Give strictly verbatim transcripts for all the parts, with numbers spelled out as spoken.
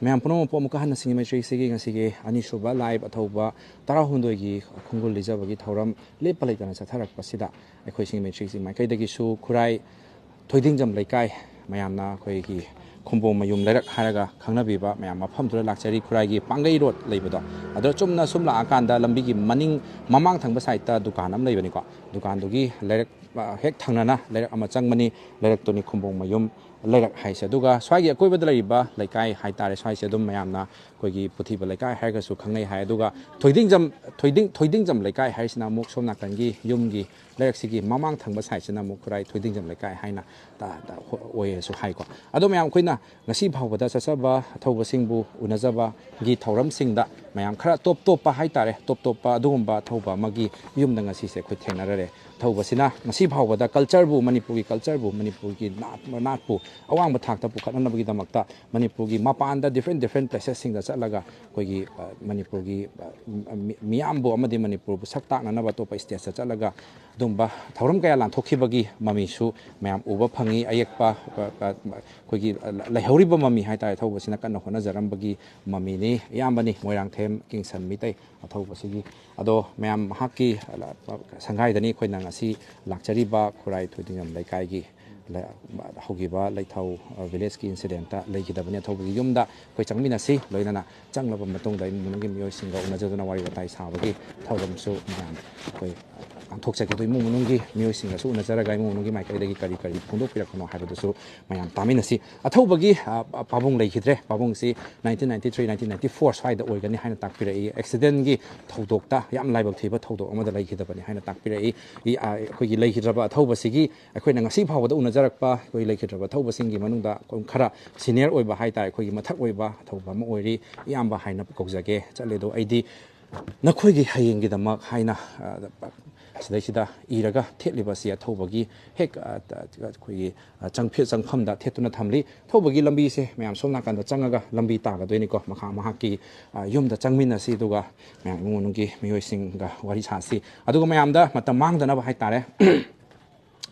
ꯃꯌꯥꯝ ꯄꯨꯝꯅꯃꯛꯄꯨ ꯑꯃꯨꯛꯀ ꯍꯟꯅ ꯁꯤꯡꯒꯤ ꯃꯩꯇ꯭ꯔꯤ ꯏꯆꯦꯒꯤ ꯉꯁꯤꯒꯤ ꯑꯅꯤꯁꯨꯕ live ꯑꯊꯧꯕ ꯇꯔꯥꯍꯨꯝꯗꯣꯏꯒꯤ ꯈꯣꯡꯒꯨꯜ ꯂꯤꯖꯕꯒꯤ ꯊꯧꯔꯝ ꯂꯦꯞꯄ ꯂꯩꯇꯅ ꯆꯠꯊꯔꯛꯄꯁꯤꯗ ꯑꯩꯈꯣꯏ ꯁꯤꯡꯒꯤ ꯃꯩꯇ꯭ꯔꯤ ꯏꯆꯦ ꯃꯥꯏꯀꯩꯗꯒꯤꯁꯨ ꯈꯨꯔꯥꯏ ꯊꯣꯏꯗꯤꯡꯖꯝ ꯂꯩꯀꯥꯏ, ꯃꯌꯥꯝꯅ ꯑꯩꯈꯣꯏꯒꯤ ꯈꯨꯝꯕꯣꯡ ꯃꯌꯨꯝ ꯂꯩꯔꯛ ꯍꯥꯏꯔꯒ ꯈꯪꯅꯕꯤꯕ ꯃꯌꯥꯝ ꯃꯐꯝꯗꯨꯗ ꯂꯥꯛꯆꯔꯤ꯫ ꯈꯨꯔꯥꯏꯒꯤ ꯄꯥꯡꯒꯩ ꯔꯣꯗ ꯂꯩꯕꯗꯣ, ꯑꯗꯨꯗ ꯆꯨꯝꯅ ꯁꯨꯝ ꯂꯥꯛꯑꯀꯥꯟꯗ ꯂꯝꯕꯤꯒꯤ ꯃꯅꯤꯡ ꯃꯃꯥꯡ ꯊꯪꯕ ꯁꯥꯏꯠꯇ ꯗꯨꯀꯥꯟ ꯑꯃ ꯂꯩꯕꯅꯤꯀꯣ꯫ ꯗꯨꯀꯥꯟꯗꯨꯒꯤ ꯂꯩꯔꯛ, ꯑ, ꯍꯦꯛ ꯊꯪꯅꯅ ꯂꯩꯔꯛ ꯑꯃ ꯆꯪꯕꯅꯤ꯫ ꯂꯩꯔꯛꯇꯨꯅꯤ ꯈꯨꯝꯕꯣꯡ ꯃꯌꯨꯝ ꯂꯩꯔꯛ ꯍꯥꯏꯁꯦ꯫ ꯑꯗꯨꯒ ꯁ꯭ꯋꯥꯏꯒꯤ ꯑꯀꯣꯏꯕꯗ ꯂꯩꯔꯤꯕ ꯂꯩꯀꯥꯏ ꯍꯥꯏꯇꯥꯔꯦ, ꯁ꯭ꯋꯥꯏꯁꯦ ꯑꯗꯨꯝ ꯃꯌꯥꯝꯅ ꯑꯩꯈꯣꯏꯒꯤ ꯄꯨꯊꯤꯕ ꯂꯩꯀꯥꯏ ꯍꯥꯏꯔꯒꯁꯨ ꯈꯪꯅꯩ ꯍꯥꯏ꯫ ꯑꯗꯨꯒ ꯊꯣꯏꯗꯤꯡꯖꯝ, ꯊꯣꯏꯗꯤꯡ, ꯊꯣꯏꯗꯤꯡꯖꯝ ꯂꯩꯀꯥꯏ ꯍꯥꯏꯔꯤꯁꯤꯅ ꯑꯃꯨꯛ ꯁꯣꯝ ꯅꯥꯀꯟꯒꯤ ꯌꯨꯝꯒꯤ ꯂꯩꯔꯛꯁꯤꯒꯤ ꯃꯃꯥꯡ ꯊꯪꯕ ꯁꯥꯏꯠꯁꯤꯅ ꯑꯃꯨꯛ ꯈꯨꯔꯥꯏ ꯊꯣꯏꯗꯤꯡꯖꯝ ꯂꯩꯀꯥꯏ ꯍꯥꯏꯅ ꯇ-, ꯇ-, ꯑꯣꯏꯔꯁꯨ ꯍꯥꯏꯀꯣ꯫ ꯑꯗꯣ ꯃꯌꯥꯝ ꯑꯩꯈꯣꯏꯅ ꯉꯁꯤ ꯐꯥꯎꯕꯗ ꯆꯠꯆꯕ ꯑꯊꯧꯕꯁꯤꯡꯕꯨ ꯎꯅꯖꯕꯒꯤ ꯊꯧꯔꯝꯁꯤꯡꯗ ꯃꯌꯥꯝ ꯈꯔ ꯇꯣꯞ ꯇꯣꯞꯄ ꯍꯥꯏꯇꯥꯔꯦ, ꯇꯣꯞ ꯇꯣꯞꯄ ꯑꯗꯨꯒꯨꯝꯕ ꯑꯊꯧꯕ ꯑꯃꯒꯤ ꯌꯨꯝꯗ ꯉꯁꯤꯁꯦ ꯑꯩꯈꯣꯏ ꯊꯦꯡꯅꯔꯔꯦ꯫ ꯑꯊꯧꯕꯁꯤꯅ ꯉꯁꯤ ꯐꯥꯎꯕꯗ cultureꯕꯨ, ꯃꯅꯤꯄꯨꯔꯒꯤ cultureꯕꯨ, ꯃꯅꯤꯄꯨꯔꯒꯤ ꯅꯥꯠ, ꯅꯥꯠꯄꯨ ꯑꯋꯥꯡꯕ ꯊꯥꯛꯇ ꯄꯨꯈꯠꯅꯅꯕꯒꯤꯗꯃꯛꯇ ꯃꯅꯤꯄꯨꯔꯒꯤ ꯃꯄꯥꯟꯗ different different placesꯁꯤꯡꯗ ꯆꯠꯂꯒ ꯑꯩꯈꯣꯏꯒꯤ, ꯑ, ꯃꯅꯤꯄꯨꯔꯒꯤ, ꯑ, ꯃꯤ-, ꯃꯤꯌꯥꯝꯕꯨ ꯑꯃꯗꯤ ꯃꯅꯤꯄꯨꯔꯕꯨ ꯁꯛ ꯇꯥꯛꯅꯅꯕ ꯑꯇꯣꯞꯄ stateꯇ ꯆꯠꯂꯒ ꯑꯗꯨꯝꯕ ꯊꯧꯔꯝ ꯀꯌꯥ ꯂꯥꯟꯊꯣꯛꯈꯤꯕꯒꯤ ꯃꯃꯤꯁꯨ ꯃꯌꯥꯝ ꯎꯕ ꯐꯪꯉꯤ꯫ ꯑꯌꯦꯛꯄ, ꯑ, ꯑ, ꯑꯩꯈꯣꯏꯒꯤ, ꯑ, ꯂꯩꯍꯧꯔꯤꯕ ꯃꯃꯤ ꯍꯥꯏꯇꯥꯔꯦ, ꯑꯊꯧꯕꯁꯤꯅ ꯀꯟꯅ ꯍꯣꯠꯅꯖꯔꯝꯕꯒꯤ ꯃꯃꯤꯅꯤ꯫ ꯑꯌꯥꯝꯕꯅꯤ ꯃꯣꯏꯔꯥꯡꯊꯦꯝ ꯀꯤꯡꯁꯟ ꯃꯤꯇꯩ ꯑꯊꯧꯕꯁꯤꯒꯤ꯫ ꯑꯗꯣ ꯃꯌꯥꯝ ꯃꯍꯥꯛꯀꯤ, ꯑ, ꯁꯪꯒꯥꯏꯗꯅꯤ ꯑꯩꯈꯣꯏꯅ ꯉꯁꯤ ꯂꯥꯛꯆꯔꯤꯕ ꯈꯨꯔꯥꯏ ꯊꯣꯏꯗꯤꯡꯖꯝ ꯂꯩꯀꯥꯏꯒꯤ ꯂ-, ꯍꯧꯈꯤꯕ ꯂꯩꯊꯧ, ꯑ, villageꯀꯤ incidentꯇ ꯂꯩꯈꯤꯗꯕꯅꯤ ꯑꯊꯧꯕꯒꯤ ꯌꯨꯝꯗ꯫ ꯑꯩꯈꯣꯏ ꯆꯪꯃꯤꯟꯅꯁꯤ, ꯂꯣꯏꯅꯅ ꯆꯪꯂꯕ ꯃꯇꯨꯡꯗ ꯏꯃꯨꯡ ꯃꯅꯨꯡꯒꯤ ꯃꯤꯑꯣꯏꯁꯤꯡꯒ ꯎꯅꯖꯗꯨꯅ ꯋꯥꯔꯤ ꯋꯥꯇꯥꯏ ꯁꯥꯕꯒꯤ ꯊꯧꯔꯝꯁꯨ ꯃꯌꯥꯝ ꯑꯩꯈꯣꯏ ꯄꯥꯡꯊꯣꯛꯆꯒꯦ꯫ ꯑꯗꯣ ꯏꯃꯨꯡ ꯃꯅꯨꯡꯒꯤ ꯃꯤꯑꯣꯏꯁꯤꯡꯒꯁꯨ ꯎꯅꯖꯔꯒ ꯏꯃꯨꯡ ꯃꯅꯨꯡꯒꯤ ꯃꯥꯏꯀꯩꯗꯒꯤ ꯀꯔꯤ ꯀꯔꯤ ꯐꯣꯡꯗꯣꯛꯄꯤꯔꯛꯄꯅꯣ ꯍꯥꯏꯕꯗꯨꯁꯨ ꯃꯌꯥꯝ ꯇꯥꯃꯤꯟꯅꯁꯤ꯫ ꯑꯊꯧꯕꯒꯤ, ꯑ, ꯄꯥꯕꯨꯡ ꯂꯩꯈꯤꯗ꯭ꯔꯦ꯫ ꯄꯥꯕꯨꯡꯁꯤ nineteen ninety three, nineteen ninety four ꯁ꯭ꯋꯥꯏꯗ ꯑꯣꯏꯒꯅꯤ ꯍꯥꯏꯅ ꯇꯥꯛꯄꯤꯔꯛꯏ꯫ Accidentꯒꯤ ꯊꯧꯗꯣꯛꯇ ꯌꯥꯝ ꯂꯥꯏꯕꯛ ꯊꯤꯕ ꯊꯧꯗꯣꯛ ꯑꯃꯗ ꯂꯩꯈꯤꯗꯕꯅꯤ ꯍꯥꯏꯅ ꯇꯥꯛꯄꯤꯔꯛꯏ꯫ ꯏ-, ꯑ, ꯑꯩꯈꯣꯏꯒꯤ ꯂꯩꯈꯤꯗ꯭ꯔꯕ ꯑꯊꯧꯕꯁꯤꯒꯤ ꯑꯩꯈꯣꯏꯅ ꯉꯁꯤ ꯐꯥꯎꯕꯗ ꯎꯅꯖꯔꯛꯄ ꯑꯩꯈꯣꯏ ꯂꯩꯈꯤꯗ꯭ꯔꯕ ꯑꯊꯧꯕꯁꯤꯡꯒꯤ ꯃꯅꯨꯡꯗ ꯑꯩꯈꯣꯏ ꯈꯔ senior ꯑꯣꯏꯕ ꯍꯥꯏꯇꯥꯔꯦ, ꯑꯩꯈꯣꯏꯒꯤ ꯃꯊꯛ ꯑꯣꯏꯕ ꯑꯊꯧꯕ ꯑꯃ ꯑꯣꯏꯔꯤ꯫ ꯏꯌꯥꯝꯕ ꯍꯥꯏꯅ ꯀꯧꯖꯒꯦ꯫ ꯆꯠꯂꯦ ꯑꯗꯣ ꯑꯩꯗꯤ ꯅꯈꯣꯏꯒꯤ ꯍꯌꯦꯡꯒꯤꯗꯃꯛ ꯍꯥꯏꯅ, ꯑ, ꯁꯤꯗꯩꯁꯤꯗ ꯏꯔꯒ ꯊꯦꯠꯂꯤꯕ ꯑꯁꯤ ꯑꯊꯧꯕꯒꯤ ꯍꯦꯛ, ꯑ, ꯑ, ꯑꯩꯈꯣꯏꯒꯤ, ꯑ, ꯆꯪꯐꯦ-, ꯆꯪꯐꯝꯗ ꯊꯦꯠꯇꯨꯅ ꯊꯝꯂꯤ꯫ ꯑꯊꯧꯕꯒꯤ ꯂꯝꯕꯤꯁꯦ ꯃꯌꯥꯝ ꯁꯣꯝ ꯅꯥꯀꯟꯗ ꯆꯪꯉꯒ ꯂꯝꯕꯤ ꯇꯥꯒꯗꯣꯏꯅꯤꯀꯣ꯫ ꯃꯈꯥ ꯃꯍꯥꯛꯀꯤ, ꯑ, ꯌꯨꯝꯗ ꯆꯪꯃꯤꯟꯅꯁꯤ, ꯑꯗꯨꯒ ꯃꯌꯥꯝ ꯏꯃꯨꯡ ꯃꯅꯨꯡꯒꯤ ꯃꯤꯑꯣꯏꯁꯤꯡꯒ ꯋꯥꯔꯤ ꯁꯥꯁꯤ꯫ ꯑꯗꯨꯒ ꯃꯌꯥꯝꯗ ꯃꯇꯝ ꯃꯥꯡꯗꯅꯕ ꯍꯥꯏꯇꯥꯔꯦ,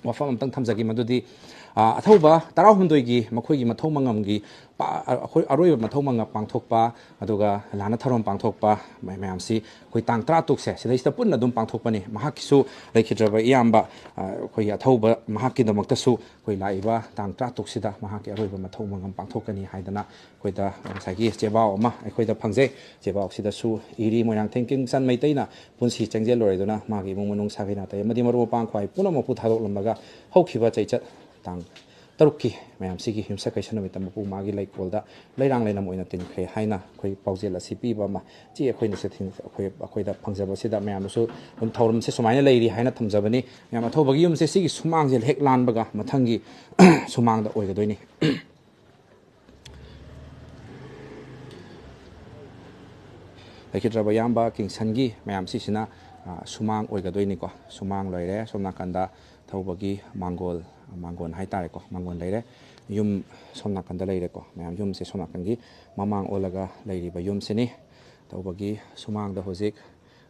ꯋꯥꯐꯝ ꯑꯝꯇꯪ ꯊꯝꯖꯒꯦ, ꯃꯗꯨꯗꯤ ꯑ, ꯑꯊꯧꯕ ꯇꯔꯥꯍꯨꯝꯗꯣꯏꯒꯤ ꯃꯈꯣꯏꯒꯤ ꯃꯊꯧ ꯃꯉꯝꯒꯤ ꯄ-, ꯑ-, ꯑꯩꯈꯣꯏ ꯑꯔꯣꯏꯕ ꯃꯊꯧ ꯃꯉꯝ ꯄꯥꯡꯊꯣꯛꯄ, ꯑꯗꯨꯒ ꯂꯥꯟꯅ ꯊꯧꯔꯝ ꯄꯥꯡꯊꯣꯛꯄ ꯃ-, ꯃꯌꯥꯝꯁꯤ ꯑꯩꯈꯣꯏ ꯇꯥꯡ ꯇꯔꯥ ꯇꯔꯨꯛꯁꯦ ꯁꯤꯗꯩꯁꯤꯗ ꯄꯨꯟꯅ ꯑꯗꯨꯝ ꯄꯥꯡꯊꯣꯛꯄꯅꯤ꯫ ꯃꯍꯥꯛꯀꯤꯁꯨ ꯂꯩꯈꯤꯗ꯭ꯔꯕ ꯏꯌꯥꯝꯕ, ꯑ, ꯑꯩꯈꯣꯏꯒꯤ ꯑꯊꯧꯕ ꯃꯍꯥꯛꯀꯤꯗꯃꯛꯇꯁꯨ ꯑꯩꯈꯣꯏ ꯂꯥꯛꯏꯕ ꯇꯥꯡ ꯇꯔꯥ ꯇꯔꯨꯛꯁꯤꯗ ꯃꯍꯥꯛꯀꯤ ꯑꯔꯣꯏꯕ ꯃꯊꯧ ꯃꯉꯝ ꯄꯥꯡꯊꯣꯛꯀꯅꯤ ꯍꯥꯏꯗꯅ ꯑꯩꯈꯣꯏꯗ ꯉꯁꯥꯏꯒꯤ ꯆꯦꯕꯥꯎ ꯑꯃ ꯑꯩꯈꯣꯏꯗ ꯐꯪꯖꯩ꯫ ꯆꯦꯕꯥꯎꯁꯤꯗꯁꯨ ꯏꯔꯤ, "ꯃꯣꯏꯔꯥꯡꯊꯦꯝ ꯀꯤꯡꯆꯟ ꯃꯩꯇꯩꯅ ꯄꯨꯟꯁꯤ ꯆꯪꯖꯦꯜ ꯂꯣꯏꯔꯗꯨꯅ ꯃꯥꯒꯤ ꯏꯃꯨꯡ ꯃꯅꯨꯡ, ꯁꯥꯒꯩ ꯅꯥꯇꯩ ꯑꯃꯗꯤ ꯃꯔꯨꯞ ꯃꯄꯥꯡ ꯈ꯭ꯋꯥꯏ ꯄꯨꯝꯅꯃꯛꯄꯨ ꯊꯥꯗꯣꯛꯂꯝꯂꯒ ꯍꯧꯈꯤꯕ ꯆꯩꯆꯠ ꯇꯥꯡ ꯇꯔꯨꯛꯀꯤ ꯃꯌꯥꯝꯁꯤꯒꯤ ꯌꯨꯝꯁꯀꯩꯁ ꯅꯨꯃꯤꯠꯇ ꯃꯄꯨ ꯃꯥꯒꯤ ꯂꯩꯀꯣꯜꯗ ꯂꯩꯔꯥꯡ ꯂꯩꯅꯝ ꯑꯣꯏꯅ ꯇꯤꯟꯈ꯭ꯔꯦ" ꯍꯥꯏꯅ ꯑꯩꯈꯣꯏ ꯄꯥꯎꯖꯦꯜ ꯑꯁꯤ ꯄꯤꯕ ꯑꯃ ꯆꯦ ꯑꯩꯈꯣꯏꯅꯁꯨ ꯊꯦꯡ-, ꯑꯩꯈꯣꯏ, ꯑꯩꯈꯣꯏꯗ ꯐꯪꯖꯕꯁꯤꯗ ꯃꯌꯥꯝꯅꯁꯨ ꯑꯗꯨꯝ ꯊꯧꯔꯝꯁꯦ ꯁꯨꯃꯥꯏꯅ ꯂꯩꯔꯤ ꯍꯥꯏꯅ ꯊꯝꯖꯕꯅꯤ꯫ ꯃꯌꯥꯝ ꯑꯊꯧꯕꯒꯤ ꯌꯨꯝꯁꯦ ꯁꯤꯒꯤ ꯁꯨꯃꯥꯡꯁꯦ ꯍꯦꯛ ꯂꯥꯟꯕꯒ ꯃꯊꯪꯒꯤ ꯁꯨꯃꯥꯡꯗ ꯑꯣꯏꯒꯗꯣꯏꯅꯤ꯫ ꯂꯩꯈꯤꯗ꯭ꯔꯕ ꯏꯌꯥꯝꯕ ꯀꯤꯡꯁꯟꯒꯤ ꯃꯌꯥꯝꯁꯤꯁꯤꯅ, ꯑ, ꯁꯨꯃꯥꯡ ꯑꯣꯏꯒꯗꯣꯏꯅꯤꯀꯣ꯫ ꯁꯨꯃꯥꯡ ꯂꯣꯏꯔꯦ꯫ ꯁꯣꯝ ꯅꯥꯀꯟꯗ ꯊꯧꯕꯒꯤ ꯃꯥꯡꯒꯣꯜ, ꯃꯥꯡꯒꯣꯟ ꯍꯥꯏꯇꯥꯔꯦꯀꯣ, ꯃꯥꯡꯒꯣꯟ ꯂꯩꯔꯦ꯫ ꯌꯨꯝ ꯁꯣꯝ ꯅꯥꯀꯟꯗ ꯂꯩꯔꯦꯀꯣ꯫ ꯃꯌꯥꯝ ꯌꯨꯝꯁꯦ ꯁꯣꯝ ꯅꯥꯀꯟꯒꯤ ꯃꯃꯥꯡ ꯑꯣꯜꯂꯒ ꯂꯩꯔꯤꯕ ꯌꯨꯝꯁꯤꯅꯤ꯫ ꯊꯧꯕꯒꯤ ꯁꯨꯃꯥꯡꯗ ꯍꯧꯖꯤꯛ,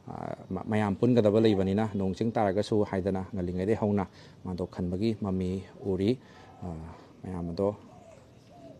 ꯑ, ꯃ-, ꯃꯌꯥꯝ ꯄꯨꯟꯒꯗꯕ ꯂꯩꯕꯅꯤꯅ ꯅꯣꯡ ꯆꯤꯡ ꯇꯥꯔꯒꯁꯨ ꯍꯥꯏꯗꯅ ꯉꯜꯂꯤꯉꯩꯗꯒꯤ ꯍꯧꯅ ꯃꯥꯡꯗꯣꯛ ꯈꯟꯕꯒꯤ ꯃꯃꯤ ꯎꯔꯤ꯫ ꯑ, ꯃꯌꯥꯝ ꯑꯗꯣ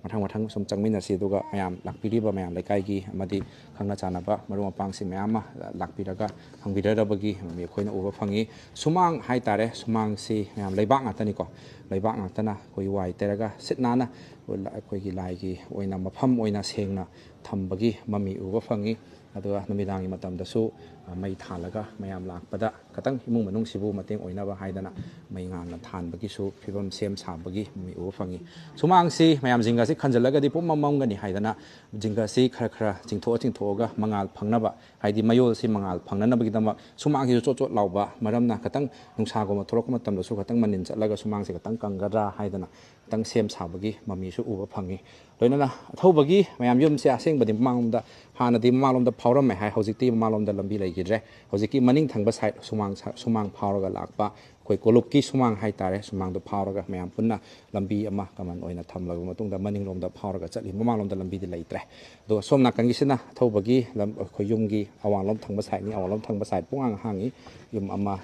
ꯃꯊꯪ ꯃꯊꯪ ꯁꯨꯝ ꯆꯪꯃꯤꯟꯅꯁꯤ, ꯑꯗꯨꯒ ꯃꯌꯥꯝ ꯂꯥꯛꯄꯤꯔꯤꯕ ꯃꯌꯥꯝ ꯂꯩꯀꯥꯏꯒꯤ ꯑꯃꯗꯤ ꯈꯪꯅ ꯆꯥꯟꯅꯕ ꯃꯔꯨꯞ ꯃꯄꯥꯡꯁꯤꯡ ꯃꯌꯥꯝ ꯑꯃ ꯂꯥꯛꯄꯤꯔꯒ ꯍꯪꯕꯤꯔꯔꯕꯒꯤ ꯃꯃꯤ ꯑꯩꯈꯣꯏꯅ ꯎꯕ ꯐꯪꯉꯤ꯫ ꯁꯨꯃꯥꯡ ꯍꯥꯏꯇꯥꯔꯦ, ꯁꯨꯃꯥꯡꯁꯤ ꯃꯌꯥꯝ ꯂꯩꯕꯥꯛ ꯉꯥꯛꯇꯅꯤꯀꯣ꯫ ꯂꯩꯕꯥꯛ ꯉꯥꯛꯇꯅ ꯑꯩꯈꯣꯏ ꯋꯥꯏ ꯇꯩꯔꯒ ꯁꯤꯠ ꯅꯥꯟꯅ ꯑꯩꯈꯣꯏ ꯂꯥꯏꯒꯤ ꯑꯣꯏꯅ ꯃꯐꯝ ꯑꯣꯏꯅ ꯁꯦꯡꯅ ꯊꯝꯕꯒꯤ ꯃꯃꯤ ꯎꯕ ꯐꯪꯉꯤ꯫ ꯑꯗꯨꯒ ꯅꯨꯃꯤꯗꯥꯡꯒꯤ ꯃꯇꯝꯗꯁꯨ, ꯑ, ꯃꯩ ꯊꯥꯜꯂꯒ ꯃꯌꯥꯝ ꯂꯥꯛꯄꯗ ꯈꯇꯪ ꯏꯃꯨꯡ ꯃꯅꯨꯡꯁꯤꯕꯨ ꯃꯇꯦꯡ ꯑꯣꯏꯅꯕ ꯍꯥꯏꯗꯅ ꯃꯩ ꯉꯥꯟꯅ ꯊꯥꯟꯕꯒꯤꯁꯨ ꯐꯤꯕꯝ ꯁꯦꯝ ꯁꯥꯕꯒꯤ ꯃꯃꯤ ꯎꯕ ꯐꯪꯉꯤ꯫ ꯁꯨꯃꯥꯡꯁꯤ ꯃꯌꯥꯝ ꯖꯤꯡꯒꯁꯤ ꯈꯟꯖꯤꯜꯂꯒꯗꯤ ꯄꯨꯝꯃꯝ ꯃꯝꯒꯅꯤ ꯍꯥꯏꯗꯅ ꯖꯤꯡꯒꯁꯤ ꯈꯔ ꯈꯔ ꯆꯤꯡꯊꯣꯛꯑ ꯆꯤꯡꯊꯣꯛꯑꯒ ꯃꯉꯥꯜ ꯐꯪꯅꯕ, ꯍꯥꯏꯗꯤ ꯃꯌꯣꯜꯁꯤ ꯃꯉꯥꯜ ꯐꯪꯅꯅꯕꯒꯤꯗꯃꯛ ꯁꯨꯃꯥꯡꯁꯤꯁꯨ ꯆꯣꯠ ꯆꯣꯠ ꯂꯥꯎꯕ ꯃꯔꯝꯅ ꯈꯇꯪ ꯅꯨꯡꯁꯥꯒꯨꯝꯕ ꯊꯣꯛꯂꯛꯄ ꯃꯇꯝꯗꯁꯨ ꯈꯇꯪ ꯃꯅꯤꯟ ꯆꯠꯂꯒ ꯁꯨꯃꯥꯡꯁꯤ ꯈꯇꯪ ꯀꯪꯒꯗ꯭ꯔꯥ ꯍꯥꯏꯗꯅ ꯈꯤꯇꯪ ꯁꯦꯝ ꯁꯥꯕꯒꯤ ꯃꯃꯤꯁꯨ ꯎꯕ ꯐꯪꯉꯤ꯫ ꯂꯣꯏꯅꯅ ꯑꯊꯧꯕꯒꯤ ꯃꯌꯥꯝ ꯌꯨꯝꯁꯦ ꯑꯁꯦꯡꯕꯗꯤ ꯃꯃꯥꯡꯂꯣꯝꯗ, ꯍꯥꯟꯅꯗꯤ ꯃꯃꯥꯡꯂꯣꯝꯗ ꯐꯥꯎꯔꯝꯃꯦ ꯍꯥꯏ, ꯍꯧꯖꯤꯛꯇꯤ ꯃꯃꯥꯡꯂꯣꯝꯗ ꯂꯝꯕꯤ ꯂꯩꯈꯤꯗ꯭ꯔꯦ꯫ ꯍꯧꯖꯤꯛꯀꯤ ꯃꯅꯤꯡ ꯊꯪꯕ side ꯁꯨꯃꯥꯡ ꯁ-, ꯁꯨꯃꯥꯡ ꯐꯥꯎꯔꯒ ꯂꯥꯛꯄ ꯑꯩꯈꯣꯏ ꯀꯣꯂꯨꯞꯀꯤ ꯁꯨꯃꯥꯡ ꯍꯥꯏꯇꯥꯔꯦ, ꯁꯨꯃꯥꯡꯗꯣ ꯐꯥꯎꯔꯒ ꯃꯌꯥꯝ ꯄꯨꯟꯅ ꯂꯝꯕꯤ ꯑꯃ ꯀꯃꯟ ꯑꯣꯏꯅ ꯊꯝꯂꯕ ꯃꯇꯨꯡꯗ, ꯃꯅꯤꯡꯂꯣꯝꯗ ꯐꯥꯎꯔꯒ ꯆꯠꯂꯤ, ꯃꯃꯥꯡꯂꯣꯝꯗ ꯂꯝꯕꯤꯗꯤ ꯂꯩꯇ꯭ꯔꯦ꯫ ꯑꯗꯨꯒ ꯁꯣꯝ ꯅꯥꯀꯟꯒꯤꯁꯤꯅ ꯑꯊꯧꯕꯒꯤ ꯂꯝ, ꯑꯩꯈꯣꯏ ꯌꯨꯝꯒꯤ ꯑꯋꯥꯡꯂꯣꯝ ꯊꯪꯕ ꯁꯥꯏꯠꯅꯤ꯫ ꯑꯋꯥꯡꯂꯣꯝ ꯊꯪꯕ ꯁꯥꯏꯠ ꯄꯨꯡꯍꯥꯡ ꯍꯥꯡꯉꯤ꯫ ꯌꯨꯝ ꯑꯃ,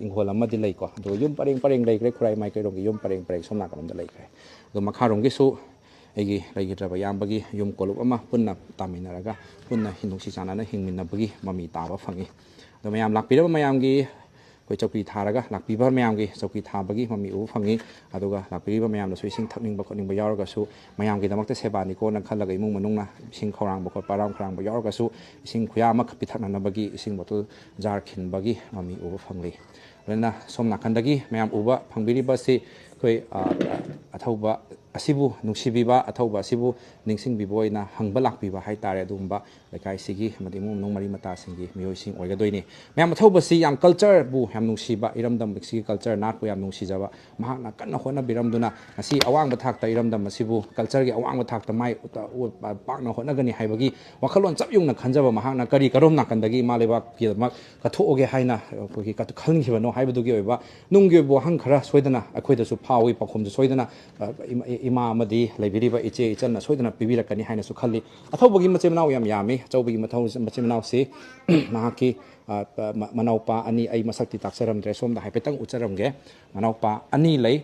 ꯏꯪꯈꯣꯜ ꯑꯃꯗꯤ ꯂꯩꯀꯣ, ꯑꯗꯨꯒ ꯌꯨꯝ ꯄꯔꯦꯡ ꯄꯔꯦꯡ ꯂꯩꯈ꯭ꯔꯦ꯫ ꯈꯨꯔꯥꯏ ꯃꯥꯏꯀꯩꯔꯣꯝꯒꯤ ꯌꯨꯝ ꯄꯔꯦꯡ ꯄꯔꯦꯡ ꯁꯣꯝ ꯅꯥꯀꯜꯂꯣꯝꯗ ꯂꯩꯈ꯭ꯔꯦ꯫ ꯑꯗꯣ ꯃꯈꯥꯔꯣꯝꯒꯤꯁꯨ ꯑꯩꯒꯤ ꯂꯩꯈꯤꯗ꯭ꯔꯕ ꯏꯌꯥꯝꯕꯒꯤ ꯌꯨꯝ ꯀꯣꯂꯨꯞ ꯑꯃ ꯄꯨꯟꯅ ꯇꯥꯃꯤꯟꯅꯔꯒ, ꯄꯨꯟꯅ ꯅꯨꯡꯁꯤ ꯆꯥꯟꯅꯅ ꯍꯤꯡꯃꯤꯟꯅꯕꯒꯤ ꯃꯃꯤ ꯇꯥꯕ ꯐꯪꯉꯤ꯫ ꯑꯗꯣ ꯃꯌꯥꯝ ꯂꯥꯛꯄꯤꯔꯕ ꯃꯌꯥꯝꯒꯤ, ꯑꯩꯈꯣꯏ ꯆꯧꯀ꯭ꯔꯤ ꯊꯥꯔꯒ ꯂꯥꯛꯄꯤꯕ ꯃꯌꯥꯝꯒꯤ ꯆꯧꯀ꯭ꯔꯤ ꯊꯥꯕꯒꯤ ꯃꯃꯤ ꯎꯕ ꯐꯪꯉꯤ꯫ ꯑꯗꯨꯒ ꯂꯥꯛꯄꯤꯔꯤꯕ ꯃꯌꯥꯝꯅꯁꯨ ꯏꯁꯤꯡ ꯊꯛꯅꯤꯡꯕ ꯈꯣꯠꯅꯤꯡꯕ ꯌꯥꯎꯔꯒꯁꯨ, ꯃꯌꯥꯝꯒꯤꯗꯃꯛꯇ ꯁꯦꯕꯥꯅꯤꯀꯣꯅ ꯈꯜꯂꯒ ꯏꯃꯨꯡ ꯃꯅꯨꯡꯅ ꯏꯁꯤꯡ ꯈꯧꯔꯥꯡꯕ ꯈꯣꯠꯄ, ꯑꯔꯥꯝ ꯈꯧꯔꯥꯡꯕ ꯌꯥꯎꯔꯒꯁꯨ, ꯏꯁꯤꯡ ꯈꯨꯌꯥ ꯑꯃꯈꯛ ꯄꯤꯊꯛꯅꯅꯕꯒꯤ ꯏꯁꯤꯡ ꯕꯣꯇꯜ ꯖꯥꯔ ꯈꯤꯟꯕꯒꯤ ꯃꯃꯤ ꯎꯕ ꯐꯪꯂꯤ꯫ ꯂꯣꯏꯅꯅ ꯁꯣꯝ ꯅꯥꯀꯟꯗꯒꯤ ꯃꯌꯥꯝ ꯎꯕ ꯐꯪꯕꯤꯔꯤꯕ ꯑꯁꯤ ꯑꯩꯈꯣꯏ, ꯑ, ꯑꯊꯧꯕ ꯑꯁꯤꯕꯨ ꯅꯨꯡꯁꯤꯕꯤꯕ, ꯑꯊꯧꯕ ꯑꯁꯤꯕꯨ ꯅꯤꯡꯁꯤꯡꯕꯤꯕ ꯑꯣꯏꯅ ꯍꯪꯕ ꯂꯥꯛꯄꯤꯕ ꯍꯥꯏꯇꯥꯔꯦ꯫ ꯑꯗꯨꯒꯨꯝꯕ ꯂꯩꯀꯥꯏꯁꯤꯒꯤ ꯑꯃꯗꯤ ꯏꯃꯨꯡ ꯃꯅꯨꯡ ꯃꯔꯤ ꯃꯇꯥꯁꯤꯡꯒꯤ ꯃꯤꯑꯣꯏꯁꯤꯡ ꯑꯣꯏꯒꯗꯣꯏꯅꯤ꯫ ꯃꯌꯥꯝ ꯑꯊꯧꯕꯁꯤ ꯌꯥꯝ ꯀꯜꯆꯔꯕꯨ ꯌꯥꯝ ꯅꯨꯡꯁꯤꯕ, ꯏꯔꯝꯗꯝ ꯑꯁꯤꯒꯤ ꯀꯜꯆꯔ ꯅꯥꯠꯄꯨ ꯌꯥꯝ ꯅꯨꯡꯁꯤꯖꯕ, ꯃꯍꯥꯛꯅ ꯀꯟꯅ ꯍꯣꯠꯅꯕꯤꯔꯝꯗꯨꯅ ꯉꯁꯤ ꯑꯋꯥꯡꯕ ꯊꯥꯛꯇ ꯏꯔꯝꯗꯝ ꯑꯁꯤꯕꯨ ꯀꯜꯆꯔꯒꯤ ꯑꯋꯥꯡꯕ ꯊꯥꯛꯇ ꯃꯥꯏ ꯎꯠꯇ-, ꯎꯠ-, ꯄꯥꯛꯅ ꯍꯣꯠꯅꯒꯅꯤ ꯍꯥꯏꯕꯒꯤ ꯋꯥꯈꯜꯂꯣꯟ ꯆꯞ ꯌꯨꯡꯅ ꯈꯟꯖꯕ ꯃꯍꯥꯛꯅ ꯀꯔꯤ ꯀꯔꯣꯝ ꯅꯥꯀꯟꯗꯒꯤ ꯏꯃꯥ ꯂꯩꯕꯥꯛꯀꯤꯗꯃꯛ ꯀꯠꯊꯣꯛꯑꯒꯦ ꯍꯥꯏꯅ ꯑꯩꯈꯣꯏꯒꯤ ꯀꯠ-, ꯈꯟꯈꯤꯕꯅꯣ ꯍꯥꯏꯕꯗꯨꯒꯤ ꯑꯣꯏꯕ ꯅꯨꯡꯒꯤ ꯑꯣꯏꯕ ꯋꯥꯍꯪ ꯈꯔ ꯁꯣꯏꯗꯅ ꯑꯩꯈꯣꯏꯗꯁꯨ ꯐꯥꯎꯏ, ꯄꯥꯎꯈꯨꯝꯁꯨ ꯁꯣꯏꯗꯅ, ꯑ, ꯏꯃꯥ, ꯏꯃꯥ ꯑꯃꯗꯤ ꯂꯩꯕꯤꯔꯤꯕ ꯏꯆꯦ ꯏꯆꯟꯅ ꯁꯣꯏꯗꯅ ꯄꯤꯕꯤꯔꯛꯀꯅꯤ ꯍꯥꯏꯅꯁꯨ ꯈꯜꯂꯤ꯫ ꯑꯊꯧꯕꯒꯤ ꯃꯆꯤꯟ ꯃꯅꯥꯎ ꯌꯥꯝ ꯌꯥꯝꯃꯤ꯫ ꯑꯆꯧꯕꯒꯤ ꯃꯊꯧ-, ꯃꯆꯤꯟ ꯃꯅꯥꯎꯁꯤ ꯃꯍꯥꯛꯀꯤ, ꯑ, ꯃ-, ꯃꯅꯥꯎꯄꯥ ꯑꯅꯤ, ꯑꯩ ꯃꯁꯛꯇꯤ ꯇꯥꯛꯆꯔꯝꯗ꯭ꯔꯦ, ꯁꯣꯝꯗ ꯍꯥꯏꯐꯦꯠꯇꯪ ꯎꯠꯆꯔꯝꯒꯦ꯫ ꯃꯅꯥꯎꯄꯥ ꯑꯅꯤ ꯂꯩ꯫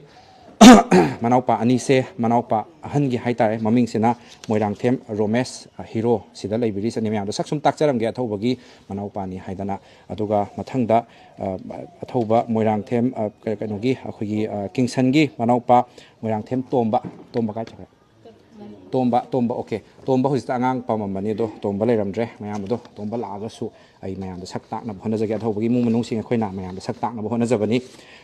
ꯃꯅꯥꯎꯄꯥ ꯑꯅꯤꯁꯦ, ꯃꯅꯥꯎꯄꯥ ꯑꯍꯟꯒꯤ ꯍꯥꯏꯇꯥꯔꯦ, ꯃꯃꯤꯡꯁꯤꯅ ꯃꯣꯏꯔꯥꯡꯊꯦꯝ ꯔꯣꯃꯦꯁ, ꯑ, ꯍꯤꯔꯣ ꯁꯤꯗ ꯂꯩꯕꯤꯔꯤꯁꯤꯅꯤ꯫ ꯃꯌꯥꯝꯗꯣ ꯁꯛ ꯁꯨꯝ ꯇꯥꯛꯆꯔꯝꯒꯦ, ꯑꯊꯧꯕꯒꯤ ꯃꯅꯥꯎꯄꯥꯅꯤ ꯍꯥꯏꯗꯅ꯫ ꯑꯗꯨꯒ ꯃꯊꯪꯗ, ꯑ, ꯑꯊꯧꯕ ꯃꯣꯏꯔꯥꯡꯊꯦꯝ, ꯑ, ꯀ-, ꯀꯩꯅꯣꯒꯤ, ꯑꯩꯈꯣꯏꯒꯤ, ꯑ, ꯀꯤꯡꯁꯟꯒꯤ ꯃꯅꯥꯎꯄꯥ ꯃꯣꯏꯔꯥꯡꯊꯦꯝ ꯇꯣꯝꯕ, ꯇꯣꯝꯕ ꯀꯥꯏ ꯆꯠꯈ꯭ꯔꯦ? ꯇꯣꯝꯕ, ꯇꯣꯝꯕ, ꯑꯣꯀꯦ꯫ ꯇꯣꯝꯕ ꯍꯧꯖꯤꯛꯇ ꯑꯉꯥꯡ ꯄꯥꯝꯃꯝꯕꯅꯤ, ꯑꯗꯣ ꯇꯣꯝꯕ ꯂꯩꯔꯝꯗ꯭ꯔꯦ꯫ ꯃꯌꯥꯝ ꯑꯗꯣ ꯇꯣꯝꯕ ꯂꯥꯛꯑꯒꯁꯨ ꯑꯩ ꯃꯌꯥꯝꯗ ꯁꯛ ꯇꯥꯛꯅꯕ ꯍꯣꯠꯅꯖꯒꯦ꯫ ꯑꯊꯧꯕꯒꯤ ꯏꯃꯨꯡ ꯃꯅꯨꯡꯁꯤꯡ ꯑꯩꯈꯣꯏꯅ ꯃꯌꯥꯝꯗ ꯁꯛ ꯇꯥꯛꯅꯕ ꯍꯣꯠꯅꯖꯕꯅꯤ꯫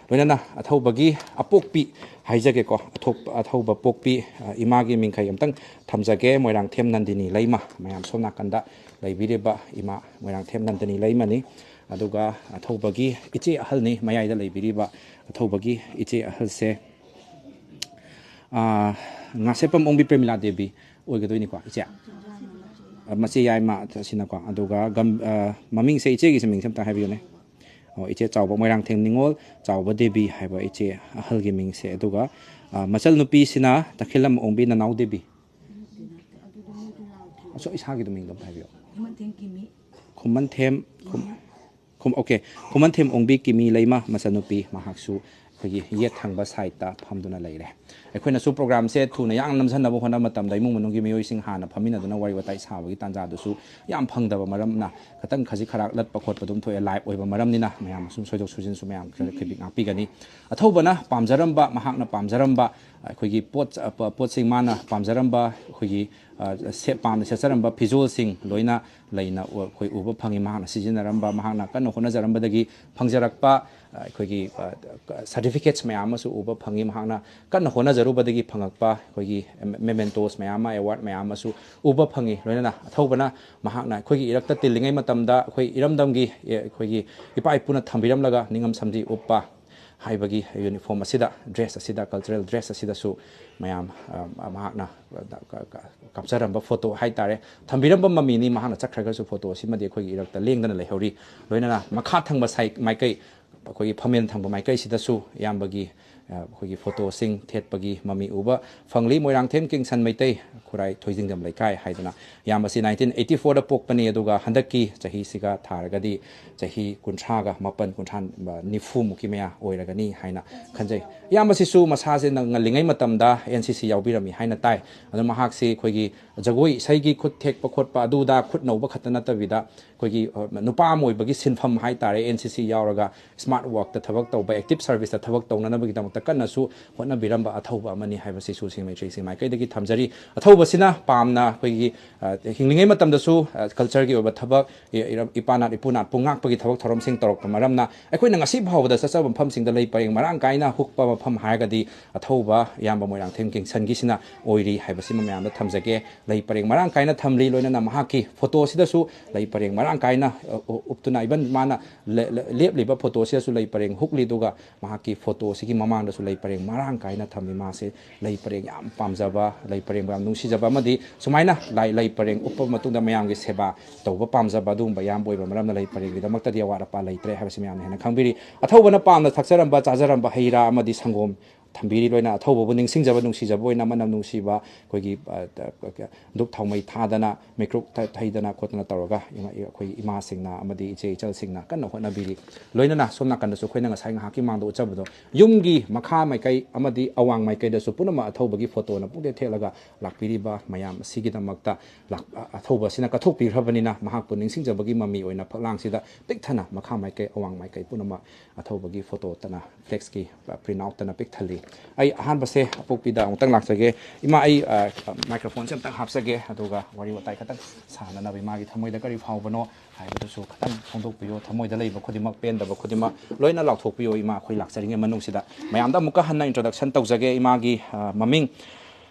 ꯂꯣꯏꯅꯅ ꯑꯊꯧꯕꯒꯤ ꯑꯄꯣꯛꯄꯤ ꯍꯥꯏꯖꯒꯦꯀꯣ, ꯑꯊꯣꯛ-, ꯑꯊꯧꯕ ꯄꯣꯛꯄꯤ, ꯑ, ꯏꯃꯥꯒꯤ ꯃꯤꯡꯈꯩ ꯑꯝꯇꯪ ꯊꯝꯖꯒꯦ꯫ ꯃꯣꯏꯔꯥꯡꯊꯦꯝ ꯅꯟꯗꯤꯅꯤ ꯂꯩꯃ, ꯃꯌꯥꯝ ꯁꯣꯝ ꯅꯥꯀꯟꯗ ꯂꯩꯕꯤꯔꯤꯕ ꯏꯃꯥ ꯃꯣꯏꯔꯥꯡꯊꯦꯝ ꯅꯟꯗꯤꯅꯤ ꯂꯩꯃꯅꯤ꯫ ꯑꯗꯨꯒ ꯑꯊꯧꯕꯒꯤ ꯏꯆꯦ ꯑꯍꯜꯅꯤ, ꯃꯌꯥꯏꯗ ꯂꯩꯕꯤꯔꯤꯕ ꯑꯊꯧꯕꯒꯤ ꯏꯆꯦ ꯑꯍꯜꯁꯦ, ꯑ, ꯉꯥꯁꯦꯞꯄꯝ ꯑꯣꯡꯕꯤ ꯄ꯭ꯔꯦꯃꯤꯂꯥ ꯗꯦꯕꯤ ꯑꯣꯏꯒꯗꯣꯏꯅꯤꯀꯣ, ꯏꯆꯦ? ꯑ, ꯃꯆꯦ ꯌꯥꯏꯃ ꯑꯁꯤꯅꯀꯣ꯫ ꯑꯗꯨꯒ ꯒꯝ-, ꯑ, ꯃꯃꯤꯡꯁꯦ, ꯏꯆꯦꯒꯤꯁꯦ ꯃꯤꯡꯁꯦ ꯑꯝꯇ ꯍꯥꯏꯕꯤꯌꯨꯅꯦ꯫ ꯑꯣ, ꯏꯆꯦ ꯆꯥꯎꯕ ꯃꯣꯏꯔꯥꯡꯊꯦꯝ ꯅꯤꯉꯣꯜ, ꯆꯥꯎꯕ ꯗꯦꯕꯤ ꯍꯥꯏꯕ ꯏꯆꯦ ꯑꯍꯜꯒꯤ ꯃꯤꯡꯁꯦ꯫ ꯑꯗꯨꯒ, ꯑ, ꯃꯆꯜ ꯅꯨꯄꯤꯁꯤꯅ ꯇꯈꯦꯜꯂꯝ ꯑꯣꯡꯕꯤ ꯅꯅꯥꯎ ꯗꯦꯕꯤ꯫ ꯑꯁꯣ ꯏꯁꯥꯒꯤꯗꯣ ꯃꯤꯡꯗꯣ ꯑꯝꯇ ꯍꯥꯏꯕꯤꯌꯣ꯫ ꯈꯨꯃꯟꯊꯦꯝ ꯀꯤꯃꯤ꯫ ꯈꯨꯃꯟꯊꯦꯝ, ꯈꯨꯝ-, ꯈꯨꯝ-, okay, ꯈꯨꯃꯟꯊꯦꯝ ꯑꯣꯡꯕꯤ ꯀꯤꯃꯤ ꯂꯩꯃ ꯃꯆꯟꯅꯨꯄꯤ, ꯃꯍꯥꯛꯁꯨ ꯑꯩꯈꯣꯏꯒꯤ ꯌꯦꯠ ꯊꯪꯕ side ꯇ ꯐꯝꯗꯨꯅ ꯂꯩꯔꯦ꯫ ꯑꯩꯈꯣꯏꯅꯁꯨ program ꯁꯦ ꯊꯨꯅ ꯌꯥꯡꯅ ꯅꯝꯁꯤꯟꯅꯕ ꯍꯣꯠꯅꯕ ꯃꯇꯝꯗ ꯏꯃꯨꯡ ꯃꯅꯨꯡꯒꯤ ꯃꯤꯑꯣꯏꯁꯤꯡ ꯍꯥꯟꯅ ꯐꯝꯃꯤꯟꯅꯗꯨꯅ ꯋꯥꯔꯤ ꯋꯥꯇꯥꯏ ꯁꯥꯕꯒꯤ ꯇꯥꯟꯖꯥꯗꯨꯁꯨ ꯌꯥꯝ ꯐꯪꯗꯕ ꯃꯔꯝꯅ ꯈꯇꯪ ꯈꯖꯤꯛ ꯈꯔꯥꯛ ꯂꯠꯄ ꯈꯣꯠꯄ ꯑꯗꯨꯝ ꯊꯣꯛꯑꯦ, live ꯑꯣꯏꯕ ꯃꯔꯝꯅꯤꯅ꯫ ꯃꯌꯥꯝ ꯑꯁꯨꯝ ꯁꯣꯏꯗꯣꯛ ꯁꯣꯏꯖꯤꯟꯁꯨ ꯃꯌꯥꯝ ꯈꯔ ꯈꯤꯕꯤꯛ ꯉꯥꯛꯄꯤꯒꯅꯤ꯫ ꯑꯊꯧꯕꯅ ꯄꯥꯝꯖꯔꯝꯕ, ꯃꯍꯥꯛꯅ ꯄꯥꯝꯖꯔꯝꯕ ꯑꯩꯈꯣꯏꯒꯤ ꯄꯣꯠ, ꯄꯣꯠꯁꯤꯡ, ꯃꯥꯅ ꯄꯥꯝꯖꯔꯝꯕ ꯑꯩꯈꯣꯏꯒꯤ, ꯑ, ꯁꯦꯠ-, ꯄꯥꯝꯅ ꯁꯦꯠꯆꯔꯝꯕ ꯐꯤꯖꯣꯜꯁꯤꯡ ꯂꯣꯏꯅ ꯂꯩꯅ ꯎ-, ꯑꯩꯈꯣꯏ ꯎꯕ ꯐꯪꯉꯤ꯫ ꯃꯍꯥꯛꯅ ꯁꯤꯖꯤꯟꯅꯔꯝꯕ, ꯃꯍꯥꯛꯅ ꯀꯟꯅ ꯍꯣꯠꯅꯖꯔꯝꯕꯗꯒꯤ ꯐꯪꯖꯔꯛꯄ, ꯑ, ꯑꯩꯈꯣꯏꯒꯤ, ꯑ, certificates ꯃꯌꯥꯝ ꯑꯃꯁꯨ ꯎꯕ ꯐꯪꯉꯤ꯫ ꯃꯍꯥꯛꯅ ꯀꯟꯅ ꯍꯣꯠꯅꯖꯔꯨꯕꯗꯒꯤ ꯐꯪꯉꯛꯄ ꯑꯩꯈꯣꯏꯒꯤ mementos ꯃꯌꯥꯝ ꯑꯃ, award ꯃꯌꯥꯝ ꯑꯃꯁꯨ ꯎꯕ ꯐꯪꯉꯤ꯫ ꯂꯣꯏꯅꯅ ꯑꯊꯧꯕꯅ ꯃꯍꯥꯛꯅ ꯑꯩꯈꯣꯏꯒꯤ ꯏꯔꯛꯇ ꯇꯤꯜꯂꯤꯉꯩ ꯃꯇꯝꯗ ꯑꯩꯈꯣꯏ ꯏꯔꯝꯗꯝꯒꯤ, ꯑꯦ, ꯑꯩꯈꯣꯏꯒꯤ ꯏꯄꯥ ꯏꯄꯨꯅ ꯊꯝꯕꯤꯔꯝꯂꯒ ꯅꯤꯡꯉꯝ ꯁꯝꯖꯤ ꯎꯞꯄ ꯍꯥꯏꯕꯒꯤ uniform ꯑꯁꯤꯗ, dress ꯑꯁꯤꯗ, cultural dress ꯑꯁꯤꯗꯁꯨ ꯃꯌꯥꯝ, ꯑ, ꯃꯍꯥꯛꯅ ꯀꯥꯞꯆꯔꯝꯕ photo ꯍꯥꯏꯇꯥꯔꯦ꯫ ꯊꯝꯕꯤꯔꯝꯕ ꯃꯃꯤꯅꯤ, ꯃꯍꯥꯛꯅ ꯆꯠꯈ꯭ꯔꯒꯁꯨ photo ꯑꯁꯤꯃꯗꯤ ꯑꯩꯈꯣꯏꯒꯤ ꯏꯔꯛꯇ ꯂꯦꯡꯗꯅ ꯂꯩꯍꯧꯔꯤ꯫ ꯂꯣꯏꯅꯅ ꯃꯈꯥ ꯊꯪꯕ ꯁꯥꯏ-, ꯃꯥꯏꯀꯩ, ꯑꯩꯈꯣꯏꯒꯤ ꯐꯝꯃꯦꯟ ꯊꯪꯕ ꯃꯥꯏꯀꯩꯁꯤꯗꯁꯨ ꯏꯌꯥꯝꯕꯒꯤ, ꯑ, ꯑꯩꯈꯣꯏꯒꯤ photo ꯁꯤꯡ ꯊꯦꯠꯄꯒꯤ ꯃꯃꯤ ꯎꯕ ꯐꯪꯂꯤ꯫ ꯃꯣꯏꯔꯥꯡꯊꯦꯝ ꯀꯤꯡꯁꯟ ꯃꯩꯇꯩ, ꯈꯨꯔꯥꯏ ꯊꯣꯏꯖꯤꯡꯗꯝ ꯂꯩꯀꯥꯏ ꯍꯥꯏꯗꯅ꯫ ꯏꯌꯥꯝꯕꯁꯤ nineteen eighty four ꯗ ꯄꯣꯛꯄꯅꯤ, ꯑꯗꯨꯒ ꯍꯟꯗꯛꯀꯤ ꯆꯍꯤꯁꯤꯒ ꯊꯥꯔꯒꯗꯤ ꯆꯍꯤ ꯀꯨꯟꯊ꯭ꯔꯥꯒ ꯃꯥꯄꯟ, ꯀꯨꯟꯊ꯭ꯔꯥ, ꯅꯤꯐꯨ ꯃꯨꯛꯀꯤ ꯃꯌꯥ ꯑꯣꯏꯔꯒꯅꯤ ꯍꯥꯏꯅ ꯈꯟꯖꯩ꯫ ꯏꯌꯥꯝꯕꯁꯤꯁꯨ ꯃꯁꯥꯁꯦ ꯉꯜꯂꯤꯉꯩ ꯃꯇꯝꯗ N C C ꯌꯥꯎꯕꯤꯔꯝꯃꯤ ꯍꯥꯏꯅ ꯇꯥꯏ꯫ ꯑꯗꯣ ꯃꯍꯥꯛꯁꯤ ꯑꯩꯈꯣꯏꯒꯤ ꯖꯒꯣꯏ ꯏꯁꯩꯒꯤ ꯈꯨꯠ ꯊꯦꯛꯄ ꯈꯣꯠꯄ ꯑꯗꯨꯗ ꯈꯨꯠ ꯅꯧꯕ ꯈꯛꯇ ꯅꯠꯇꯕꯤꯗ ꯑꯩꯈꯣꯏꯒꯤ, ꯑ, ꯅꯨꯄꯥ ꯑꯃ ꯑꯣꯏꯕꯒꯤ ꯁꯤꯟꯐꯝ ꯍꯥꯏꯇꯥꯔꯦ, N C C ꯌꯥꯎꯔꯒ smart work ꯇ ꯊꯕꯛ ꯇꯧꯕ, active service ꯇ ꯊꯕꯛ ꯇꯧꯅꯅꯕꯒꯤꯗꯃꯛꯇ ꯀꯟꯅꯁꯨ ꯍꯣꯠꯅꯕꯤꯔꯝꯕ ꯑꯊꯧꯕ ꯑꯃꯅꯤ ꯍꯥꯏꯕꯁꯤꯁꯨ ꯁꯤꯡꯃꯩ ꯁꯤꯡꯃꯥꯏꯀꯩꯗꯒꯤ ꯊꯝꯖꯔꯤ꯫ ꯑꯊꯧꯕꯁꯤꯅ ꯄꯥꯝꯅ ꯑꯩꯈꯣꯏꯒꯤ, ꯑ, ꯍꯤꯡꯂꯤꯉꯩ ꯃꯇꯝꯗꯁꯨ, ꯑ, culture ꯒꯤ ꯑꯣꯏꯕ ꯊꯕꯛ, ꯏ-, ꯏꯔꯝ-, ꯏꯄꯥ ꯅꯥꯠ ꯏꯄꯨ ꯅꯥꯠꯄꯨ ꯉꯥꯛꯄꯒꯤ ꯊꯕꯛ ꯊꯧꯔꯝꯁꯤꯡ ꯇꯧꯔꯛꯄ ꯃꯔꯝꯅ ꯑꯩꯈꯣꯏꯅ ꯉꯁꯤ ꯐꯥꯎꯕꯗ ꯆꯠꯆꯕ ꯃꯐꯝꯁꯤꯡꯗ ꯂꯩ ꯄꯔꯦꯡ ꯃꯔꯥꯡ ꯀꯥꯏꯅ ꯍꯨꯛꯄ ꯃꯐꯝ ꯍꯥꯏꯔꯒꯗꯤ ꯑꯊꯧꯕ ꯏꯌꯥꯝꯕ ꯃꯣꯏꯔꯥꯡꯊꯦꯝ ꯀꯤꯡꯁꯟꯒꯤꯁꯤꯅ ꯑꯣꯏꯔꯤ ꯍꯥꯏꯕꯁꯤꯃ ꯃꯌꯥꯝꯗ ꯊꯝꯖꯒꯦ꯫ ꯂꯩ ꯄꯔꯦꯡ ꯃꯔꯥꯡ ꯀꯥꯏꯅ ꯊꯝꯂꯤ꯫ ꯂꯣꯏꯅꯅ ꯃꯍꯥꯛꯀꯤ ꯐꯣꯇꯣꯁꯤꯗꯁꯨ ꯂꯩ ꯄꯔꯦꯡ ꯃꯔꯥꯡ ꯀꯥꯏꯅ, ꯑ, ꯎ-, ꯎꯞꯇꯨꯅ, even ꯃꯥꯅ ꯂꯦ-, ꯂꯦ-, ꯂꯦꯞꯂꯤꯕ ꯐꯣꯇꯣꯁꯤꯗꯁꯨ ꯂꯩ ꯄꯔꯦꯡ ꯍꯨꯛꯂꯤ꯫ ꯑꯗꯨꯒ ꯃꯍꯥꯛꯀꯤ ꯐꯣꯇꯣꯁꯤꯒꯤ ꯃꯃꯥꯡꯗꯁꯨ ꯂꯩ ꯄꯔꯦꯡ ꯃꯔꯥꯡ ꯀꯥꯏꯅ ꯊꯝꯃꯤ꯫ ꯃꯥꯁꯦ ꯂꯩ ꯄꯔꯦꯡ ꯌꯥꯝ ꯄꯥꯝꯖꯕ, ꯂꯩ ꯄꯔꯦꯡꯕꯨ ꯌꯥꯝ ꯅꯨꯡꯁꯤꯖꯕ ꯑꯃꯗꯤ ꯁꯨꯃꯥꯏꯅ ꯂꯥꯏ-, ꯂꯩ ꯄꯔꯦꯡ ꯎꯞꯄ ꯃꯇꯨꯡꯗ ꯃꯌꯥꯝꯒꯤ ꯁꯦꯕꯥ ꯇꯧꯕ ꯄꯥꯝꯖꯕ ꯑꯗꯨꯒꯨꯝꯕ ꯏꯌꯥꯝꯕ ꯑꯣꯏꯕ ꯃꯔꯝꯅ ꯂꯩ ꯄꯔꯦꯡꯒꯤꯗꯃꯛꯇꯗꯤ ꯑꯋꯥꯠ ꯑꯄꯥ ꯂꯩꯇ꯭ꯔꯦ ꯍꯥꯏꯕꯁꯤ ꯃꯌꯥꯝꯅ ꯍꯦꯟꯅ ꯈꯪꯕꯤꯔꯤ꯫ ꯑꯊꯧꯕꯅ ꯄꯥꯝꯅ ꯊꯛꯆꯔꯝꯕ, ꯆꯥꯖꯔꯝꯕ ꯍꯩ ꯔꯥ ꯑꯃꯗꯤ ꯁꯪꯒꯣꯝ ꯊꯝꯕꯤꯔꯤ꯫ ꯂꯣꯏꯅ ꯑꯊꯧꯕꯕꯨ ꯅꯤꯡꯁꯤꯡꯖꯕ, ꯅꯨꯡꯁꯤꯖꯕ ꯑꯣꯏꯅ ꯃꯅꯝ ꯅꯨꯡꯁꯤꯕ ꯑꯩꯈꯣꯏꯒꯤ, ꯑ, ꯙꯨꯞ ꯊꯥꯎꯃꯩ ꯊꯥꯗꯅ, ꯃꯩꯀ꯭ꯔꯨꯞ ꯊ-, ꯊꯩꯗꯅ ꯈꯣꯠꯇꯅ ꯇꯧꯔꯒ ꯏꯃꯥ-, ꯑꯩꯈꯣꯏ ꯏꯃꯥꯁꯤꯡꯅ ꯑꯃꯗꯤ ꯏꯆꯦ ꯏꯆꯜꯁꯤꯡꯅ ꯀꯟꯅ ꯍꯣꯠꯅꯕꯤꯔꯤ꯫ ꯂꯣꯏꯅꯅ ꯁꯣꯝ ꯅꯥꯀꯟꯗꯁꯨ ꯑꯩꯈꯣꯏꯅ ꯉꯁꯥꯏ ꯉꯥꯏꯍꯥꯛꯀꯤ ꯃꯥꯡꯗ ꯎꯠꯆꯕꯗꯣ, ꯌꯨꯝꯒꯤ ꯃꯈꯥ ꯃꯥꯏꯀꯩ ꯑꯃꯗꯤ ꯑꯋꯥꯡ ꯃꯥꯏꯀꯩꯗꯁꯨ ꯄꯨꯝꯅꯃꯛ ꯑꯊꯧꯕꯒꯤ ꯐꯣꯇꯣꯅ ꯄꯨꯡꯊꯦꯠ ꯊꯦꯠꯂꯒ ꯂꯥꯛꯄꯤꯔꯤꯕ ꯃꯌꯥꯝ ꯑꯁꯤꯒꯤꯗꯃꯛꯇ ꯂꯥꯛ-, ꯑ-, ꯑꯊꯧꯕ ꯑꯁꯤꯅ ꯀꯠꯊꯣꯛꯄꯤꯈ꯭ꯔꯕꯅꯤꯅ, ꯃꯍꯥꯛꯄꯨ ꯅꯤꯡꯁꯤꯡꯖꯕꯒꯤ ꯃꯃꯤ ꯑꯣꯏꯅ ꯐꯛꯂꯥꯡꯁꯤꯗ ꯄꯤꯛ ꯊꯟꯅ ꯃꯈꯥ ꯃꯥꯏꯀꯩ, ꯑꯋꯥꯡ ꯃꯥꯏꯀꯩ ꯄꯨꯝꯅꯃꯛ ꯑꯊꯧꯕꯒꯤ ꯐꯣꯇꯣꯇꯅ, ꯐ꯭ꯂꯦꯛꯁꯀꯤ, ꯑ, ꯄ꯭ꯔꯤꯟ ꯑꯥꯎꯠꯇꯅ ꯄꯤꯛ ꯊꯜꯂꯤ꯫ ꯑꯩ ꯑꯍꯥꯟꯕꯁꯦ ꯑꯄꯣꯛꯄꯤꯗ ꯑꯃꯨꯛꯇꯪ ꯂꯥꯛꯆꯒꯦ꯫ ꯏꯃꯥ, ꯑꯩ, ꯑ, ꯃꯥꯏꯀ꯭ꯔꯣꯐꯣꯟꯁꯦ ꯑꯝꯇꯪ ꯍꯥꯞꯆꯒꯦ, ꯑꯗꯨꯒ ꯋꯥꯔꯤ ꯋꯥꯇꯥꯏ ꯈꯇꯪ ꯁꯥꯟꯅꯅꯕ, ꯏꯃꯥꯒꯤ ꯊꯃꯣꯏꯗ ꯀꯔꯤ ꯐꯥꯎꯕꯅꯣ ꯍꯥꯏꯕꯗꯨꯁꯨ ꯈꯇꯪ ꯐꯣꯡꯗꯣꯛꯄꯤꯌꯨ꯫ ꯊꯃꯣꯏꯗ ꯂꯩꯕ ꯈꯨꯗꯤꯡꯃꯛ, ꯄꯦꯟꯗꯕ ꯈꯨꯗꯤꯡꯃꯛ ꯂꯣꯏꯅ ꯂꯥꯎꯊꯣꯛꯄꯤꯌꯨ, ꯏꯃꯥ, ꯑꯩꯈꯣꯏ ꯂꯥꯛꯆꯔꯤꯉꯩ ꯃꯅꯨꯡꯁꯤꯗ꯫ ꯃꯌꯥꯝꯗ ꯑꯃꯨꯛꯀ ꯍꯟꯅ introduction ꯇꯧꯖꯒꯦ꯫ ꯏꯃꯥꯒꯤ, ꯑ, ꯃꯃꯤꯡ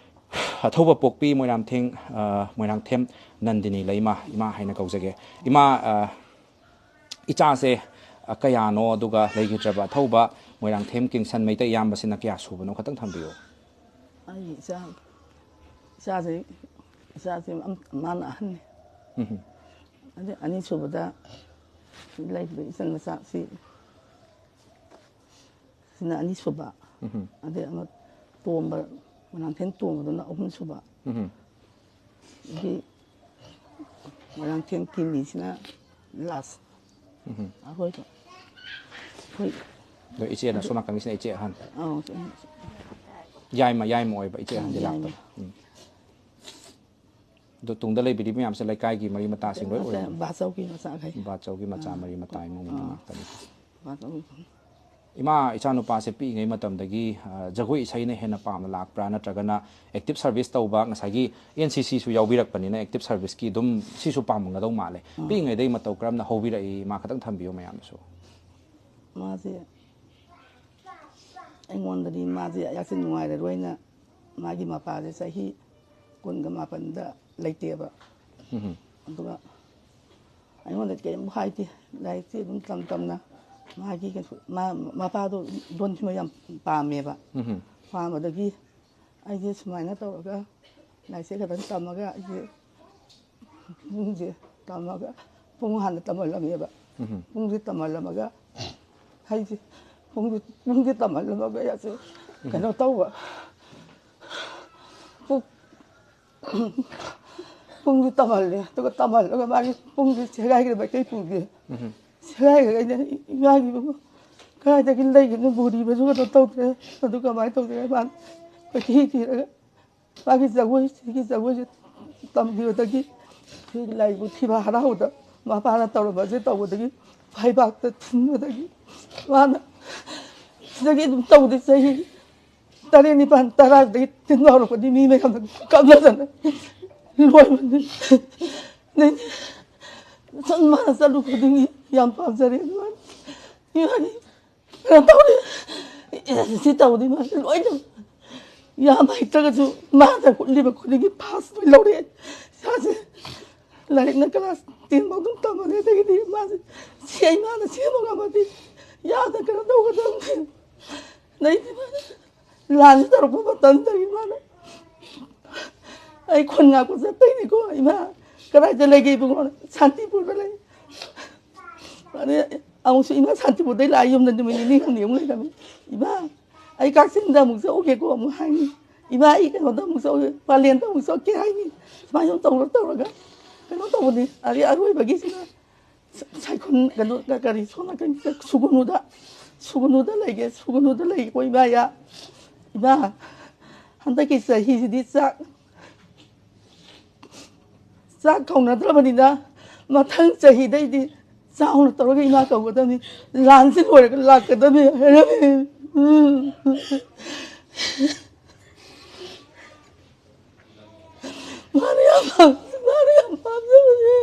ꯑꯊꯧꯕ ꯄꯣꯛꯄꯤ ꯃꯣꯏꯔꯥꯡꯊꯦꯡ, ꯑ, ꯃꯣꯏꯔꯥꯡꯊꯦꯝ ꯅꯟꯗꯤꯅꯤ ꯂꯩꯃ, ꯏꯃꯥ ꯍꯥꯏꯅ ꯀꯧꯖꯒꯦ꯫ ꯏꯃꯥ, ꯑ, ꯏꯆꯥꯁꯦ, ꯑ, ꯀꯌꯥꯅꯣ, ꯑꯗꯨꯒ ꯂꯩꯈꯤꯗ꯭ꯔꯕ ꯑꯊꯧꯕ ꯃꯣꯏꯔꯥꯡꯊꯦꯝ ꯀꯤꯡꯁꯟ ꯃꯩꯇꯩ ꯏꯌꯥꯝꯕꯁꯤꯅ ꯀꯌꯥ ꯁꯨꯕꯅꯣ ꯈꯇꯪ ꯊꯝꯕꯤꯌꯨ꯫ ꯑꯩꯒꯤ ꯏꯆꯥ, ꯏꯆꯥꯁꯦ, ꯏꯆꯥꯁꯦ ꯑꯝ-, ꯃꯥꯅ ꯑꯍꯟꯅꯤ꯫ ꯎꯝ꯫ ꯑꯗꯩ ꯑꯅꯤꯁꯨꯕꯗ ꯂꯩꯕ ꯏꯆꯟ ꯃꯆꯥꯁꯤ, ꯁꯤꯅ ꯑꯅꯤꯁꯨꯕ꯫ ꯎꯝ꯫ ꯑꯗꯩ ꯑꯃ ꯇꯣꯝꯕ, ꯃꯣꯏꯔꯥꯡꯊꯦꯝ ꯇꯣꯝꯕꯗꯨꯅ ꯑꯍꯨꯝꯁꯨꯕ꯫ ꯎꯝ꯫ ꯑꯗꯒꯤ ꯃꯣꯏꯔꯥꯡꯊꯦꯝ ꯀꯤꯃꯤꯁꯤꯅ last꯫ ꯎꯝ꯫ ꯑꯩꯈꯣꯏ, ꯑꯩꯈꯣꯏ ꯑꯗꯣ ꯏꯆꯦꯅ ꯁꯣꯝ ꯅꯥꯀꯟꯒꯤꯁꯤꯅ ꯏꯆꯦ ꯑꯍꯟ꯫ ꯑꯧ, ꯏꯆꯦ ꯑꯍꯟ꯫ ꯌꯥꯏꯃ, ꯌꯥꯏꯃ ꯑꯣꯏꯕ ꯏꯆꯦ ꯑꯍꯟꯗꯤ ꯌꯥꯏꯃ꯫ ꯂꯥꯛꯇꯕ꯫ ꯎꯝ꯫ ꯑꯗꯣ ꯇꯨꯡꯗ ꯂꯩꯕꯤꯔꯤꯕ ꯃꯌꯥꯝꯁꯦ ꯂꯩꯀꯥꯏꯒꯤ ꯃꯔꯤ ꯃꯇꯥꯁꯤꯡ ꯂꯣꯏ ꯑꯣꯏꯔꯝꯃꯤ? ꯕꯥꯆꯧꯒꯤ ꯃꯆꯥꯈꯩ꯫ ꯕꯥꯆꯧꯒꯤ ꯃꯆꯥ ꯑꯥ꯫ ꯃꯔꯤ ꯃꯇꯥ ꯏꯃꯨꯡ ꯃꯅꯨꯡ ꯑꯥ꯫ ꯉꯥꯛꯇꯅꯤ꯫ ꯕꯥꯆꯧꯒꯤ꯫ ꯏꯃꯥ, ꯏꯆꯥꯅꯨꯄꯥꯁꯦ ꯄꯤꯛꯏꯉꯩ ꯃꯇꯝꯗꯒꯤ, ꯑ, ꯖꯒꯣꯏ ꯏꯁꯩꯅ ꯍꯦꯟꯅ ꯄꯥꯝꯅ ꯂꯥꯛꯄ꯭ꯔꯥ, ꯅꯠꯇ꯭ꯔꯒꯅ active service ꯇꯧꯕ, ꯉꯁꯥꯏꯒꯤ N C C ꯁꯨ ꯌꯥꯎꯕꯤꯔꯛꯄꯅꯤꯅ active service ꯀꯤ ꯑꯗꯨꯝ ꯁꯤꯁꯨ ꯄꯥꯝꯃꯝꯒꯗꯧ ꯃꯥꯜꯂꯦ꯫ ꯑꯥ꯫ ꯄꯤꯛꯏꯉꯩꯗꯒꯤ ꯃꯇꯧ ꯀꯔꯝꯅ ꯍꯧꯕꯤꯔꯛꯏ, ꯏꯃꯥ, ꯈꯇꯪ ꯊꯝꯕꯤꯌꯨ ꯃꯌꯥꯝꯗꯁꯨ꯫ ꯃꯥꯁꯦ ꯑꯩꯉꯣꯟꯗꯗꯤ ꯃꯥꯁꯦ ꯌꯥꯝ ꯅꯨꯡꯉꯥꯏꯔꯔꯣꯏꯅ ꯃꯥꯒꯤ ꯃꯄꯥꯁꯦ ꯆꯍꯤ ꯀꯨꯟꯒ ꯃꯥꯄꯟꯗ ꯂꯩꯇꯦꯕ꯫ ꯑꯗꯨꯒ ꯑꯩꯉꯣꯟꯗ ꯀꯔꯤꯝ ꯍꯥꯏꯗꯦ꯫ ꯂꯥꯏꯔꯤꯛꯁꯤ ꯑꯗꯨꯝ ꯇꯝ ꯇꯝꯅ ꯃꯥꯒꯤ ꯀꯩꯁꯨ, ꯃꯥ, ꯃꯄꯥꯗꯣ ꯂꯣꯟ ꯁꯤꯟꯕ ꯌꯥꯝ ꯄꯥꯝꯃꯦꯕ꯫ ꯄꯥꯝꯕꯗꯒꯤ ꯑꯩꯁꯦ ꯁꯨꯃꯥꯏꯅ ꯇꯧꯔꯒ ꯂꯥꯏꯔꯤꯛꯁꯦ ꯈꯛꯇꯪ ꯇꯝꯃꯒ ꯑꯩꯁꯦ ꯄꯨꯡꯁꯦ ꯇꯝꯃꯒ ꯄꯨꯡ ꯍꯥꯟꯅ ꯇꯝꯍꯜꯂꯝꯃꯦꯕ꯫ ꯄꯨꯡꯁꯦ ꯇꯝꯍꯜꯂꯝꯃꯒ ꯑꯩꯁꯦ ꯄꯨꯡꯁꯦ, ꯄꯨꯡꯁꯦ ꯇꯝꯍꯜꯂꯝꯃꯒ ꯑꯩꯁꯦ ꯀꯩꯅꯣ ꯇꯧꯕ꯫ ꯄꯨꯡ, ꯄꯨꯡꯁꯦ ꯇꯝꯍꯜꯂꯦ꯫ ꯑꯗꯨꯒ ꯇꯝꯍꯜꯂꯒ ꯃꯥꯒꯤ ꯄꯨꯡꯁꯦ ꯁꯦꯒꯥꯏꯈ꯭ꯔꯦ, ꯃꯩꯇꯩ ꯄꯨꯡꯁꯦ꯫ ꯁꯦꯒꯥꯏꯈ꯭ꯔꯒ ꯑꯩꯅ ꯏꯃꯥꯒꯤ ꯀꯗꯥꯏꯗꯒꯤ ꯂꯩꯒꯅꯣ, ꯕꯣꯔꯤ ꯃꯆꯨ ꯀꯩꯅꯣ ꯇꯧꯗ꯭ꯔꯦ꯫ ꯑꯗꯨ ꯀꯃꯥꯏꯅ ꯇꯧꯗꯣꯏꯅꯣ? ꯃꯥꯅ ꯀꯣꯏꯊꯤ ꯊꯤꯔꯒ ꯃꯥꯒꯤ ꯖꯒꯣꯏ, ꯁꯤꯒꯤ ꯖꯒꯣꯏꯁꯦ ꯇꯝꯈꯤꯕꯗꯒꯤ ꯁꯤꯒꯤ ꯂꯥꯏꯕꯨ ꯊꯤꯕ ꯍꯔꯥꯎꯕꯗ ꯃꯄꯥꯅ ꯇꯧꯔꯝꯕꯁꯦ ꯇꯧꯕꯗꯒꯤ ꯐꯩꯕꯥꯛꯇ ꯊꯤꯟꯕꯗꯒꯤ ꯃꯥꯅ ꯁꯤꯗꯒꯤ ꯑꯗꯨꯝ ꯇꯧꯗꯦ꯫ ꯆꯍꯤ ꯇꯔꯦꯠ, ꯅꯤꯄꯥꯟ, ꯇꯔꯥꯗꯒꯤ ꯊꯤꯟꯕ ꯍꯧꯔꯛꯄꯗꯤ ꯃꯤ ꯃꯌꯥꯝꯅ ꯀꯞꯅꯗꯅ ꯂꯣꯏꯕꯅꯤ꯫ ꯑꯗꯩꯗꯤ ꯁꯨꯝ ꯃꯥꯅ ꯆꯠꯂꯨ ꯈꯨꯗꯤꯡꯒꯤ ꯌꯥꯝ ꯄꯥꯝꯖꯔꯦ꯫ ꯑꯗꯨꯃꯥꯏꯅ ꯏꯃꯥꯒꯤ ꯀꯩꯅꯣ ꯇꯧꯔꯦ꯫ ꯁꯤ ꯇꯧꯔꯗꯤ ꯃꯥꯁꯦ ꯂꯣꯏꯅ ꯌꯥꯝ ꯍꯩꯇ꯭ꯔꯒꯁꯨ ꯃꯥꯅ ꯎꯠꯂꯤꯕ ꯈꯨꯗꯤꯡꯒꯤ ꯐꯥꯁ ꯂꯣꯏ ꯂꯧꯔꯛꯑꯦ꯫ ꯏꯁꯥꯁꯦ ꯂꯥꯏꯔꯤꯛꯅ ꯀ꯭ꯂꯥꯁ ꯇꯦꯟ ꯐꯥꯎ ꯑꯗꯨꯝ ꯇꯝꯃꯅꯤ꯫ ꯑꯗꯒꯤꯗꯤ ꯃꯥꯁꯦ ꯁꯤ ꯑꯩ ꯃꯥꯅ ꯁꯦꯝꯕ ꯉꯝꯃꯗꯤ ꯌꯥꯝꯅ ꯀꯩꯅꯣ ꯇꯧꯒꯗꯕꯅꯤ꯫ ꯑꯗꯩꯗꯤ ꯃꯥꯅ ꯂꯥꯟꯁꯤ ꯇꯧꯔꯛꯄ ꯃꯇꯝꯗꯒꯤ ꯃꯥꯅ ꯑꯩ ꯈꯨꯟ ꯉꯥꯛꯄ ꯆꯠꯇꯣꯏꯅꯤꯀꯣ ꯏꯃꯥ꯫ "ꯀꯗꯥꯏꯗ ꯂꯩꯒꯦ ꯏꯕꯨꯡꯉꯣ?" "ꯁꯥꯟꯇꯤꯄꯨꯔꯗ ꯂꯩ"꯫ ꯑꯗꯩ ꯑꯃꯨꯛꯁꯨ ꯏꯃꯥ ꯁꯥꯟꯇꯤꯄꯨꯔꯗꯩ ꯂꯥꯛꯑ ꯌꯨꯝꯗ ꯅꯨꯃꯤꯠ ꯅꯤꯅꯤ ꯍꯨꯝꯅꯤ ꯑꯃꯨꯛ ꯂꯩꯔꯝꯃꯤ꯫ "ꯏꯃꯥ, ꯑꯩ ꯀꯛꯆꯤꯡꯗ ꯑꯃꯨꯛ ꯆꯠꯎꯒꯦꯀꯣ" ꯑꯃꯨꯛ ꯍꯥꯏꯅꯤ꯫ "ꯏꯃꯥ, ꯑꯩ ꯀꯩꯅꯣꯗ ꯑꯃꯨꯛ ꯆꯠꯎꯒꯦ, ꯄꯂꯦꯟꯗ ꯑꯃꯨꯛ ꯆꯠꯀꯦ" ꯍꯥꯏꯅꯤ꯫ ꯁꯨꯃꯥꯏꯅ ꯁꯨꯝ ꯇꯧꯔ ꯇꯧꯔꯒ ꯀꯩꯅꯣ ꯇꯧꯕꯅꯤ꯫ ꯑꯗꯩ ꯑꯔꯣꯏꯕꯒꯤꯁꯤꯅ ꯁꯥꯏꯈꯨꯟ, ꯀꯩꯅꯣ, ꯀꯔꯤ, ꯁꯣꯝ ꯅꯥꯀꯟꯒꯤ ꯁꯨꯒꯨꯅꯨꯗ, ꯁꯨꯒꯨꯅꯨꯗ ꯂꯩꯒꯦ, ꯁꯨꯒꯨꯅꯨꯗ ꯂꯩꯒꯦꯀꯣ ꯏꯃꯥ꯫ ꯌꯥ, ꯏꯃꯥ, ꯍꯟꯗꯛꯀꯤ ꯆꯍꯤꯁꯤꯗꯤ ꯆꯥꯛ, ꯆꯥꯛ ꯀꯧꯅꯗ꯭ꯔꯕꯅꯤꯅ ꯃꯊꯪ ꯆꯍꯤꯗꯩꯗꯤ ꯆꯥꯎꯅ ꯇꯧꯔꯒ ꯏꯃꯥ ꯀꯧꯒꯗꯕꯅꯤ, ꯂꯥꯟꯁꯤ ꯂꯣꯏꯔꯒ ꯂꯥꯛꯀꯗꯕꯅꯤ ꯍꯥꯏꯔꯝꯃꯤ꯫ ꯎꯝ꯫ ꯃꯥꯅ ꯌꯥꯝ ꯄꯥꯝ-, ꯃꯥꯅ ꯌꯥꯝ ꯄꯥꯝꯖꯕꯅꯦ꯫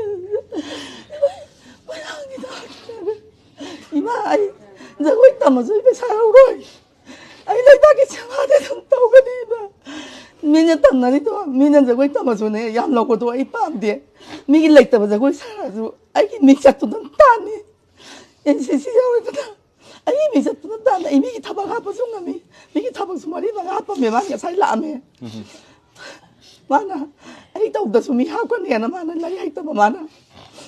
ꯃꯌꯥꯝꯒꯤꯗꯃꯛꯇ꯫ "ꯏꯃꯥ, ꯑꯩ ꯖꯒꯣꯏ ꯇꯝꯃꯁꯨ ꯑꯩ ꯄꯩꯁꯥ ꯂꯧꯔꯣꯏ꯫ ꯑꯩ ꯂꯩꯕꯥꯛꯀꯤ ꯁꯦꯕꯥꯗꯤ ꯑꯗꯨꯝ ꯇꯧꯒꯅꯤ ꯏꯃꯥ"꯫ ꯃꯤꯅ ꯇꯝꯅꯔꯤꯗꯣ, ꯃꯤꯅ ꯖꯒꯣꯏ ꯇꯝꯃꯁꯨꯅꯦ, ꯌꯥꯝ ꯂꯧꯕꯗꯣ ꯑꯩ ꯄꯥꯝꯗꯦ꯫ ꯃꯤꯒꯤ ꯂꯩꯇꯕ ꯖꯒꯣꯏ ꯁꯥꯔꯁꯨ ꯑꯩꯒꯤ ꯃꯤꯡꯆꯠꯇꯨꯗꯪ ꯇꯥꯟꯅꯤ꯫ ꯑꯦꯟ ꯁꯤ ꯁꯤ ꯌꯥꯎꯔꯤꯗꯅ ꯑꯩꯒꯤ ꯃꯤꯡꯆꯠꯇꯨꯗꯪ ꯇꯥꯟꯅ ꯑꯩ ꯃꯤꯒꯤ ꯊꯕꯛ ꯍꯥꯞꯄꯁꯨ ꯉꯝꯃꯤ꯫ ꯃꯤꯒꯤ ꯊꯕꯛꯁꯨ ꯃꯔꯤ ꯃꯉꯥ ꯍꯥꯞꯄꯝꯃꯦ, ꯃꯥ ꯉꯁꯥꯏ ꯂꯥꯛꯑꯝꯃꯦ꯫ ꯃꯥꯅ ꯑꯩ ꯇꯧꯗꯁꯨ ꯃꯤ ꯍꯥꯞꯀꯅꯤꯅ ꯃꯥꯅ ꯂꯥꯏꯔꯤꯛ ꯍꯩꯇꯕ ꯃꯥꯅ,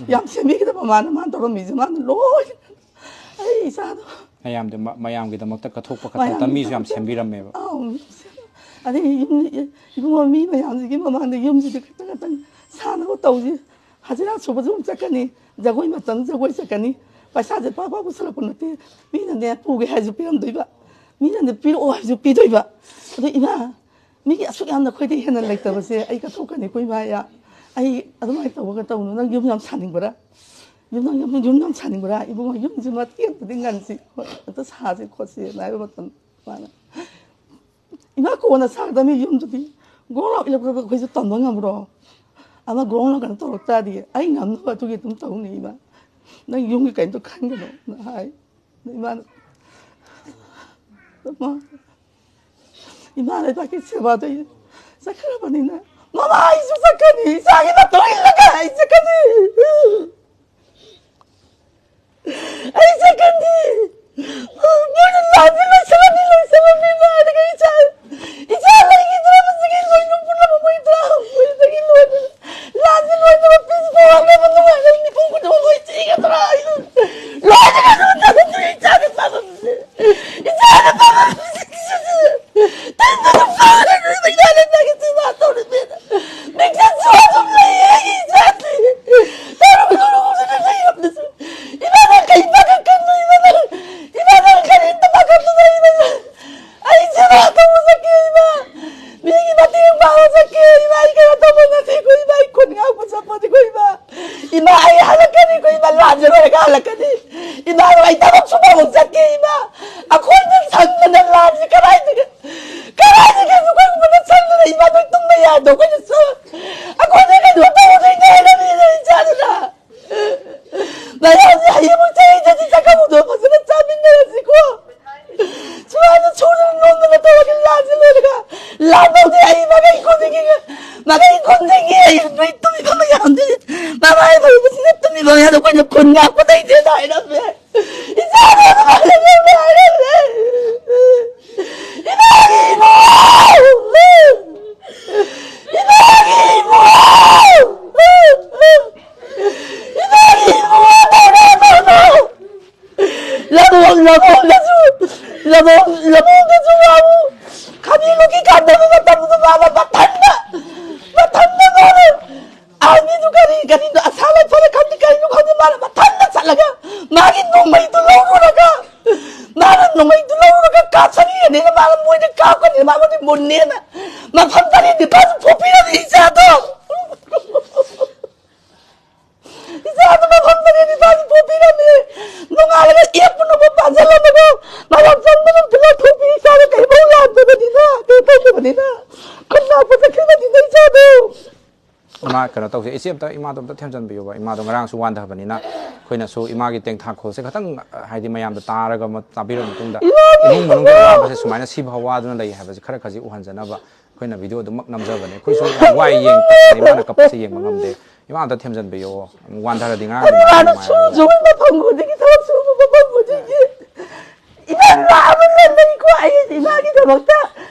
ꯌꯥꯝ ꯁꯦꯝꯕꯤꯒꯗꯕ ꯃꯥꯅ, ꯃꯥꯅ ꯇꯧꯔꯝꯃꯤꯁꯦ ꯃꯥꯅ ꯂꯣꯏ꯫ ꯑꯩ ꯏꯆꯥꯗꯣ ꯃꯌꯥꯝꯗ ꯃ- ꯃꯌꯥꯝꯒꯤꯗꯃꯛꯇ ꯀꯠꯊꯣꯛꯄ ꯈꯛꯇ ꯃꯌꯥꯝꯒꯤ ꯃꯤꯁꯨ ꯌꯥꯝ ꯊꯕꯛꯇ ꯁꯦꯝꯕꯤꯔꯝꯃꯦꯕ꯫ ꯑꯧ꯫ ꯑꯗꯩ ꯌꯨꯝ, ꯏꯕꯨꯡꯉꯣ, ꯃꯤ ꯃꯌꯥꯝꯁꯤꯒꯤ ꯃꯃꯥꯡꯗ ꯌꯨꯝꯁꯤꯗꯤ ꯈꯤꯇꯪ ꯈꯤꯇꯪ ꯁꯥꯟꯅꯕ ꯇꯧꯁꯤ꯫ ꯍꯖꯤꯔꯥ ꯁꯨꯕꯁꯨ ꯑꯃꯨꯛ ꯆꯠꯀꯅꯤ, ꯖꯒꯣꯏ ꯃꯇꯝ ꯖꯒꯣꯏ ꯆꯠꯀꯅꯤ꯫ ꯄꯩꯁꯥꯁꯦ ꯄꯥꯛ ꯄꯥꯛ ꯄꯨꯁꯜꯂꯛꯄ ꯅꯠꯇꯦ꯫ ꯃꯤꯅꯅꯦ ꯄꯨꯒꯦ ꯍꯥꯏꯁꯨ ꯄꯤꯔꯝꯗꯣꯏꯕ, ꯃꯤꯅꯅꯦ ꯄꯤꯔꯛꯑꯣ ꯍꯥꯏꯁꯨ ꯄꯤꯗꯣꯏꯕ꯫ ꯑꯗꯣ ꯏꯃꯥ, ꯃꯤꯒꯤ ꯑꯁꯨꯛ ꯌꯥꯝꯅ ꯑꯩꯈꯣꯏꯗꯩ ꯍꯦꯟꯅ ꯂꯩꯇꯕꯁꯦ ꯑꯩ ꯀꯠꯊꯣꯛꯀꯅꯤꯀꯣ ꯏꯃꯥ꯫ ꯑꯩ ꯑꯗꯨꯃꯥꯏꯅ ꯇꯧꯕꯒ ꯇꯧꯅꯨ, ꯅꯪ ꯌꯨꯝ ꯌꯥꯝ ꯁꯥꯅꯤꯡꯕ꯭ꯔꯥ? ꯌꯨꯝ, ꯅꯪ ꯌꯨꯝ, ꯌꯨꯝ ꯌꯥꯝ ꯁꯥꯅꯤꯡꯕ꯭ꯔꯥ? ꯏꯕꯨꯡꯉꯣ, ꯌꯨꯝꯁꯤꯃ ꯇꯦꯛꯄꯗꯤ ꯉꯟꯁꯤ, ꯍꯣꯏ, ꯑꯝꯇ ꯁꯥꯁꯤ ꯈꯣꯠꯁꯤꯅ ꯍꯥꯏꯕ ꯃꯇꯝꯗ ꯃꯥꯅ, "ꯏꯃꯥ, ꯀꯣꯟꯅ ꯁꯥꯒꯗꯕꯅꯤ ꯌꯨꯝꯗꯨꯗꯤ꯫ ꯒ꯭ꯔꯣꯡ ꯂꯥꯎ ꯏꯜꯂꯛꯄꯗ ꯑꯩꯈꯣꯏꯁꯨ ꯇꯝꯕ ꯉꯝꯕ꯭ꯔꯣ? ꯑꯃ ꯒ꯭ꯔꯣꯡ ꯂꯥꯎ ꯀꯩꯅꯣ ꯇꯧꯔꯛ ꯇꯥꯔꯗꯤ ꯑꯩ ꯉꯝꯅꯕ ꯑꯗꯨꯒꯤ ꯑꯗꯨꯝ ꯇꯧꯅꯤ ꯏꯃꯥ꯫ ꯅꯪ ꯌꯨꯝꯒꯤ ꯀꯩꯝꯇ ꯈꯟꯒꯅꯨꯅ" ꯍꯥꯏ꯫ ꯑꯗ ꯏꯃꯥꯅ, "ꯃꯥ, ꯏꯃꯥ ꯂꯩꯕꯥꯛꯀꯤ ꯁꯦꯕꯥꯗ ꯆꯠꯈ꯭ꯔꯕꯅꯤꯅ, ꯃꯃꯥ, ꯑꯩꯁꯨ ꯆꯠꯀꯅꯤ, ꯏꯆꯥꯒꯤ ꯃꯇꯨꯡ ꯏꯜꯂꯒ ꯑꯩ ꯆꯠꯀꯅꯤ꯫ ꯑꯩ ꯆꯠꯀꯅꯤ꯫ ꯃꯣꯏꯅ ꯂꯥꯟꯁꯦ ꯂꯣꯏꯁꯤꯜꯂꯝꯃꯤ, ꯂꯣꯏꯁꯤꯜꯂꯝꯃꯤ ꯍꯥꯏꯔꯒ ꯏꯆꯥ, ꯏꯆꯥ ꯂꯩꯈꯤꯗ꯭ꯔꯕꯁꯤꯒꯤ ꯂꯣꯏꯅ ꯄꯨꯝꯅꯃꯛ ꯃꯣꯏ ꯇꯔꯥꯍꯨꯝꯗꯣꯏꯗꯒꯤ ꯂꯣꯏꯅ ꯂꯥꯟꯁꯦ ꯂꯣꯏꯅꯕ ꯄꯤꯁ ꯄ꯭ꯔꯣꯒ꯭ꯔꯥꯝ ꯑꯃ ꯅꯨꯡꯉꯥꯏꯅ ꯃꯤꯄꯨꯝ ꯈꯨꯗꯤꯡꯃꯛ ꯂꯣꯏ ꯆꯦꯟꯒꯗ꯭ꯔꯥ ꯍꯥꯏꯅ ꯂꯣꯏꯅ ꯀꯩꯅꯣ ꯇꯧꯗꯣꯏ ꯏꯆꯥꯒꯤ ꯄꯥꯕꯝꯁꯦ꯫ ꯏꯆꯥꯒꯤ ꯄꯥꯕꯝꯁꯦ꯫ ꯇꯟꯗꯅ ꯐꯥꯔꯒ ꯏꯆꯥꯒꯤ ꯁꯦꯕꯥ ꯇꯧꯔꯤꯕꯅꯤꯅ꯫ ꯃꯤꯡꯆꯠꯁꯨ ꯑꯗꯨꯝ ꯂꯩꯌꯦ ꯑꯩꯒꯤ ꯏꯆꯥꯁꯦ꯫ ꯇꯧꯔꯒ ꯂꯨꯅ ꯂꯩꯔꯕꯗꯁꯨ ꯏꯃꯥꯅ ꯀꯩ ꯄꯥꯈꯠꯀꯅꯣ ꯏꯃꯥꯅ꯫ ꯏꯃꯥꯅ ꯀꯔꯤꯝꯇ ꯄꯥꯈꯠꯀꯅꯣ ꯏꯃꯥꯅ꯫ ꯑꯩ ꯁꯦꯕꯥ ꯇꯧꯕ ꯆꯠꯀꯦ ꯏꯃꯥ꯫ ꯃꯤꯒꯤ ꯃꯇꯦꯡ ꯄꯥꯡꯕ ꯆꯠꯀꯦ ꯏꯃꯥ꯫ ꯑꯩ ꯀꯩꯅꯣ ꯇꯧꯕ ꯅꯠꯇꯦꯀꯣ ꯏꯃꯥ꯫ ꯑꯩ ꯈꯨꯟ ꯉꯥꯛꯄ ꯆꯠꯄꯅꯤꯀꯣ ꯏꯃꯥ꯫ ꯏꯃꯥ ꯑꯩ ꯍꯜꯂꯛꯀꯅꯤꯀꯣ ꯏꯃꯥ꯫ ꯂꯥꯟꯁꯦ ꯂꯣꯏꯔꯒ ꯍꯜꯂꯛꯀꯅꯤ꯫ ꯏꯃꯥ ꯑꯩ ꯊꯕꯛ ꯁꯨꯕ ꯑꯃꯨꯛ ꯆꯠꯀꯦ ꯏꯃꯥ꯫ ꯑꯩꯈꯣꯏꯅ ꯁꯪꯗꯅ ꯂꯥꯟꯁꯦ ꯀꯗꯥꯏꯗꯒꯤ, ꯀꯗꯥꯏꯗꯒꯤ ꯑꯩꯈꯣꯏ ꯎꯕꯗ ꯁꯪꯗꯅ ꯏꯃꯥ ꯅꯣꯏ ꯇꯨꯝꯕ ꯌꯥꯗꯣ ꯑꯩꯈꯣꯏꯅ ꯁ-, ꯑꯩꯈꯣꯏꯅ ꯀꯩꯅꯣ ꯇꯧꯗꯣꯏꯅꯦ ꯍꯥꯏꯅ ꯏꯆꯥꯗꯨꯅ꯫ ꯃꯌꯥꯝꯁꯦ ꯍꯌꯦꯡꯃꯨꯛ ꯆꯍꯤꯗꯗꯤ ꯆꯥꯛꯀꯧꯕꯗꯣ ꯐꯖꯅ ꯆꯥꯃꯤꯟꯅꯔꯁꯤꯀꯣ꯫ ꯁꯨꯃꯥꯏꯅ ꯁꯨꯗꯅ ꯅꯣꯝꯗꯅ ꯇꯧꯔꯒ ꯂꯥꯟꯁꯦ ꯂꯣꯏꯔꯒ ꯂꯥꯟ ꯇꯧꯗꯦ ꯑꯩ ꯑꯗꯣ ꯑꯩꯈꯣꯏꯅ ꯈꯨꯟ ꯉꯥꯛꯄ ꯂꯩꯇꯦꯅ ꯍꯥꯏꯔꯝꯃꯦ꯫ ꯏꯆꯥꯗꯣ ꯑꯗꯨꯃꯥꯏꯅ ꯇꯧꯔꯦ ꯍꯥꯏꯔꯝꯃꯦ꯫ ꯏꯃꯥꯒꯤ ꯏꯕꯨꯡꯉꯣ! ꯏꯃꯥꯒꯤ ꯏꯕꯨꯡꯉꯣ! ꯏꯃꯥꯒꯤ ꯏꯕꯨꯡꯉꯣ! ꯂꯕꯨꯛ, ꯂꯕꯨꯛꯇꯁꯨ, ꯂꯕꯨꯛ, ꯂꯕꯨꯛꯇꯁꯨ ꯃꯥꯕꯨ ꯈꯥꯕꯤ ꯂꯨꯀꯤ ꯀꯥꯟꯅꯕ ꯃꯇꯝꯗ ꯃꯥꯅ ꯃꯊꯟꯗ, ꯃꯊꯟꯗ ꯃꯥꯅ ꯑꯥꯔꯃꯤꯗꯨ ꯀꯔꯤ, ꯀꯔꯤꯅꯣ, ꯑꯁꯥ ꯂꯥꯏ ꯐꯔꯦ ꯈꯪꯗꯦ, ꯀꯔꯤꯅꯣ ꯈꯪꯗꯦ, ꯃꯥꯅ ꯃꯊꯟꯗ ꯆꯠꯂꯒ ꯃꯥꯒꯤ ꯅꯣꯡꯃꯩꯗꯨ ꯂꯧꯔꯨꯔꯒ, ꯃꯥꯅ ꯅꯣꯡꯃꯩꯗꯨ ꯂꯧꯔꯨꯔꯒ ꯀꯥꯞꯁꯟꯒꯅꯤꯅ, ꯃꯥꯅ ꯃꯣꯏꯗ ꯀꯥꯞꯀꯅꯤꯅ, ꯃꯥꯕꯨꯗꯤ ꯃꯨꯟꯅꯦꯅ ꯃꯐꯝ ꯇꯔꯦꯠ ꯅꯤꯄꯥꯜꯁꯨ ꯐꯨꯕꯤꯔꯝꯃꯤ ꯏꯆꯥꯗꯣ꯫ ꯏꯆꯥꯗꯨ ꯃꯐꯝ ꯃꯔꯤꯅꯤ ꯏꯆꯥꯁꯨ ꯄꯣꯛꯄꯤꯔꯝꯃꯤ꯫ ꯅꯣꯡꯉꯥꯜꯂꯒ ꯑꯦꯞ ꯄꯨꯝꯅꯃꯛ ꯄꯥꯟꯁꯤꯜꯂꯝꯃꯒ ꯃꯔꯝ ꯆꯪꯗꯅ ꯄꯨꯂꯞ ꯊꯣꯛꯄꯤ꯫ ꯏꯆꯥꯗꯨ ꯀꯩꯐꯥꯎ ꯂꯥꯟꯗꯕꯅꯤꯅ, ꯀꯩ ꯇꯧꯗꯕꯅꯤꯅ ꯈꯨꯟ ꯂꯥꯛꯄ ꯆꯠꯈꯤꯕꯅꯤꯅ ꯏꯆꯥꯗꯨ꯫ ꯏꯃꯥ ꯀꯩꯅꯣ ꯇꯧꯁꯦ, ꯏꯆꯦ ꯑꯝꯇ, ꯏꯃꯥꯗꯣ ꯑꯝꯇ ꯊꯦꯝꯖꯤꯟꯕꯤꯌꯣꯕ꯫ ꯏꯃꯥꯗꯣ ꯉꯔꯥꯡꯁꯨ ꯋꯥꯟꯊꯕꯅꯤꯅ ꯑꯩꯈꯣꯏꯅꯁꯨ ꯏꯃꯥꯒꯤ ꯇꯦꯡꯊꯥꯈꯣꯜꯁꯦ ꯈꯤꯇꯪ, ꯍꯥꯏꯗꯤ, ꯃꯌꯥꯝꯗ ꯇꯥꯔꯒ ꯑꯃ ꯇꯥꯕꯤꯔꯕ ꯃꯇꯨꯡꯗ ꯏꯃꯨꯡ ꯃꯅꯨꯡꯒꯤ ꯑꯋꯥꯕꯁꯦ ꯁꯨꯃꯥꯏꯅ ꯁꯤꯐꯥꯎ ꯋꯥꯗꯨꯅ ꯂꯩ ꯍꯥꯏꯕꯁꯦ ꯈꯔ ꯈꯖꯤꯛ ꯎꯍꯟꯖꯅꯕ ꯑꯩꯈꯣꯏꯅ ꯚꯤꯗꯤꯑꯣ ꯑꯗꯨꯃꯛ ꯅꯝꯖꯕꯅꯦ꯫ ꯑꯩꯈꯣꯏꯁꯨ ꯌꯥꯝ ꯋꯥꯏ ꯌꯦꯡꯕꯗ, ꯏꯃꯥꯅ ꯀꯞꯄꯁꯦ ꯌꯦꯡꯕ ꯉꯝꯗꯦ꯫ ꯏꯃꯥ ꯑꯝꯇ ꯊꯦꯝꯖꯤꯟꯕꯤꯌꯣ꯫ ꯋꯥꯟꯊꯔꯗꯤ ꯉꯔꯥꯡꯗꯤ ꯑꯗꯨ ꯃꯥꯅ ꯅꯨꯡꯉꯥꯏꯔꯔꯣꯏ꯫ ꯁꯨꯔ ꯁꯨꯔ ꯃꯐꯝ ꯈꯨꯗꯤꯡꯒꯤ, ꯊꯕꯛ ꯁꯨꯕ ꯃꯐꯝ ꯈꯨꯗꯤꯡꯒꯤ ꯏꯃꯥ ꯂꯥꯛꯑꯕ ꯂꯩꯀꯣ꯫ ꯑꯩ ꯏꯃꯥꯒꯤꯗꯃꯛꯇ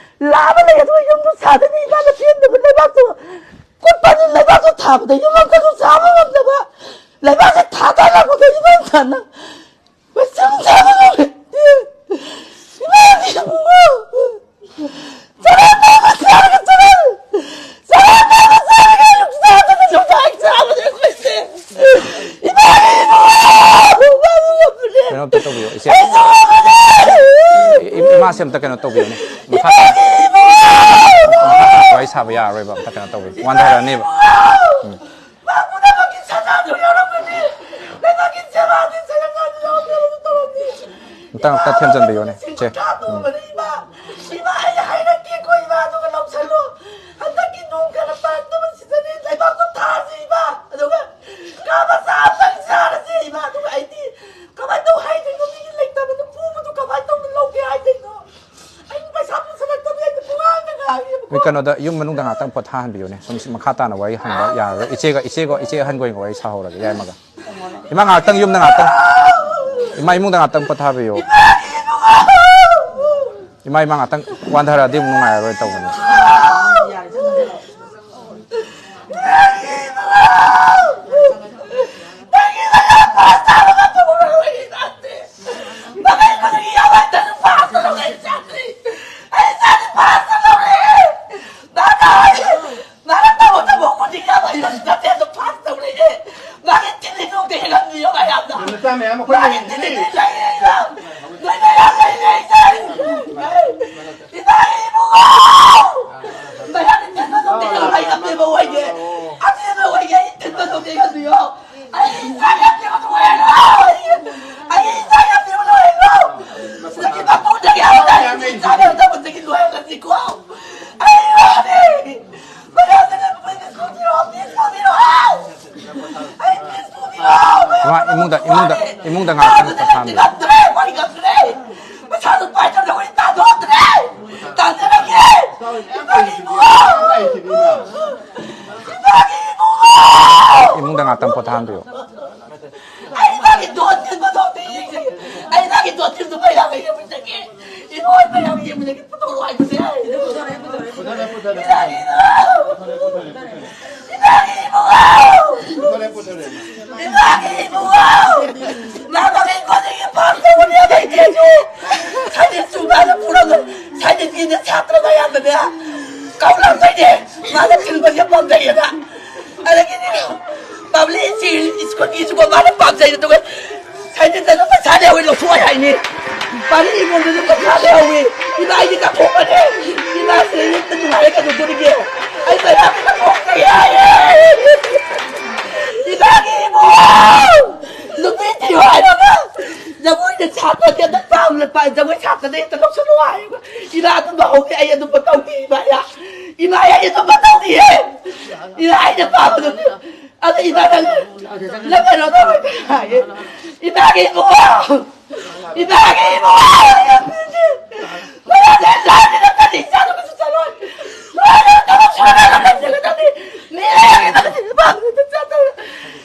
ꯂꯥꯛꯑꯕ ꯂꯩ꯫ ꯑꯗꯨꯒ ꯌꯨꯝꯗꯨ ꯁꯥꯗꯣꯏꯅꯤ꯫ ꯏꯃꯥꯅ ꯄꯦꯟꯗꯕ ꯂꯩꯕꯥꯛꯇꯨ ꯀꯨꯠꯄꯅꯤ꯫ ꯂꯩꯕꯥꯛꯇꯨ ꯊꯥꯕꯗ ꯌꯨꯝ ꯑꯝꯇꯁꯨ ꯁꯥꯕ ꯉꯝꯗꯕ꯫ ꯂꯩꯕꯥꯛꯁꯦ ꯊꯥꯗꯔꯛꯄꯗ ꯏꯃꯥ ꯁꯥꯅ ꯃꯁꯝ ꯁꯥꯕ ꯉꯝꯗꯦ꯫ ꯏꯃꯥꯒꯤ ꯏꯕꯨꯡꯉꯣ! ꯆꯔꯥ ꯅꯥꯝꯃ ꯆꯥꯔꯒ ꯆꯔꯥ! ꯆꯔꯥ ꯅꯥꯝꯃ ꯆꯥꯔꯒ ꯌꯣꯡꯆꯥꯛꯇꯨꯅ ꯌꯣꯡꯆꯥꯛ ꯆꯥꯕꯅꯦ ꯑꯩꯈꯣꯏꯁꯦ! ꯏꯃꯥꯒꯤ ꯏꯕꯨꯡꯉꯣ! ꯏꯃꯥꯒꯤ ꯏꯕꯨꯡꯉꯣ! ꯀꯩꯅꯣ ꯑꯝꯇ ꯇꯧꯕꯤꯌꯣ, ꯏꯆꯦ꯫ ꯑꯩ ꯆꯥꯕꯅꯦ! ꯏ-, ꯏ-, ꯏꯃꯥꯁꯦ ꯑꯝꯇ ꯀꯩꯅꯣ ꯇꯧꯕꯤꯌꯨꯅꯦ꯫ ꯃꯈꯥ ꯇꯥꯅ, ꯏꯃꯥꯒꯤ ꯏꯕꯨꯡꯉꯣ! ꯃꯈꯥ ꯇꯥꯅ ꯋꯥꯔꯤ ꯁꯥꯕ ꯌꯥꯔꯔꯣꯏꯕ꯫ ꯑꯝꯇ ꯀꯩꯅꯣ ꯇꯧꯕꯤꯌꯨ꯫ ꯋꯥꯟꯊꯔꯅꯦꯕ꯫ ꯎꯝ꯫ ꯃꯥ ꯄꯨꯝꯅꯃꯛꯀꯤ ꯁꯖꯥꯁꯨ ꯌꯥꯎꯔꯝꯒꯅꯤ꯫ ꯂꯩꯕꯥꯛꯀꯤ ꯁꯦꯕꯥꯗꯤ ꯁꯔꯀꯥꯔꯅ ꯌꯥꯎꯗ꯭ꯔꯕꯁꯨ ꯇꯧꯔꯝꯅꯤ꯫ ꯑꯝꯇꯪ ꯑꯝꯇ ꯊꯦꯝꯖꯤꯟꯕꯤꯌꯣꯅꯦ, ꯏꯆꯦ꯫ ꯏꯃꯥ, ꯎꯝ꯫ ꯏꯃꯥ, ꯑꯩ ꯍꯥꯏꯔꯛꯀꯦꯀꯣ, ꯏꯃꯥ, ꯑꯗꯨꯒ ꯂꯧꯁꯜꯂꯣ꯫ ꯍꯟꯗꯛꯀꯤ ꯅꯣꯡ ꯈꯔ ꯇꯥꯔꯛꯇꯕ ꯁꯤꯖꯟꯅꯤ, ꯂꯩꯕꯥꯛꯇꯣ ꯊꯥꯁꯤ, ꯏꯃꯥ꯫ ꯑꯗꯨꯒ ꯀꯥ ꯃꯆꯥ ꯑꯝꯇꯪ ꯆꯥꯔꯁꯤ, ꯏꯃꯥ꯫ ꯑꯗꯨꯒ ꯑꯩꯗꯤ ꯀꯃꯥꯏꯅ ꯇꯧ ꯍꯥꯏꯗꯣꯏꯅꯣ? ꯃꯤꯒꯤ ꯂꯩꯇꯕꯗꯣ ꯄꯨꯕꯗꯣ ꯀꯃꯥꯏꯅ ꯇꯧꯅ ꯂꯧꯒꯦ ꯍꯥꯏꯗꯣꯏꯅꯣ? ꯑꯩ ꯄꯩꯁꯥ ꯄꯨꯁꯜꯂꯛꯇꯕꯗꯤ ꯑꯩꯗꯤ ꯄꯨꯡꯉꯥꯡꯗ ꯉꯥꯡꯉꯦꯕꯀꯣ꯫ ꯃꯤ ꯀꯩꯅꯣꯗ, ꯌꯨꯝ ꯃꯅꯨꯡꯗ ꯉꯥꯛꯇꯪ ꯄꯣꯊꯥꯍꯟꯕꯤꯌꯨꯅꯦ꯫ ꯁꯨꯝ ꯃꯈꯥ ꯇꯥꯅ ꯋꯥꯔꯤ ꯍꯪꯕ ꯌꯥꯔꯔꯣꯏ꯫ ꯏꯆꯦꯒ, ꯏꯆꯦꯒ, ꯏꯆꯦ ꯑꯍꯟꯒ ꯑꯣꯏꯅ ꯋꯥꯔꯤ ꯁꯥꯍꯧꯔꯒꯦ, ꯌꯥꯏꯃꯒ꯫ ꯏꯃꯥ, ꯉꯥꯏꯍꯥꯛꯇꯪ ꯌꯨꯝꯗ ꯉꯥꯏꯍꯥꯛꯇꯪ, ꯏꯃꯥ, ꯏꯃꯨꯡꯗ ꯉꯥꯛꯇꯪ ꯄꯣꯊꯥꯕꯤꯌꯣ꯫ ꯏꯃꯥ, ꯏꯃꯥ, ꯉꯥꯛꯇꯪ ꯋꯥꯟꯊꯔꯛꯑꯗꯤ ꯑꯃꯨꯛ ꯅꯨꯡꯉꯥꯏꯔꯔꯣꯏ ꯇꯧꯕꯅꯤ꯫ ꯃꯥꯅ ꯇꯧꯕ ꯊꯕꯛ ꯈꯨꯗꯤꯡꯒꯤ ꯑꯃ ꯏꯔꯣꯏꯁꯤ ꯅꯠꯇꯦ, ꯑꯗꯨꯝ ꯐꯥꯁ ꯇꯧꯔꯛꯑꯦ꯫ ꯃꯥꯒꯤ ꯇꯤꯜꯂꯤ ꯅꯣꯡꯗ ꯍꯦꯜꯍꯟꯕꯤꯌꯣ ꯃꯌꯥꯝꯅ꯫ ꯅꯆꯥ ꯃꯌꯥꯝ ꯑꯩꯈꯣꯏ ꯃꯥꯒꯤ ꯂꯩꯔꯤꯁꯤꯗꯤ꯫ ꯇꯤꯜꯂꯤ ꯅꯣꯡꯗ ꯍꯦꯜꯍꯟꯕꯤꯌꯣ꯫ ꯅꯣꯏ ꯃꯌꯥꯝ ꯂꯩꯔꯤꯁꯦ꯫ ꯏꯃꯥꯒꯤ ꯏꯕꯨꯡꯉꯣ! ꯃꯌꯥꯝꯒꯤ ꯇꯤꯟꯕ ꯅꯣꯡꯗ ꯍꯦꯜꯍꯟꯕꯤꯌꯣ꯫ ꯑꯇꯦꯟꯕ ꯑꯣꯏꯒꯦ, ꯑꯩ ꯇꯤꯟꯕ ꯅꯣꯡꯗ ꯍꯦꯜꯍꯟꯕꯤꯌꯣ꯫ ꯑꯩ ꯏꯆꯥ ꯌꯥꯝ ꯄꯤꯕ ꯅꯨꯡꯉꯥꯏꯔꯣ꯫ ꯑꯩ ꯏꯆꯥ ꯌꯥꯝ ꯄꯤꯕ ꯅꯨꯡꯉꯥꯏꯔꯣ꯫ ꯅꯪꯒꯤ ꯃꯄꯨꯗꯒꯤ ꯑꯃꯗ ꯑꯩ ꯏꯆꯥ ꯌꯥꯝ ꯇꯧꯕꯗꯒꯤ ꯂꯣꯏꯍꯜꯂꯁꯤꯀꯣ꯫ ꯑꯩ ꯋꯥꯔꯦ꯫ ꯏꯃꯥ, ꯏꯃꯨꯡꯗ, ꯏꯃꯨꯡꯗ, ꯏꯃꯨꯡꯗ ꯉꯥꯛꯇꯪ ꯄꯣꯊꯥꯍꯟꯕꯤꯌꯨ꯫ ꯏꯃꯨꯡꯗ ꯉꯥꯛꯇꯪ ꯄꯣꯊꯥꯍꯟꯕꯤꯌꯨ꯫ ꯏꯃꯥꯒꯤ ꯏꯕꯨꯡꯉꯣ! ꯄꯨꯊꯣꯔꯦ, ꯄꯨꯊꯣꯔꯦ꯫ ꯏꯃꯥꯒꯤ ꯏꯕꯨꯡꯉꯣ! ꯏꯃꯥꯒꯤ ꯏꯕꯨꯡꯉꯣ! ꯃꯥ ꯃꯃꯤꯡ ꯈꯨꯗꯤꯡꯒꯤ ꯄꯥꯝꯖꯕꯅꯦ, ꯑꯗꯩ ꯆꯦꯁꯨ ꯁꯥꯏꯅꯤꯛꯁꯨ ꯃꯥꯅ ꯄꯨꯔꯒ, ꯁꯥꯏꯅꯤꯛꯀꯤꯅꯦ ꯁꯥꯇ꯭ꯔ ꯃꯌꯥꯝꯗꯅꯦ ꯀꯧꯔꯛꯇꯣꯏꯅꯦ꯫ ꯃꯥꯅ ꯊꯤꯟꯕꯁꯦ ꯄꯥꯝꯖꯩꯌꯦꯅ꯫ ꯑꯗꯒꯤꯗꯤ ꯄꯕ꯭ꯂꯤꯛ ꯁ꯭ꯀꯨꯜꯒꯤꯁꯨꯀꯣ ꯃꯥꯅ ꯄꯥꯝꯖꯩ꯫ ꯑꯗꯨꯒ ꯁꯥꯏꯠꯇꯁꯨ ꯄꯩꯁꯥ ꯂꯩꯍꯧꯏ, ꯂꯧꯊꯣꯛꯑꯣꯏ ꯍꯥꯏꯅꯤ꯫ ꯄꯥꯔꯤ ꯏꯃꯣꯟꯗꯁꯨ ꯄꯩꯁꯥ ꯂꯩꯍꯧꯏ꯫ ꯏꯃꯥ, ꯑꯩꯗꯤ ꯀꯠꯊꯣꯛꯄꯅꯦ꯫ ꯏꯃꯥ, ꯁꯤꯗ ꯌꯨꯝꯗ ꯅꯨꯡꯉꯥꯏꯔ ꯀꯩꯗꯧꯗꯣꯔꯤꯒꯦ? ꯑꯩ ꯄꯩꯁꯥ ꯀꯠꯊꯣꯛꯇꯦ ꯍꯥꯏꯌꯦ꯫ ꯏꯃꯥꯒꯤ ꯏꯕꯨꯡꯉꯣ! ꯅꯨꯄꯤ ꯊꯤꯌꯣ ꯍꯥꯏꯔꯒ ꯖꯒꯣꯏꯗ ꯁꯥꯇ꯭ꯔꯁꯦ ꯑꯗꯨꯝ ꯄꯥꯝꯅ ꯄꯥꯏ-, ꯖꯒꯣꯏ ꯁꯥꯇ꯭ꯔꯗ ꯍꯦꯛꯇ ꯂꯧꯁꯜꯂꯣ ꯍꯥꯏꯌꯦꯕ꯫ ꯏꯃꯥ ꯑꯗꯨꯝꯕ ꯍꯧꯗꯦ, ꯑꯩ ꯑꯗꯨꯝꯕ ꯇꯧꯗꯦ ꯏꯃꯥ, ꯌꯥ꯫ ꯏꯃꯥ, ꯑꯩ ꯑꯗꯨꯝꯕ ꯇꯧꯗꯤꯌꯦ꯫ ꯏꯃꯥ, ꯑꯩꯅ ꯄꯥꯝꯕꯗꯨꯅꯤ꯫ ꯑꯗ ꯏꯃꯥ ꯅꯪ, ꯅꯪ ꯀꯩꯅꯣ ꯇꯧꯔꯣꯏ ꯍꯥꯏꯌꯦ꯫ ꯏꯃꯥꯒꯤ ꯏꯕꯨꯡꯉꯣ! ꯏꯃꯥꯒꯤ ꯏꯕꯨꯡꯉꯣ! ꯃꯌꯥꯝ ꯂꯩ ꯂꯥꯏꯗꯅ ꯀꯔꯤ ꯏꯆꯥꯅꯨꯄꯤꯁꯨ ꯆꯠꯂꯣꯏ꯫ ꯂꯣꯏꯅ ꯊꯕꯛ ꯁꯨꯔꯒ ꯂꯩꯖꯒꯗꯕꯅꯤ꯫ ꯃꯤ ꯂꯩꯔꯒ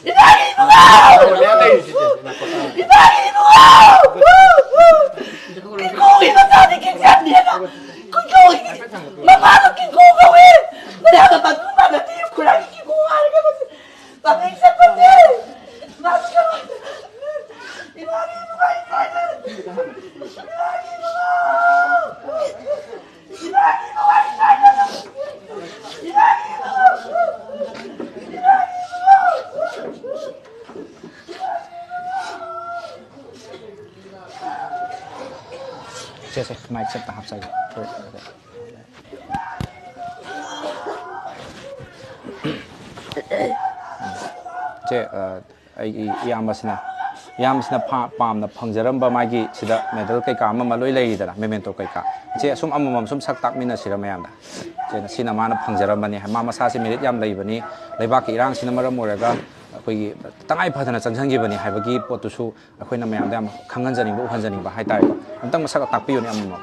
ꯏꯃꯥꯒꯤ ꯏꯕꯨꯡꯉꯣ! ꯏꯃꯥꯒꯤ ꯏꯕꯨꯡꯉꯣ! ꯀꯤꯡꯀꯣꯡꯒꯤ ꯃꯆꯥꯗꯤ ꯀꯤꯡꯁꯟꯗꯦꯅ! ꯀꯤꯡꯀꯣꯡꯒꯤ ꯃꯃꯥꯗꯣ ꯀꯤꯡꯀꯣꯡ ꯀꯧꯏ! ꯃꯌꯥꯝꯅ ꯃꯇꯨ ꯃꯥꯟꯅꯗꯦ, ꯈꯨꯔꯥꯏꯒꯤ ꯀꯤꯡꯀꯣꯡ ꯍꯥꯏꯔꯒ ꯃꯁꯤ ꯃꯃꯤꯡ ꯆꯠꯄꯁꯦ! ꯃꯥꯁꯨ ꯀꯩꯅꯣ! ꯏꯃꯥꯒꯤ ꯏꯕꯨꯡꯉꯣ! ꯏꯃꯥꯒꯤ ꯏꯕꯨꯡꯉꯣ! ꯁꯦ, ꯁꯦ, ꯃꯥꯏꯛꯁꯦ ꯑꯝꯇ ꯍꯥꯞꯆꯒꯦ꯫ ꯁꯦ, ꯑ, ꯑꯩꯒꯤ ꯏꯌꯥꯝꯕꯁꯤꯅ, ꯏꯌꯥꯝꯕꯁꯤꯅ ꯐꯥ-, ꯄꯥꯝꯅ ꯐꯪꯖꯔꯝꯕ ꯃꯥꯒꯤ ꯁꯤꯗ ꯃꯦꯗꯜ ꯀꯩꯀꯥ ꯑꯃ ꯑꯃ ꯂꯣꯏ ꯂꯩꯔꯤꯗꯅ, ꯃꯦꯃꯦꯟꯇꯣ ꯀꯩꯀꯥ꯫ ꯏꯆꯦ, ꯑꯁꯨꯝ ꯑꯃꯃꯝ ꯁꯨꯝ ꯁꯛ ꯇꯥꯛꯃꯤꯟꯅꯁꯤꯔ ꯃꯌꯥꯝꯗ? ꯏꯆꯦꯅ ꯁꯤꯅ ꯃꯥꯅ ꯐꯪꯖꯔꯝꯕꯅꯤ꯫ ꯃꯥ ꯃꯁꯥꯁꯦ ꯃꯦꯔꯤꯠ ꯌꯥꯝ ꯂꯩꯕꯅꯤ꯫ ꯂꯩꯕꯥꯛꯀꯤ ꯏꯔꯥꯡꯁꯤꯅ ꯃꯔꯝ ꯑꯣꯏꯔꯒ ꯑꯩꯈꯣꯏꯒꯤ ꯇꯉꯥꯏ ꯐꯗꯅ ꯆꯪꯁꯤꯟꯈꯤꯕꯅꯤ ꯍꯥꯏꯕꯒꯤ ꯄꯣꯠꯇꯨꯁꯨ ꯑꯩꯈꯣꯏꯅ ꯃꯌꯥꯝꯗ ꯌꯥꯝ ꯈꯪꯍꯟꯖꯅꯤꯡꯕ, ꯎꯍꯟꯖꯅꯤꯡꯕ ꯍꯥꯏꯇꯥꯔꯦꯀꯣ꯫ ꯑꯝꯇꯪ ꯃꯁꯛ ꯇꯥꯛꯄꯤꯌꯨꯅꯦ ꯑꯃꯃꯝ꯫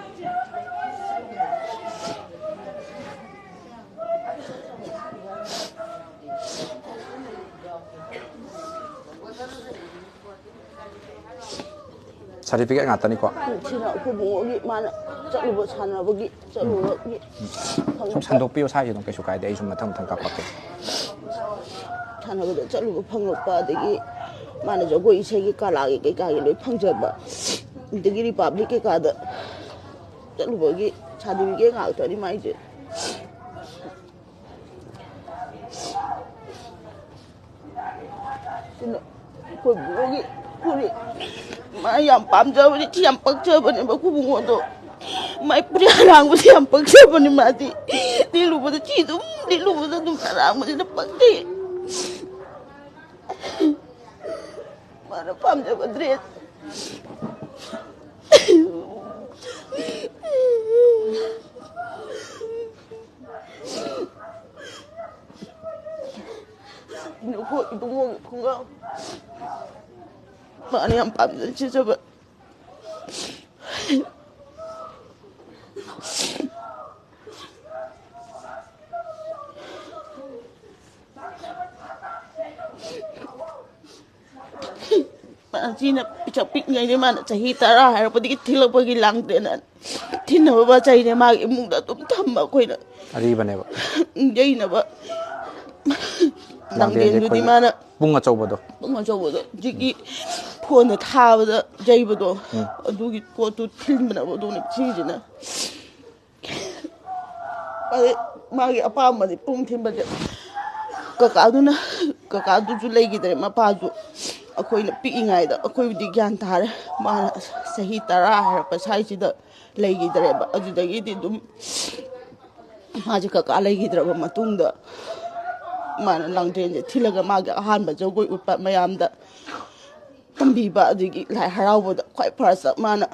ꯁꯥꯔꯇꯤꯐꯤꯀꯦꯠ ꯉꯥꯛꯇꯅꯤꯀꯣ꯫ ꯁꯤꯅ ꯑꯩꯈꯣꯏ ꯕꯨꯡꯉꯣꯒꯤ ꯃꯥꯅ ꯆꯠꯂꯨꯕ ꯁꯥꯟꯅꯕꯒꯤ ꯆꯠꯂꯨꯕꯒꯤ ꯁꯨꯝ ꯐꯪꯉꯛꯄ꯫ ꯁꯟꯗꯣꯛꯄꯤꯌꯣ ꯁꯥꯏꯁꯦ ꯑꯗꯨꯝ, ꯀꯩꯁꯨ ꯀꯥꯏꯗꯦ, ꯑꯩ ꯁꯨꯝ ꯃꯊꯪ ꯃꯊꯪ ꯀꯥꯞꯄꯛꯀꯦ꯫ ꯁꯥꯟꯅꯕꯗ ꯆꯠꯂꯨꯕ ꯐꯪꯉꯛꯄ, ꯑꯗꯒꯤ ꯃꯥꯅ ꯖꯒꯣꯏ ꯏꯁꯩꯒꯤ ꯀꯂꯥꯒꯤ ꯀꯩꯀꯥꯒꯤ ꯂꯣꯏ ꯐꯪꯖꯕ, ꯑꯗꯒꯤ ꯔꯤꯄꯕ꯭ꯂꯤꯛ ꯀꯩꯀꯥꯗ ꯆꯠꯂꯨꯕꯒꯤ ꯁꯥꯔꯇꯤꯐꯤꯀꯦꯠ ꯉꯥꯛꯇꯅꯤ ꯃꯥꯏꯁꯦ꯫ ꯑꯗꯨꯅ ꯑꯩꯈꯣꯏ ꯕꯣꯛꯒꯤ ꯐꯨꯔꯤꯠ ꯃꯥ ꯌꯥꯝ ꯄꯥꯝꯖꯕꯅꯤ, ꯁꯤ ꯌꯥꯝ ꯄꯛꯆꯕꯅꯦꯕ ꯑꯩꯈꯣꯏ ꯕꯨꯡꯉꯣꯗꯣ꯫ ꯃꯥꯏ ꯐꯨꯔꯤꯠ ꯑꯔꯥꯡꯕꯁꯤ ꯌꯥꯝ ꯄꯛꯆꯕꯅꯤ ꯃꯥꯗꯤ꯫ ꯂꯤꯠꯂꯨꯕꯗ ꯁꯤ ꯑꯗꯨꯝ ꯂꯤꯠꯂꯨꯕꯗ ꯑꯗꯨꯝ ꯑꯔꯥꯡꯕꯁꯤꯅ ꯄꯛꯆꯩ꯫ ꯃꯥꯅ ꯄꯥꯝꯖꯕ ꯗ꯭ꯔꯦꯁ꯫ ꯅꯈꯣꯏ ꯏꯕꯨꯡꯉꯣꯒꯤ ꯈꯣꯡꯒ꯭ꯔꯥꯎ ꯃꯥꯅ ꯌꯥꯝ ꯄꯥꯝꯖꯅ ꯁꯦꯠꯆꯕ꯫ ꯏꯆꯦꯅ ꯄꯤꯁꯛ ꯄꯤꯛꯉꯩꯗꯩ ꯃꯥꯅ ꯆꯍꯤ ꯇꯔꯥ ꯍꯥꯏꯔꯛꯄꯗꯒꯤ ꯊꯤꯜꯂꯛꯄꯒꯤ ꯂꯥꯡꯗ꯭ꯔꯦꯅ ꯊꯤꯟꯅꯕ ꯆꯩꯅꯦ ꯃꯥꯒꯤ ꯏꯃꯨꯡꯗ ꯑꯗꯨꯝ ꯊꯝꯕ ꯑꯩꯈꯣꯏꯅ꯫ ꯑꯔꯤꯕꯅꯦꯕ꯫ ꯌꯩꯅꯕ ꯂꯥꯡꯂꯦꯟꯁꯦ ꯂꯥꯡꯂꯦꯟꯗꯨꯗꯤ ꯑꯩꯈꯣꯏꯒꯤ ꯃꯥꯅ ꯄꯨꯡ ꯑꯆꯧꯕꯗꯣ꯫ ꯄꯨꯡ ꯑꯆꯧꯕꯗꯣ ꯍꯧꯖꯤꯛꯀꯤ ꯐꯣꯟꯗ ꯊꯥꯕꯗ ꯌꯩꯕꯗꯣ, ꯑꯗꯨꯒꯤ ꯄꯣꯠꯇꯨ ꯊꯤꯟꯕꯅꯦꯕ ꯑꯗꯨꯅ ꯁꯤꯁꯤꯅ꯫ ꯑꯗꯩ ꯃꯥꯒꯤ ꯑꯄꯥꯝꯕꯗꯤ ꯄꯨꯡ ꯊꯤꯟꯕꯁꯦ꯫ ꯀꯀꯥꯗꯨꯅ, ꯀꯀꯥꯗꯨꯁꯨ ꯂꯩꯈꯤꯗ꯭ꯔꯦ, ꯃꯄꯥꯁꯨ꯫ ꯑꯩꯈꯣꯏꯅ ꯄꯤꯛꯏꯉꯩꯗ ꯑꯩꯈꯣꯏꯕꯨꯗꯤ ꯒ꯭ꯌꯥꯟ ꯇꯥꯔꯦ꯫ ꯃꯥꯅ ꯆꯍꯤ ꯇꯔꯥ ꯍꯥꯏꯔꯛꯄ ꯁ꯭ꯋꯥꯏꯁꯤꯗ ꯂꯩꯈꯤꯗ꯭ꯔꯦꯕ꯫ ꯑꯗꯨꯗꯒꯤꯗꯤ ꯑꯗꯨꯝ ꯃꯥꯁꯦ ꯀꯀꯥ ꯂꯩꯈꯤꯗ꯭ꯔꯕ ꯃꯇꯨꯡꯗ ꯃꯥꯅ ꯂꯥꯡꯗ꯭ꯔꯦꯟꯁꯦ ꯊꯤꯜꯂꯒ ꯃꯥꯒꯤ ꯑꯍꯥꯟꯕ ꯖꯒꯣꯏ ꯎꯠꯄ ꯃꯌꯥꯝꯗ ꯇꯝꯕꯤꯕ, ꯑꯗꯒꯤ ꯂꯥꯏ ꯍꯔꯥꯎꯕꯗ ꯈ꯭ꯋꯥꯏ ꯐꯥꯔꯁꯇ ꯃꯥꯅ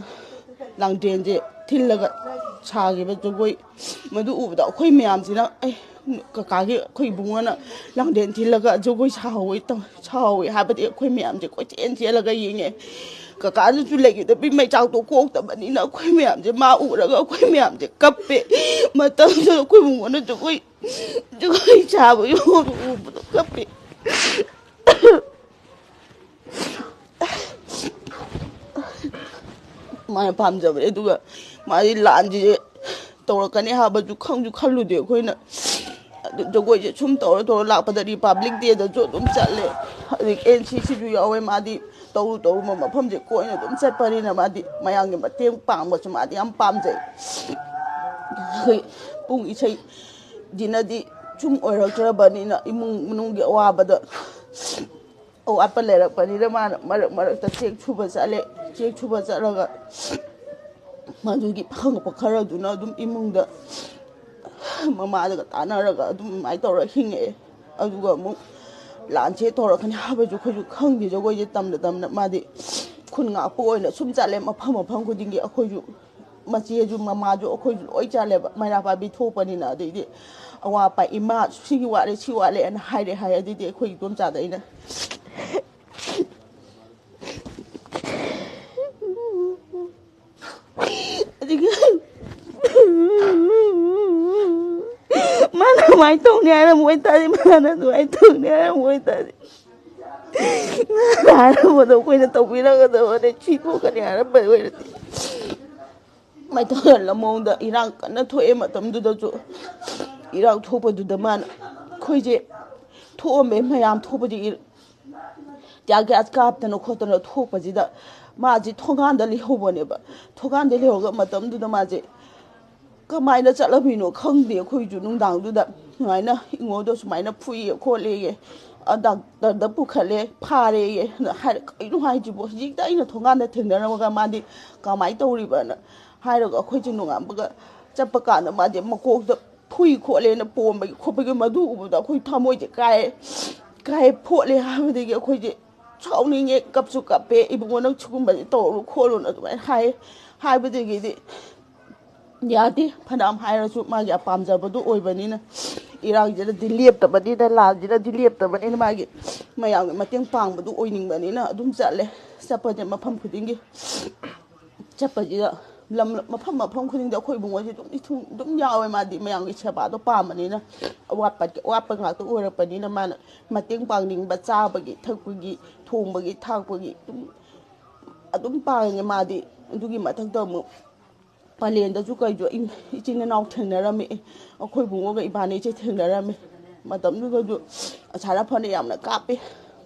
ꯂꯥꯡꯗ꯭ꯔꯦꯟꯁꯦ ꯊꯤꯜꯂꯒ ꯁꯥꯈꯤꯕ ꯖꯒꯣꯏ, ꯃꯗꯨ ꯎꯕꯗ ꯑꯩꯈꯣꯏ ꯃꯌꯥꯝꯁꯤꯅ, "ꯑꯦ, ꯀꯀꯥꯒꯤ, ꯑꯩꯈꯣꯏ ꯏꯕꯨꯡꯉꯣꯅ ꯂꯥꯡꯗ꯭ꯔꯦꯟ ꯊꯤꯜꯂꯒ ꯖꯒꯣꯏ ꯁꯥꯍꯧꯋꯤ, ꯇꯧ-, ꯁꯥꯍꯧꯋꯤ" ꯍꯥꯏꯕꯗꯤ ꯑꯩꯈꯣꯏ ꯃꯌꯥꯝꯁꯦ ꯀꯣꯏꯆꯦꯟ ꯆꯦꯜꯂꯒ ꯌꯦꯡꯉꯦ꯫ ꯀꯀꯥꯗꯨꯁꯨ ꯂꯩꯈꯤꯗꯕꯤ ꯃꯩꯆꯥꯛꯇꯣ ꯀꯣꯛꯇꯕꯅꯤꯅ ꯑꯩꯈꯣꯏ ꯃꯌꯥꯝꯁꯦ ꯃꯥ ꯎꯔꯒ ꯑꯩꯈꯣꯏ ꯃꯌꯥꯝꯁꯦ ꯀꯞꯄꯦ꯫ ꯃꯇꯝꯗꯨꯗ ꯑꯩꯈꯣꯏ ꯏꯕꯨꯡꯉꯣꯅ ꯖꯒꯣꯏ, ꯖꯒꯣꯏ ꯁꯥꯕ ꯎꯕꯗꯣ ꯀꯞꯄꯦ꯫ ꯃꯥꯅ ꯄꯥꯝꯖꯕꯅꯦ꯫ ꯑꯗꯨꯒ ꯃꯥꯗꯤ ꯂꯥꯟꯁꯦ ꯇꯧꯔꯛꯀꯅꯤ ꯍꯥꯏꯕꯁꯨ ꯈꯪꯁꯨ ꯈꯜꯂꯨꯗꯦ ꯑꯩꯈꯣꯏꯅ꯫ ꯑꯗꯨ ꯖꯒꯣꯏꯁꯦ ꯁꯨꯝ ꯇꯧꯔ ꯇꯧꯔ ꯂꯥꯛꯄꯗ Republic Day ꯗꯁꯨ ꯑꯗꯨꯝ ꯆꯠꯂꯦ, ꯑꯗꯒꯤ N C C ꯁꯨ ꯌꯥꯎꯋꯦ꯫ ꯃꯥꯗꯤ ꯇꯧꯔꯨ ꯇꯧꯔꯨꯕ ꯃꯐꯝꯁꯦ ꯀꯣꯏꯅ ꯑꯗꯨꯝ ꯆꯠꯄꯅꯤꯅ ꯃꯥꯗꯤ ꯃꯌꯥꯝꯒꯤ ꯃꯇꯦꯡ ꯄꯥꯡꯕꯁꯨ ꯃꯥꯗꯤ ꯌꯥꯝ ꯄꯥꯝꯖꯩ꯫ ꯑꯩꯈꯣꯏ ꯄꯨꯡ ꯏꯁꯩꯁꯤꯅꯗꯤ ꯁꯨꯝ ꯑꯣꯏꯔꯛꯇ꯭ꯔꯕꯅꯤꯅ ꯏꯃꯨꯡ ꯃꯅꯨꯡꯒꯤ ꯑꯋꯥꯕꯗ ꯑꯋꯥꯠꯄ ꯂꯩꯔꯛꯄꯅꯤꯅ ꯃꯥꯅ ꯃꯔꯛ ꯃꯔꯛꯇ ꯆꯦꯛ ꯁꯨꯕ ꯆꯠꯂꯦ꯫ ꯆꯦꯛ ꯁꯨꯕ ꯆꯠꯂꯒ ꯃꯗꯨꯒꯤ ꯐꯪꯉꯛꯄ ꯈꯔꯗꯨꯅ ꯑꯗꯨꯝ ꯏꯃꯨꯡꯗ ꯃꯃꯥꯗꯒ ꯇꯥꯟꯅꯔꯒ ꯑꯗꯨꯝ ꯑꯗꯨꯃꯥꯏꯅ ꯇꯧꯔꯒ ꯍꯤꯡꯉꯛꯑꯦ꯫ ꯑꯗꯨꯒ ꯑꯃꯨꯛ ꯂꯥꯟꯁꯦ ꯇꯧꯔꯛꯀꯅꯤ ꯍꯥꯏꯕꯁꯨ ꯑꯩꯈꯣꯏꯁꯨ ꯈꯪꯗꯦ꯫ ꯖꯒꯣꯏꯁꯦ ꯇꯝꯅ ꯇꯝꯅ ꯃꯥꯗꯤ ꯈꯨꯟ ꯉꯥꯛꯄ ꯑꯣꯏꯅ ꯁꯨꯝ ꯆꯠꯂꯦ ꯃꯐꯝ ꯃꯐꯝ ꯈꯨꯗꯤꯡꯒꯤ꯫ ꯑꯩꯈꯣꯏꯁꯨ ꯃꯆꯦꯁꯨ ꯃꯃꯥꯁꯨ ꯑꯩꯈꯣꯏꯁꯨ ꯂꯣꯏ ꯆꯠꯂꯦꯕ, ꯃꯩꯔꯥ ꯄꯥꯏꯕꯤ ꯊꯣꯛꯄꯅꯤꯅ꯫ ꯑꯗꯩꯗꯤ ꯑꯋꯥꯠ ꯑꯄꯥ, "ꯏꯃꯥ ꯁꯤꯒꯤ ꯋꯥꯠꯂꯦ, ꯁꯤ ꯋꯥꯠꯂꯦꯅ" ꯍꯥꯏꯔꯦ ꯍꯥꯏ꯫ ꯑꯗꯩꯗꯤ ꯑꯩꯈꯣꯏ ꯏꯗꯣꯝꯆꯥꯗ ꯑꯩꯅ ꯑꯗꯒꯤ ꯃꯥꯅ ꯑꯗꯨꯃꯥꯏꯅ ꯇꯧꯅꯤ ꯍꯥꯏꯔꯝꯃꯣꯏ ꯇꯥꯔꯗꯤ, ꯃꯥꯅ ꯑꯗꯨꯃꯥꯏꯅ ꯇꯧꯅꯤ ꯍꯥꯏꯔꯝꯃꯣꯏ ꯇꯥꯔꯗꯤ, ꯍꯥꯏꯔꯝꯕꯗꯣ ꯑꯩꯈꯣꯏꯅ ꯇꯧꯕꯤꯔꯒꯗꯕꯅꯦ, ꯁꯤ ꯊꯣꯛꯀꯅꯤ ꯍꯥꯏꯔꯝꯕ ꯑꯣꯏꯔꯗꯤ꯫ ꯃꯥꯏ ꯇꯧꯍꯜꯂ ꯃꯑꯣꯡꯗ ꯏꯔꯥꯡ ꯀꯟꯅ ꯊꯣꯛꯑꯦ ꯃꯇꯝꯗꯨꯗꯁꯨ꯫ ꯏꯔꯥꯡ ꯊꯣꯛꯄꯗꯨꯗ ꯃꯥꯅ ꯑꯩꯈꯣꯏꯁꯦ ꯊꯣꯛꯑꯝꯃꯦ, ꯃꯌꯥꯝ ꯊꯣꯛꯄꯗꯤ ꯏꯔ-, ꯇꯤꯌꯥꯔ ꯒ꯭ꯌꯥꯁ ꯀꯥꯞꯇꯅ ꯈꯣꯠꯇꯅ ꯊꯣꯛꯄꯁꯤꯗ ꯃꯥꯁꯤ ꯊꯣꯡꯒꯥꯟꯗ ꯂꯩꯍꯧꯕꯅꯦꯕ꯫ ꯊꯣꯡꯒꯥꯟꯗ ꯂꯩꯍꯧꯔꯒ ꯃꯇꯝꯗꯨꯗ ꯃꯥꯁꯦ ꯀꯃꯥꯏꯅ ꯆꯠꯂꯝꯃꯤꯅꯣ ꯈꯪꯗꯦ꯫ ꯑꯩꯈꯣꯏꯁꯨ ꯅꯨꯡꯗꯥꯡꯗꯨꯗ ꯁꯨꯃꯥꯏꯅ ꯏꯉꯣꯗꯣ ꯁꯨꯃꯥꯏꯅ ꯐꯨꯏꯌꯦ ꯈꯣꯠꯂꯦꯌꯦ, ꯑ, ꯗꯥꯛꯇꯔꯗ ꯄꯨꯈꯠꯂꯦ, ꯐꯥꯔꯦꯌꯦ꯫ ꯑꯗ ꯍꯥꯏꯔ, "ꯀꯩꯅꯣ ꯍꯥꯏꯁꯤꯕꯣ? ꯍꯧꯖꯤꯛꯇ ꯑꯩꯅ ꯊꯣꯡꯒꯥꯟꯗ ꯊꯦꯡꯅꯔꯝꯃꯒ ꯃꯥꯗꯤ ꯀꯃꯥꯏꯅ ꯇꯧꯔꯤꯕꯅ?" ꯍꯥꯏꯔꯒ ꯑꯩꯈꯣꯏꯁꯦ ꯅꯣꯡꯉꯥꯟꯕꯒ ꯆꯠꯄ ꯀꯥꯟꯗ ꯃꯥꯁꯦ ꯃꯀꯣꯛꯇ ꯐꯨꯏ ꯈꯣꯠꯂꯦꯅ ꯄꯣꯝꯕꯒꯤ ꯈꯣꯠꯄꯒꯤ ꯃꯗꯨ ꯎꯕꯗ ꯑꯩꯈꯣꯏ ꯊꯃꯣꯏꯁꯦ ꯀꯥꯏ, ꯀꯥꯏ ꯐꯣꯠꯂꯦ ꯍꯥꯏꯕꯗꯒꯤ ꯑꯩꯈꯣꯏꯁꯦ ꯁꯥꯎꯅꯤꯡꯉꯦ, ꯀꯞꯁꯨ ꯀꯞꯄꯦ꯫ "ꯏꯕꯨꯡꯉꯣ, ꯅꯪ ꯁꯤꯒꯨꯝꯕꯁꯦ ꯇꯧꯔꯨ ꯈꯣꯠꯂꯨꯅ" ꯑꯗꯨꯃꯥꯏꯅ ꯍꯥꯏ꯫ ꯍꯥꯏꯕꯗꯒꯤꯗꯤ ꯌꯥꯗꯦ, ꯐꯅꯌꯥꯝ ꯍꯥꯏꯔꯁꯨ ꯃꯥꯒꯤ ꯑꯄꯥꯝꯖꯕꯗꯨ ꯑꯣꯏꯕꯅꯤꯅ, ꯏꯔꯥꯡꯁꯤꯅꯗꯤ ꯂꯦꯞꯇꯕꯅꯤꯅ, ꯂꯥꯟꯁꯤꯅꯗꯤ ꯂꯦꯞꯇꯕꯅꯤꯅ, ꯃꯥꯒꯤ ꯃꯌꯥꯝꯒꯤ ꯃꯇꯦꯡ ꯄꯥꯡꯕꯗꯨ ꯑꯣꯏꯅꯤꯡꯕꯅꯤꯅ ꯑꯗꯨꯝ ꯆꯠꯂꯦ꯫ ꯆꯠꯄꯁꯦ ꯃꯐꯝ ꯈꯨꯗꯤꯡꯒꯤ ꯆꯠꯄꯁꯤꯗ ꯂꯝ, ꯃꯐꯝ ꯃꯐꯝ ꯈꯨꯗꯤꯡꯗ ꯑꯩꯈꯣꯏ ꯏꯕꯨꯡꯉꯣꯁꯦ ꯑꯗꯨꯝ ꯏꯊꯨꯡ ꯑꯗꯨꯝ ꯌꯥꯎꯋꯦ꯫ ꯃꯥꯗꯤ ꯃꯌꯥꯝꯒꯤ ꯁꯦꯕꯥꯗꯣ ꯄꯥꯝꯕꯅꯤꯅ, ꯑꯋꯥꯠꯄ, ꯑꯋꯥꯠꯄ ꯉꯥꯛꯇ ꯑꯣꯏꯔꯛꯄꯅꯤꯅ ꯃꯥꯅ ꯃꯇꯦꯡ ꯄꯥꯡꯅꯤꯡꯕ, ꯆꯥꯕꯒꯤ, ꯊꯛꯄꯒꯤ, ꯊꯣꯡꯕꯒꯤ, ꯊꯥꯛꯄꯒꯤ ꯑꯗꯨꯝ, ꯑꯗꯨꯝ ꯄꯥꯡꯉꯦ ꯃꯥꯗꯤ꯫ ꯑꯗꯨꯒꯤ ꯃꯊꯛꯇ ꯑꯃꯨꯛ ꯄꯂꯦꯟꯗꯁꯨ ꯀꯩꯁꯨ ꯏ-, ꯏꯆꯤꯟ ꯏꯅꯥꯎ ꯊꯦꯡꯅꯔꯝꯃꯤ꯫ ꯑꯩꯈꯣꯏ ꯏꯕꯨꯡꯉꯣꯒ ꯏꯕꯥꯅꯤꯁꯦ ꯊꯦꯡꯅꯔꯝꯃꯤ꯫ ꯃꯇꯝꯗꯨꯗꯁꯨ ꯑꯁꯥꯔꯥ ꯐꯅ ꯌꯥꯝꯅ ꯀꯥꯞꯄꯦ꯫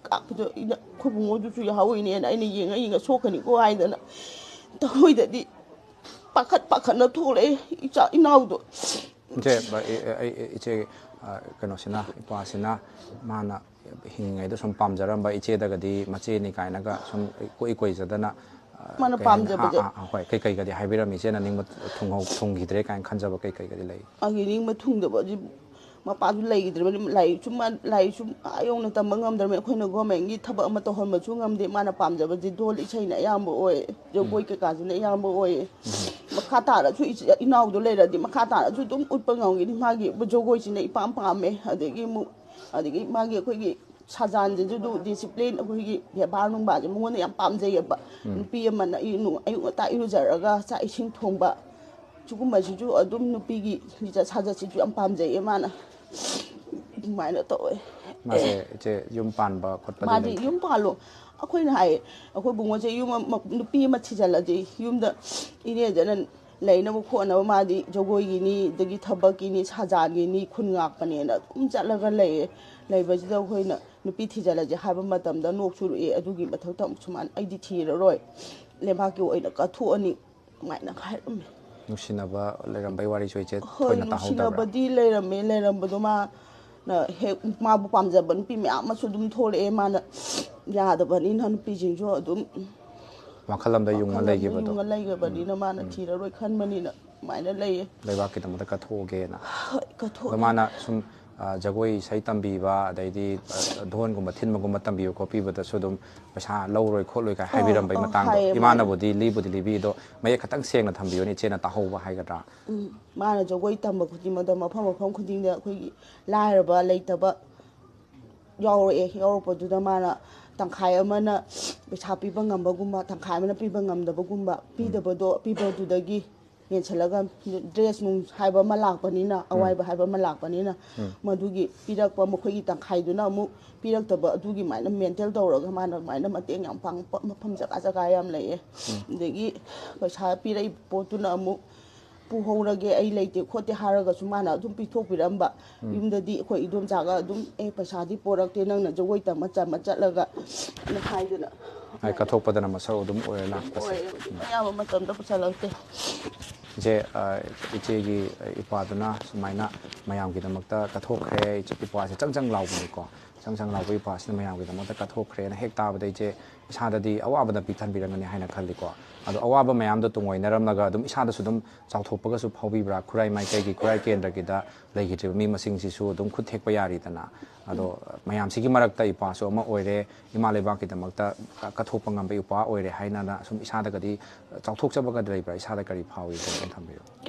ꯀꯥꯞꯄꯗꯣ ꯑꯩꯅ, ꯑꯩꯈꯣꯏ ꯏꯕꯨꯡꯉꯣꯗꯨꯁꯨ ꯌꯥꯎꯍꯧꯔꯤꯅꯦꯅ ꯑꯩꯅ ꯌꯦꯡꯉ ꯌꯦꯡꯉ ꯁꯣꯛꯀꯅꯤꯀꯣ ꯍꯥꯏꯗꯅ ꯊꯃꯣꯏꯗꯗꯤ ꯄꯥꯈꯠ ꯄꯥꯈꯠꯅ ꯊꯣꯛꯂꯛꯑꯦ ꯏꯆꯥ ꯏꯅꯥꯎꯗꯣ꯫ ꯏꯆꯦ, ꯕ-, ꯏ-, ꯑꯩ, ꯏꯆꯦ, ꯑ, ꯀꯩꯅꯣꯁꯤꯅ, ꯏꯄ꯭ꯋꯥꯁꯤꯅ ꯃꯥꯅ ꯍꯤꯡꯉꯤꯉꯩꯗ ꯁꯨꯝ ꯄꯥꯝꯖꯔꯝꯕ ꯏꯆꯦꯗꯒꯗꯤ ꯃꯆꯦꯅꯤ ꯀꯥꯏꯅꯒ ꯁꯨꯝ ꯏꯀꯣꯏ ꯀꯣꯏꯖꯗꯅ, ꯑ, ꯃꯥꯅ ꯀꯩ ꯍꯥꯏꯅꯤ? ꯄꯥꯝꯖꯕꯁꯦ꯫ ꯑꯥ, ꯑꯥ, ꯑꯥ, ꯍꯣꯏ꯫ ꯀꯩ ꯀꯩꯒꯗꯤ ꯍꯥꯏꯕꯤꯔꯝꯃꯤ? ꯏꯆꯦꯅ ꯅꯤꯡꯕ ꯊꯨꯡꯍꯧ-, ꯊꯨꯡꯈꯤꯗ꯭ꯔꯦ ꯀꯥꯏꯅ ꯈꯟꯖꯕ ꯀꯩ ꯀꯩꯒꯗꯤ ꯂꯩ? ꯑꯩꯒꯤ ꯅꯤꯡꯕ ꯊꯨꯡꯗꯕꯁꯤ ꯃꯄꯥꯁꯨ ꯂꯩꯈꯤꯗ꯭ꯔꯕꯅꯤ, ꯂꯥꯏꯔꯤꯛꯁꯨ ꯃꯥ-, ꯂꯥꯏꯔꯤꯛꯁꯨ ꯑꯥ ꯌꯧꯅ ꯇꯝꯕ ꯉꯝꯗ꯭ꯔꯕꯅꯤ꯫ ꯑꯩꯈꯣꯏꯅ ꯒꯣꯔꯃꯦꯟꯒꯤ ꯊꯕꯛ ꯑꯃ ꯇꯧꯍꯟꯕꯁꯨ ꯉꯝꯗꯦ꯫ ꯃꯥꯅ ꯄꯥꯝꯖꯕꯁꯤ ꯙꯣꯜ ꯏꯁꯩꯅ ꯑꯌꯥꯝꯕ ꯑꯣꯏ, ꯖꯒꯣꯏ ꯎꯝ꯫ ꯀꯩꯀꯥꯁꯤꯅ ꯑꯌꯥꯝꯕ ꯑꯣꯏꯌꯦ꯫ ꯎꯝ꯫ ꯃꯈꯥ ꯇꯥꯔꯁꯨ ꯏꯆꯦ ꯏꯅꯥꯎꯗꯣ ꯂꯩꯔꯗꯤ ꯃꯈꯥ ꯇꯥꯔꯁꯨ ꯑꯗꯨꯝ ꯎꯠꯄ ꯉꯝꯒꯅꯤ꯫ ꯃꯥꯒꯤ ꯖꯒꯣꯏꯁꯤꯅ ꯏꯄꯥꯝ ꯄꯥꯝꯃꯦ꯫ ꯑꯗꯒꯤ ꯑꯃꯨꯛ, ꯑꯗꯒꯤ ꯃꯥꯒꯤ ꯑꯩꯈꯣꯏꯒꯤ ꯁꯥꯖꯥꯟꯁꯤꯁꯨ ꯑꯗꯨꯝ ꯗꯤꯁꯤꯄ꯭ꯂꯤꯟ, ꯑꯩꯈꯣꯏꯒꯤ ꯕꯦꯕꯥꯔ ꯅꯨꯡꯕꯥꯁꯦ ꯃꯉꯣꯟꯗ ꯌꯥꯝ ꯄꯥꯝꯖꯩꯌꯦꯕ꯫ ꯎꯝ꯫ ꯅꯨꯄꯤ ꯑꯃꯅ ꯑꯌꯨꯛ ꯅꯨꯡ-, ꯑꯌꯨꯛ ꯉꯟꯇꯥ ꯏꯔꯨꯖꯔꯒ ꯆꯥꯛ ꯏꯁꯤꯡ ꯊꯣꯡꯕ, ꯁꯤꯒꯨꯝꯕꯁꯤꯁꯨ ꯑꯗꯨꯝ ꯅꯨꯄꯤꯒꯤ ꯂꯤꯆꯠ ꯁꯥꯖꯠꯁꯤꯁꯨ ꯌꯥꯝ ꯄꯥꯝꯖꯩꯌꯦ ꯃꯥꯅ꯫ ꯑꯗꯨꯃꯥꯏꯅ ꯇꯧꯋꯦ꯫ ꯃꯥꯁꯦ ꯏꯆꯦ ꯌꯨꯝ ꯄꯥꯟꯕ ꯈꯣꯠꯄꯗꯤ ꯃꯥꯗꯤ ꯂꯩꯇꯦ? ꯌꯨꯝ ꯄꯥꯜꯂꯣ꯫ ꯑꯩꯈꯣꯏꯅ ꯍꯥꯏꯌꯦ, ꯑꯩꯈꯣꯏ ꯕꯨꯡꯉꯣꯁꯦ ꯌꯨꯝ ꯑꯃ, ꯅꯨꯄꯤ ꯑꯃ ꯊꯤꯖꯤꯜꯂꯗꯤ ꯌꯨꯝꯗ ꯏꯅꯦꯗꯅ ꯂꯩꯅꯕ ꯈꯣꯠꯅꯕ ꯃꯥꯗꯤ ꯖꯒꯣꯏꯒꯤꯅꯤ, ꯑꯗꯒꯤ ꯊꯕꯛꯀꯤꯅꯤ, ꯁꯥꯖꯥꯟꯒꯤꯅꯤ, ꯈꯨꯟ ꯉꯥꯛꯄꯅꯦꯅ ꯑꯗꯨꯝ ꯆꯠꯂꯒ ꯂꯩꯌꯦ꯫ ꯂꯩꯕꯁꯤꯗ ꯑꯩꯈꯣꯏꯅ ꯅꯨꯄꯤ ꯊꯤꯖꯤꯜꯂꯁꯦ ꯍꯥꯏꯕ ꯃꯇꯝꯗ ꯅꯣꯛ ꯆꯨꯔꯛꯑꯦ꯫ ꯑꯗꯨꯒꯤ ꯃꯊꯛꯇ ꯑꯃꯨꯛ ꯁꯨꯃꯥꯏꯅ ꯑꯩꯗꯤ ꯊꯤꯔꯔꯣꯏ, ꯂꯩꯕꯥꯛꯀꯤ ꯑꯣꯏꯅ ꯀꯠꯊꯣꯛꯑꯅꯤ, ꯑꯗꯨꯃꯥꯏꯅ ꯍꯥꯏꯔꯝꯃꯦ꯫ ꯅꯨꯡꯁꯤꯅꯕ ꯂꯩꯔꯝꯕꯩ ꯋꯥꯔꯤꯁꯨ ꯏꯆꯦ ꯍꯣꯏ, ꯊꯣꯏꯅ ꯇꯥꯍꯧꯗꯕ꯭ꯔꯥ? ꯅꯨꯡꯁꯤꯅꯕꯗꯤ ꯂꯩꯔꯝꯃꯦ꯫ ꯂꯩꯔꯝꯕꯗꯣ ꯃꯥꯅ ꯍꯦꯛ ꯃꯥꯕꯨ ꯄꯥꯝꯖꯕ ꯅꯨꯄꯤ ꯃꯌꯥꯝ ꯑꯃꯁꯨ ꯑꯗꯨꯝ ꯊꯣꯛꯂꯛꯑꯦ꯫ ꯃꯥꯅ ꯌꯥꯗꯕꯅꯤꯅ ꯅꯨꯄꯤꯁꯤꯡꯁꯨ ꯑꯗꯨꯝ ꯋꯥꯈꯜ ꯑꯃꯗ ꯌꯨꯡꯉ ꯋꯥꯈꯜ ꯑꯃꯗ ꯂꯩꯈꯤꯕꯗꯣ ꯌꯨꯡꯉ ꯂꯩꯈ꯭ꯔꯕꯅꯤꯅ ꯃꯥꯅ ꯊꯤꯔꯔꯣꯏ ꯈꯟꯕꯅꯤꯅ ꯑꯗꯨꯃꯥꯏꯅ ꯂꯩꯌꯦ꯫ ꯂꯩꯕꯥꯛꯀꯤꯗꯃꯛꯇ ꯀꯠꯊꯣꯛꯑꯒꯦꯅ꯫ ꯍꯣꯏ, ꯀꯠꯊꯣꯛꯑꯦ꯫ ꯑꯗꯣ ꯃꯥꯅ ꯁꯨꯝ ꯑ, ꯖꯒꯣꯏ ꯏꯁꯩ ꯇꯝꯕꯤꯕ, ꯑꯗꯩꯗꯤ ꯑ, ꯙꯣꯟꯒꯨꯝꯕ ꯊꯤꯟꯕꯒꯨꯝꯕ ꯇꯝꯕꯤꯕ ꯈꯣꯠꯄꯤꯕꯗꯁꯨ ꯑꯗꯨꯝ ꯄꯩꯁꯥ ꯂꯧꯔꯣꯏ ꯈꯣꯠꯂꯣꯏ ꯀꯥꯏ ꯍꯥꯏꯕꯤꯔꯝꯕꯩ ꯑꯧ, ꯃꯇꯥꯡꯗꯣ ꯍꯥꯏꯌꯦ ꯃꯥꯅ꯫ ꯏꯃꯥꯅꯕꯨꯗꯤ ꯂꯤꯕꯨꯗꯤ ꯂꯤꯕꯤ, ꯑꯗꯣ ꯃꯌꯦꯛ ꯈꯛꯇꯪ ꯁꯦꯡꯅ ꯊꯝꯕꯤꯌꯨꯅꯦ, ꯏꯆꯦꯅ ꯇꯥꯍꯧꯕ ꯍꯥꯏꯒꯗ꯭ꯔꯥ? ꯎꯝ, ꯃꯥꯅ ꯖꯒꯣꯏ ꯇꯝꯕ ꯈꯨꯗꯤꯡꯃꯛꯇ ꯃꯐꯝ ꯃꯐꯝ ꯈꯨꯗꯤꯡꯗ ꯑꯩꯈꯣꯏꯒꯤ ꯂꯥꯏꯔꯕ ꯂꯩꯇꯕ ꯌꯥꯎꯔꯛꯑꯦ꯫ ꯌꯥꯎꯔꯛꯄꯗꯨꯗ ꯃꯥꯅ ꯇꯪꯈꯥꯏ ꯑꯃꯅ ꯄꯩꯁꯥ ꯄꯤꯕ ꯉꯝꯕꯒꯨꯝꯕ, ꯇꯪꯈꯥꯏ ꯑꯃꯅ ꯄꯤꯕ ꯉꯝꯗꯕꯒꯨꯝꯕ, ꯄꯤꯗꯕꯗꯣ ꯄꯤꯕꯗꯨꯗꯒꯤ ꯃꯦꯟꯁꯤꯜꯂꯒ ꯗ꯭ꯔꯦꯁ ꯅꯨꯡ ꯍꯥꯏꯕ ꯑꯃ ꯂꯥꯛꯄꯅꯤꯅ, ꯑꯋꯥꯏꯕ ꯍꯥꯏꯕ ꯑꯃ ꯂꯥꯛꯄꯅꯤꯅ, ꯃꯗꯨꯒꯤ ꯄꯤꯔꯛꯄ ꯃꯈꯣꯏꯒꯤ ꯇꯪꯈꯥꯏꯗꯨꯅ ꯑꯃꯨꯛ ꯄꯤꯔꯛꯇꯕ, ꯑꯗꯨꯒꯤ ꯃꯥꯏꯅ ꯃꯦꯟꯇꯦꯜ ꯇꯧꯔꯒ ꯃꯥꯅ ꯑꯗꯨꯃꯥꯏꯅ ꯃꯇꯦꯡ ꯌꯥꯝ ꯄꯥꯡꯕ ꯃꯐꯝ ꯖꯒꯥ ꯖꯒꯥ ꯌꯥꯝ ꯂꯩꯌꯦ꯫ ꯑꯗꯒꯤ ꯄꯩꯁꯥ ꯄꯤꯔꯛꯏꯕ ꯄꯣꯠꯇꯨꯅ ꯑꯃꯨꯛ ꯄꯨꯍꯧꯔꯒꯦ, ꯑꯩ ꯂꯩꯇꯦ ꯈꯣꯠꯇꯦ ꯍꯥꯏꯔꯒꯁꯨ ꯃꯥꯅ ꯑꯗꯨꯝ ꯄꯤꯊꯣꯛꯄꯤꯔꯝꯕ꯫ ꯌꯨꯝꯗꯗꯤ ꯑꯩꯈꯣꯏ ꯏꯗꯣꯝꯆꯥꯒ ꯑꯗꯨꯝ, "ꯑꯦ, ꯄꯩꯁꯥꯗꯤ ꯄꯣꯔꯛꯇꯦ, ꯅꯪꯅ ꯖꯒꯣꯏ ꯇꯝꯃ ꯆꯝꯃ ꯆꯠꯂꯒ" ꯅ ꯍꯥꯏꯗꯅ ꯍꯥꯏ, ꯀꯠꯊꯣꯛꯄꯗꯅ ꯃꯁꯔꯨꯛ ꯑꯗꯨꯝ ꯑꯣꯏꯔ ꯂꯥꯛꯄꯁꯦ꯫ ꯑꯣꯏ꯫ ꯑꯌꯥꯝꯕ ꯃꯇꯝꯗ ꯄꯨꯁꯜꯂꯛꯇꯦ꯫ ꯏꯆꯦ, ꯑ, ꯏꯆꯦꯒꯤ ꯏꯄꯥꯗꯨꯅ ꯁꯨꯃꯥꯏꯅ ꯃꯌꯥꯝꯒꯤꯗꯃꯛꯇ ꯀꯠꯊꯣꯛꯈ꯭ꯔꯦ, ꯏꯆꯦ, ꯏꯄꯥꯁꯦ ꯆꯪ ꯆꯪ ꯂꯥꯎꯕꯅꯤꯀꯣ, ꯆꯪ ꯆꯪ ꯂꯥꯎꯕ ꯏꯄꯥꯁꯤꯅ ꯃꯌꯥꯝꯒꯤꯗꯃꯛꯇ ꯀꯠꯊꯣꯛꯈ꯭ꯔꯦꯅ ꯍꯦꯛ ꯇꯥꯕꯗ ꯏꯆꯦ ꯏꯁꯥꯗꯗꯤ ꯑꯋꯥꯕꯗ ꯄꯤꯛ ꯊꯟꯕꯤꯔꯝꯒꯅꯤ ꯍꯥꯏꯅ ꯈꯜꯂꯤꯀꯣ꯫ ꯑꯗꯣ ꯑꯋꯥꯕ ꯃꯌꯥꯝꯗꯣ ꯇꯨꯡꯑꯣꯏꯅꯔꯝꯂꯒ ꯑꯗꯨꯝ ꯏꯁꯥꯗꯁꯨ ꯑꯗꯨꯝ ꯆꯥꯎꯊꯣꯛꯄꯒꯁꯨ ꯐꯥꯎꯕꯤꯕ꯭ꯔꯥ? ꯈꯨꯔꯥꯏ ꯃꯥꯏꯀꯩꯒꯤ ꯈꯨꯔꯥꯏ ꯀꯦꯟꯗ꯭ꯔꯒꯤꯗ ꯂꯩꯈꯤꯗ꯭ꯔꯤꯕ ꯃꯤ ꯃꯁꯤꯡꯁꯤꯁꯨ ꯑꯗꯨꯝ ꯈꯨꯠ ꯊꯦꯛꯄ ꯌꯥꯔꯤꯗꯅ꯫ ꯑꯗꯣ ꯃꯌꯥꯝꯁꯤꯒꯤ ꯃꯔꯛꯇ ꯏꯄꯥꯁꯨ ꯑꯃ ꯑꯣꯏꯔꯦ, ꯏꯃꯥ ꯂꯩꯕꯥꯛꯀꯤꯗꯃꯛꯇ ꯀꯠꯊꯣꯛꯄ ꯉꯝꯕ ꯏꯄꯥ ꯑꯣꯏꯔꯦ ꯍꯥꯏꯅꯅ ꯁꯨꯝ ꯏꯁꯥꯗꯒꯗꯤ ꯆꯥꯎꯊꯣꯛꯆꯕꯒꯗꯤ ꯂꯩꯕ꯭ꯔꯥ? ꯏꯁꯥꯗ ꯀꯔꯤ ꯐꯥꯎꯏ? ꯑꯗꯨꯝ ꯊꯝꯕꯤꯌꯨ꯫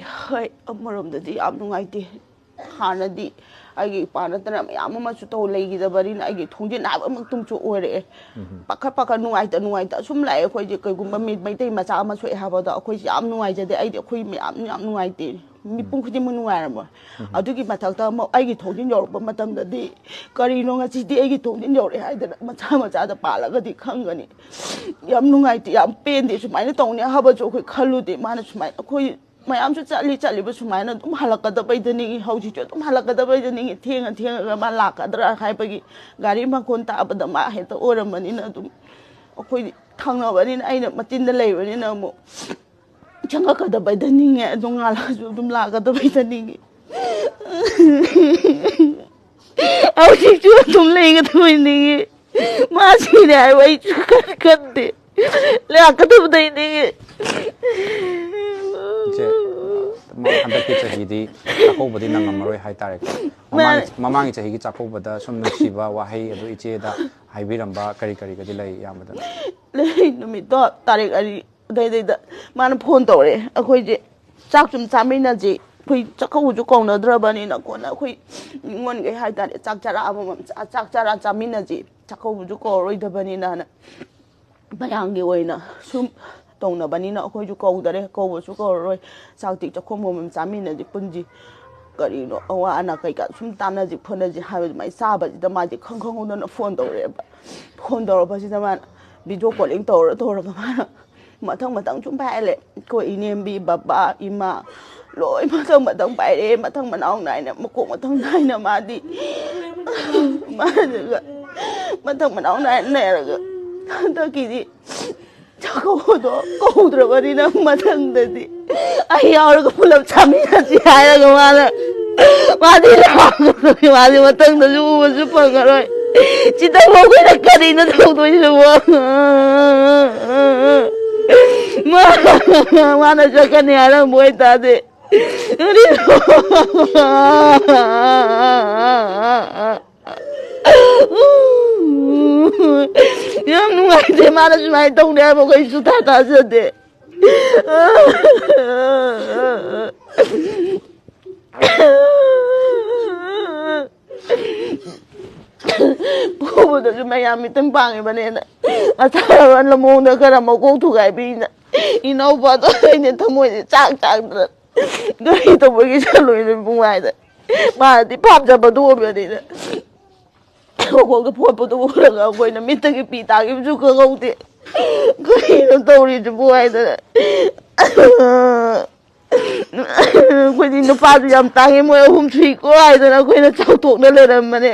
ꯍꯣꯏ, ꯑꯃꯔꯣꯝꯗꯗꯤ ꯌꯥꯝ ꯅꯨꯡꯉꯥꯏꯇꯦ꯫ ꯍꯥꯟꯅꯗꯤ ꯑꯩꯒꯤ ꯏꯄꯥ ꯅꯠꯇꯅ ꯃꯌꯥꯝ ꯑꯃꯁꯨ ꯇꯧ ꯂꯩꯈꯤꯗꯕꯅꯤꯅ ꯑꯩꯒꯤ ꯊꯣꯡꯖꯤꯟ ꯍꯥꯏꯕꯃꯛꯇꯨꯝꯁꯨ ꯑꯣꯏꯔꯛꯑꯦ꯫ ꯄꯥꯈꯠ ꯄꯥꯈꯠ, ꯅꯨꯡꯉꯥꯏꯇ ꯅꯨꯡꯉꯥꯏꯇ ꯑꯁꯨꯝ ꯂꯥꯛꯑꯦ꯫ ꯑꯩꯈꯣꯏꯁꯦ ꯀꯩꯒꯨꯝꯕ ꯃꯤ ꯃꯩꯇꯩ ꯃꯆꯥ ꯑꯃ ꯁꯣꯛꯑꯦ ꯍꯥꯏꯕꯗ ꯑꯩꯈꯣꯏꯁꯦ ꯌꯥꯝ ꯅꯨꯡꯉꯥꯏꯖꯗꯦ꯫ ꯑꯩꯗꯤ ꯑꯩꯈꯣꯏ ꯃꯌꯥꯝ ꯌꯥꯝ ꯅꯨꯡꯉꯥꯏꯇꯦ꯫ ꯃꯤꯄꯨꯝ ꯈꯨꯗꯤꯡꯃꯛ ꯅꯨꯡꯉꯥꯏꯔꯝꯃꯣꯏ꯫ ꯑꯗꯨꯒꯤ ꯃꯊꯛꯇ ꯑꯃꯨꯛ ꯑꯩꯒꯤ ꯊꯣꯡꯖꯤꯟ ꯌꯧꯔꯛꯄ ꯃꯇꯝꯗꯗꯤ, "ꯀꯔꯤꯅꯣ ꯉꯁꯤꯗꯤ ꯑꯩꯒꯤ ꯊꯣꯡꯖꯤꯟ ꯌꯧꯔꯛꯑꯦ?" ꯍꯥꯏꯗꯅ ꯃꯆꯥ ꯃꯆꯥꯗ ꯄꯥꯜꯂꯒꯗꯤ ꯈꯪꯒꯅꯤ꯫ ꯌꯥꯝ ꯅꯨꯡꯉꯥꯏꯇꯦ, ꯌꯥꯝ ꯄꯦꯟꯗꯦ꯫ ꯁꯨꯃꯥꯏꯅ ꯇꯧꯅꯤ ꯍꯥꯏꯕꯁꯨ ꯑꯩꯈꯣꯏ ꯈꯜꯂꯨꯗꯦ꯫ ꯃꯥꯅ ꯁꯨꯃꯥꯏꯅ ꯑꯩꯈꯣꯏ ꯃꯌꯥꯝꯁꯨ ꯆꯠꯂꯤ ꯆꯠꯂꯤꯕ ꯁꯨꯃꯥꯏꯅ ꯑꯗꯨꯝ ꯍꯜꯂꯛꯀꯗꯕꯩꯗ ꯅꯤꯡꯉꯤ, ꯍꯧꯖꯤꯛꯁꯨ ꯑꯗꯨꯝ ꯍꯜꯂꯛꯀꯗꯕꯩꯗ ꯅꯤꯡꯉꯤ꯫ ꯊꯦꯡꯉ ꯊꯦꯡꯉꯒ ꯃꯥ ꯂꯥꯛꯀꯗ꯭ꯔꯥ ꯍꯥꯏꯕꯒꯤ ꯒꯥꯔꯤ ꯃꯈꯣꯟ ꯇꯥꯕꯗ ꯃꯥ ꯍꯦꯛꯇ ꯑꯣꯏꯔꯝꯕꯅꯤꯅ, ꯑꯗꯨꯝ ꯑꯩꯈꯣꯏꯗꯤ ꯊꯪꯅꯕꯅꯤꯅ, ꯑꯩꯅ ꯃꯇꯤꯟꯗ ꯂꯩꯕꯅꯤꯅ ꯑꯃꯨꯛ ꯆꯪꯉꯛꯀꯗꯕꯩꯗ ꯅꯤꯡꯉꯦ꯫ ꯑꯗꯨꯝ ꯉꯥꯜꯂꯛꯑꯁꯨ ꯑꯗꯨꯝ ꯂꯥꯛꯀꯗꯕꯩꯗ ꯅꯤꯡꯉꯤ꯫ ꯍꯧꯖꯤꯛꯁꯨ ꯑꯗꯨꯝ ꯂꯩꯒꯗꯕꯩ ꯅꯤꯡꯉꯤ꯫ ꯃꯥ ꯁꯤꯅꯦ ꯍꯥꯏꯕ ꯑꯩꯁꯨ ꯈꯟ- ꯈꯟꯗꯦ꯫ ꯂꯥꯛꯀꯗꯕꯗꯩ ꯅꯤꯡꯉꯤ꯫ ꯏꯆꯦ, ꯃꯥ ꯍꯟꯗꯛꯀꯤ ꯆꯍꯤꯗꯤ ꯆꯥꯛꯀꯧꯕꯗꯤ ꯅꯪꯉꯝꯃꯔꯣꯏ ꯍꯥꯏꯇꯥꯔꯦꯀꯣ꯫ ꯃꯃꯥꯡ, ꯃꯥꯅꯦ꯫ ꯃꯃꯥꯡꯒꯤ ꯆꯍꯤꯒꯤ ꯆꯥꯛꯀꯧꯕꯗ ꯁꯨꯝ ꯅꯨꯡꯁꯤꯕ ꯋꯥꯍꯩ ꯑꯗꯨ ꯏꯆꯦꯗ ꯍꯥꯏꯕꯤꯔꯝꯕ ꯀꯔꯤ ꯀꯔꯤꯒꯗꯤ ꯂꯩ, ꯏꯌꯥꯝꯕꯗꯅ? ꯂꯩ, ꯅꯨꯃꯤꯠꯇꯣ ꯇꯥꯔꯤꯛ ꯑꯅꯤ ꯑꯗꯩꯗꯩꯗ ꯃꯥꯅ ꯐꯣꯟ ꯇꯧꯔꯛꯑꯦ꯫ ꯑꯩꯈꯣꯏꯁꯦ ꯆꯥꯛ ꯁꯨꯝ ꯆꯥꯃꯤꯟꯅꯁꯤ, ꯑꯩꯈꯣꯏ ꯆꯥꯛꯀꯧꯕꯁꯨ ꯀꯧꯅꯗ꯭ꯔꯕꯅꯤꯅ꯫ ꯀꯣꯟꯅ ꯑꯩꯈꯣꯏ ꯅꯤꯉꯣꯟꯈꯩ ꯍꯥꯏꯇꯥꯔꯦ, ꯆꯥꯛ ꯆꯔꯥ ꯑꯃꯃꯝ ꯆꯥ- ꯆꯥꯛ ꯆꯔꯥ ꯆꯥꯃꯤꯟꯅꯁꯤ, ꯆꯥꯛꯀꯧꯕꯁꯨ ꯀꯧꯔꯔꯣꯏꯗꯕꯅꯤꯅ ꯍꯥꯏꯅ ꯃꯌꯥꯝꯒꯤ ꯑꯣꯏꯅ ꯁꯨꯝ ꯇꯧꯅꯕꯅꯤꯅ ꯑꯩꯈꯣꯏꯁꯨ ꯀꯧꯗꯔꯦ, ꯀꯧꯕꯁꯨ ꯀꯧꯔꯔꯣꯏ꯫ ꯆꯥꯛꯇꯤ ꯆꯥꯛꯈꯣꯝ ꯑꯃꯃꯝ ꯆꯥꯃꯤꯟꯅꯁꯤ, ꯄꯨꯟꯁꯤ꯫ ꯀꯔꯤꯅꯣ ꯑꯋꯥ ꯑꯅꯥ ꯀꯩꯀꯥ ꯁꯨꯝ ꯇꯥꯟꯅꯁꯤ ꯈꯣꯠꯅꯁꯤ ꯍꯥꯏꯕ ꯑꯗꯨꯃꯥꯏꯅ ꯆꯥꯕꯁꯤꯗ ꯃꯥꯁꯦ ꯈꯪ ꯈꯪꯍꯧꯗꯅ ꯐꯣꯟ ꯇꯧꯔꯛꯑꯦꯕ꯫ ꯐꯣꯟ ꯇꯧꯔꯛꯄꯁꯤꯗ ꯃꯥꯅ ꯚꯤꯗꯤꯑꯣ ꯀꯣꯂꯤꯡ ꯇꯧꯔ ꯇꯧꯔꯒ ꯃꯥꯅ ꯃꯊꯪ ꯃꯊꯪ ꯁꯨꯝ ꯄꯥꯏꯍꯜꯂꯦ꯫ ꯑꯩꯈꯣꯏ ꯏꯅꯦꯝꯕꯤ, ꯕꯕꯥ, ꯏꯃꯥ, ꯂꯣꯏ ꯃꯊꯪ ꯃꯊꯪ ꯄꯥꯏꯔꯛꯑꯦ꯫ ꯃꯊꯪ ꯃꯅꯥꯎ ꯅꯥꯏꯅ, ꯃꯀꯣꯛ ꯃꯊꯪ ꯅꯥꯏꯅ ꯃꯥꯗꯤ ꯃꯥꯗꯨꯒ ꯃꯊꯪ ꯃꯅꯥꯎ ꯅꯥꯏꯅ ꯂꯩꯔꯒ ꯍꯟꯗꯛꯀꯤꯗꯤ ꯆꯥꯛꯀꯧꯕꯗꯣ ꯀꯧꯗ꯭ꯔꯕꯅꯤꯅ ꯃꯊꯪꯗꯗꯤ ꯑꯩ ꯌꯥꯎꯔꯒ ꯄꯨꯂꯞ ꯆꯥꯃꯤꯟꯅꯁꯤ ꯍꯥꯏꯔꯒ ꯃꯥꯅ ꯃꯥꯗꯤ ꯂꯥꯛꯑꯔꯣꯏ꯫ ꯃꯥꯗꯤ ꯃꯊꯪꯗꯁꯨ ꯎꯕꯁꯨ ꯐꯪꯉꯔꯣꯏ꯫ ꯁꯤꯗꯕꯨ ꯑꯩꯈꯣꯏꯅ ꯀꯔꯤꯅꯣ ꯇꯧꯗꯣꯏꯁꯤꯕꯣ? ꯃꯥ- ꯃꯥꯅ ꯆꯠꯀꯅꯤ ꯍꯥꯏꯔꯝꯕ ꯑꯣꯏꯇꯥꯔꯗꯤ, ꯀꯔꯤꯅꯣ? ꯌꯥꯝ ꯅꯨꯡꯉꯥꯏꯇꯦ꯫ ꯃꯥꯅ ꯁꯨꯃꯥꯏꯅ ꯇꯧꯅꯤ ꯍꯥꯏꯕ ꯑꯩꯈꯣꯏ ꯁꯨꯡꯊꯥ ꯊꯥꯖꯗꯦ꯫ ꯄꯨꯕꯗꯁꯨ ꯃꯌꯥꯝ ꯃꯤꯇꯪ ꯄꯥꯡꯉꯤꯕꯅꯦꯅ꯫ ꯑꯁꯥꯕ ꯂꯃꯣꯡꯗ ꯈꯔ ꯃꯀꯣꯛ ꯊꯨꯒꯥꯏꯕꯤꯅ ꯏꯅꯥꯎꯄꯥꯗꯣ ꯑꯩꯅ ꯊꯃꯣꯏꯁꯦ ꯆꯥꯛ ꯆꯥꯛꯇꯅ ꯒꯥꯔꯤ ꯇꯧꯕꯒꯤ ꯆꯠꯂꯨꯏꯅꯦ ꯄꯨꯡꯃꯥꯏꯗ꯫ ꯃꯥꯅꯗꯤ ꯄꯥꯝꯖꯕꯗꯣ ꯑꯣꯏꯕꯅꯤꯅ ꯃꯀꯣꯛꯇ ꯐꯣꯠꯄꯗꯣ ꯎꯔꯒ ꯑꯩꯈꯣꯏꯅ ꯃꯤꯠꯇꯒꯤ ꯄꯤ ꯇꯥꯈꯤꯕꯁꯨ ꯈꯪꯍꯧꯗꯦ꯫ ꯀꯔꯤꯅꯣ ꯇꯧꯔꯤꯁꯤꯕꯨ ꯍꯥꯏꯗꯅ꯫ ꯑꯩꯈꯣꯏꯗꯤ ꯅꯨꯄꯥꯁꯨ ꯌꯥꯝ ꯇꯥꯡꯉꯦ, ꯃꯣꯏ ꯑꯍꯨꯝ ꯁꯨꯏꯀꯣ ꯍꯥꯏꯗꯅ ꯑꯩꯈꯣꯏꯅ ꯆꯥꯎꯊꯣꯛꯅ ꯂꯩꯔꯝꯕꯅꯦ꯫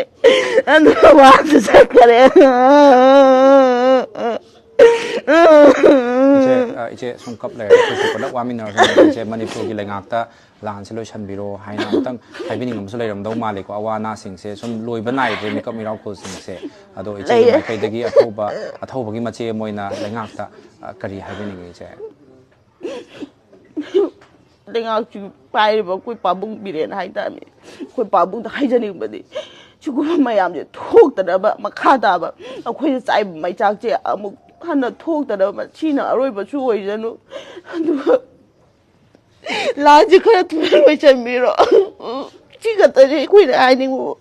ꯑꯗꯨꯒ ꯃꯥꯁꯨ ꯆꯠꯈꯔꯦ꯫ ꯏꯆꯦ, ꯑ, ꯏꯆꯦ ꯁꯨꯝ ꯀꯞ ꯂꯩꯔꯦ꯫ ꯑꯩꯈꯣꯏꯁꯨ ꯄꯨꯂꯞ ꯋꯥꯃꯤꯟꯅꯔꯁꯨ ꯏꯆꯦ, ꯃꯅꯤꯄꯨꯔꯒꯤ ꯂꯩꯉꯥꯛꯇ ꯂꯥꯟꯁꯦ ꯂꯣꯏꯁꯤꯟꯕꯤꯔꯣ ꯍꯥꯏꯅ ꯑꯃꯨꯛꯇꯪ ꯍꯥꯏꯕꯤꯅꯤꯡꯕꯁꯨ ꯂꯩꯔꯝꯗꯧ ꯃꯥꯜꯂꯤꯀꯣ꯫ ꯑꯋꯥ ꯑꯅꯥꯁꯤꯡꯁꯦ ꯁꯨꯝ ꯂꯣꯏꯕ ꯅꯥꯏꯗ꯭ꯔꯦ ꯃꯤꯀꯞ ꯃꯤꯔꯥꯎꯈꯣꯜꯁꯤꯡꯁꯦ꯫ ꯑꯗꯣ ꯏꯆꯦꯒꯤ ꯂꯩꯌꯦ꯫ ꯃꯥꯏꯀꯩꯗꯒꯤ ꯑꯊꯧꯕ, ꯑꯊꯧꯕꯒꯤ ꯃꯆꯦ ꯑꯃ ꯑꯣꯏꯅ ꯂꯩꯉꯥꯛꯇ, ꯑ, ꯀꯔꯤ ꯍꯥꯏꯕꯤꯅꯤꯡꯉꯤ ꯏꯆꯦ? ꯂꯩꯉꯥꯛꯁꯤ ꯄꯥꯏꯔꯤꯕ ꯑꯩꯈꯣꯏ ꯄꯥꯕꯨꯡ ꯕꯤꯔꯦꯟ ꯍꯥꯏꯇꯥꯔꯅꯦ꯫ ꯑꯩꯈꯣꯏ ꯄꯥꯕꯨꯡꯗ ꯍꯥꯏꯖꯅꯤꯡꯕꯗꯤ, ꯁꯤꯒꯨꯝꯕ ꯃꯌꯥꯝꯁꯦ ꯊꯣꯛꯇꯅꯕ, ꯃꯈꯥ ꯇꯥꯕ ꯑꯩꯈꯣꯏꯅ ꯆꯥꯏꯕ ꯃꯩꯆꯥꯛꯁꯦ ꯑꯃꯨꯛ ꯍꯟꯅ ꯊꯣꯛꯇꯅꯕ, ꯁꯤꯅ ꯑꯔꯣꯏꯕꯁꯨ ꯑꯣꯏꯖꯅꯨ꯫ ꯑꯗꯨꯒ ꯂꯥꯟꯁꯦ ꯈꯔ ꯊꯨꯅ ꯂꯣꯏꯁꯤꯟꯕꯤꯔꯣ꯫ ꯁꯤ ꯈꯛꯇꯅꯤ ꯑꯩꯈꯣꯏꯅ ꯍꯥꯏꯅꯤꯡꯕ꯫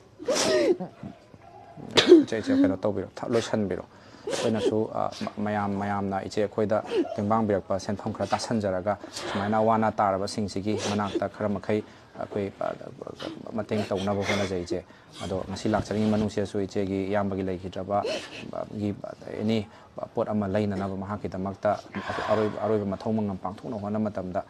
ꯏꯆꯦ, ꯏꯆꯦ, ꯀꯩꯅꯣ ꯇꯧꯕꯤꯔꯣ, ꯊ-, ꯂꯣꯏꯁꯟꯕꯤꯔꯣ꯫ ꯑꯩꯈꯣꯏꯅꯁꯨ, ꯑ, ꯃ-, ꯃꯌꯥꯝ, ꯃꯌꯥꯝꯅ ꯏꯆꯦ ꯑꯩꯈꯣꯏꯗ ꯇꯦꯡꯕꯥꯡꯕꯤꯔꯛꯄ ꯁꯦꯟꯐꯝ ꯈꯔ ꯇꯥꯁꯟꯖꯔꯒ, ꯁꯨꯃꯥꯏꯅ ꯑꯋꯥ ꯑꯅꯥ ꯇꯥꯔꯕꯁꯤꯡꯁꯤꯒꯤ ꯃꯅꯥꯛꯇ ꯈꯔ ꯃꯈꯩ ꯑꯩꯈꯣꯏ, ꯑ, ꯃꯇꯦꯡ ꯇꯧꯅꯕ ꯍꯣꯠꯅꯖꯩ, ꯏꯆꯦ꯫ ꯑꯗꯣ ꯉꯁꯤ ꯂꯥꯛꯆꯔꯤꯉꯩ ꯃꯅꯨꯡꯁꯤꯗꯁꯨ ꯏꯆꯦꯒꯤ ꯏꯌꯥꯝꯕꯒꯤ ꯂꯩꯈꯤꯗ꯭ꯔꯕ, ꯑ, ꯒꯤ, ꯑ, ꯑꯦꯅꯤ ꯄꯣꯠ ꯑꯃ ꯂꯩꯅꯅꯕ ꯃꯍꯥꯛꯀꯤꯗꯃꯛꯇ ꯑꯔꯣꯏꯕ, ꯑꯔꯣꯏꯕ ꯃꯊꯧ ꯃꯉꯝ ꯄꯥꯡꯊꯣꯛꯅꯕ ꯍꯣꯠꯅꯕ ꯃꯇꯝꯗ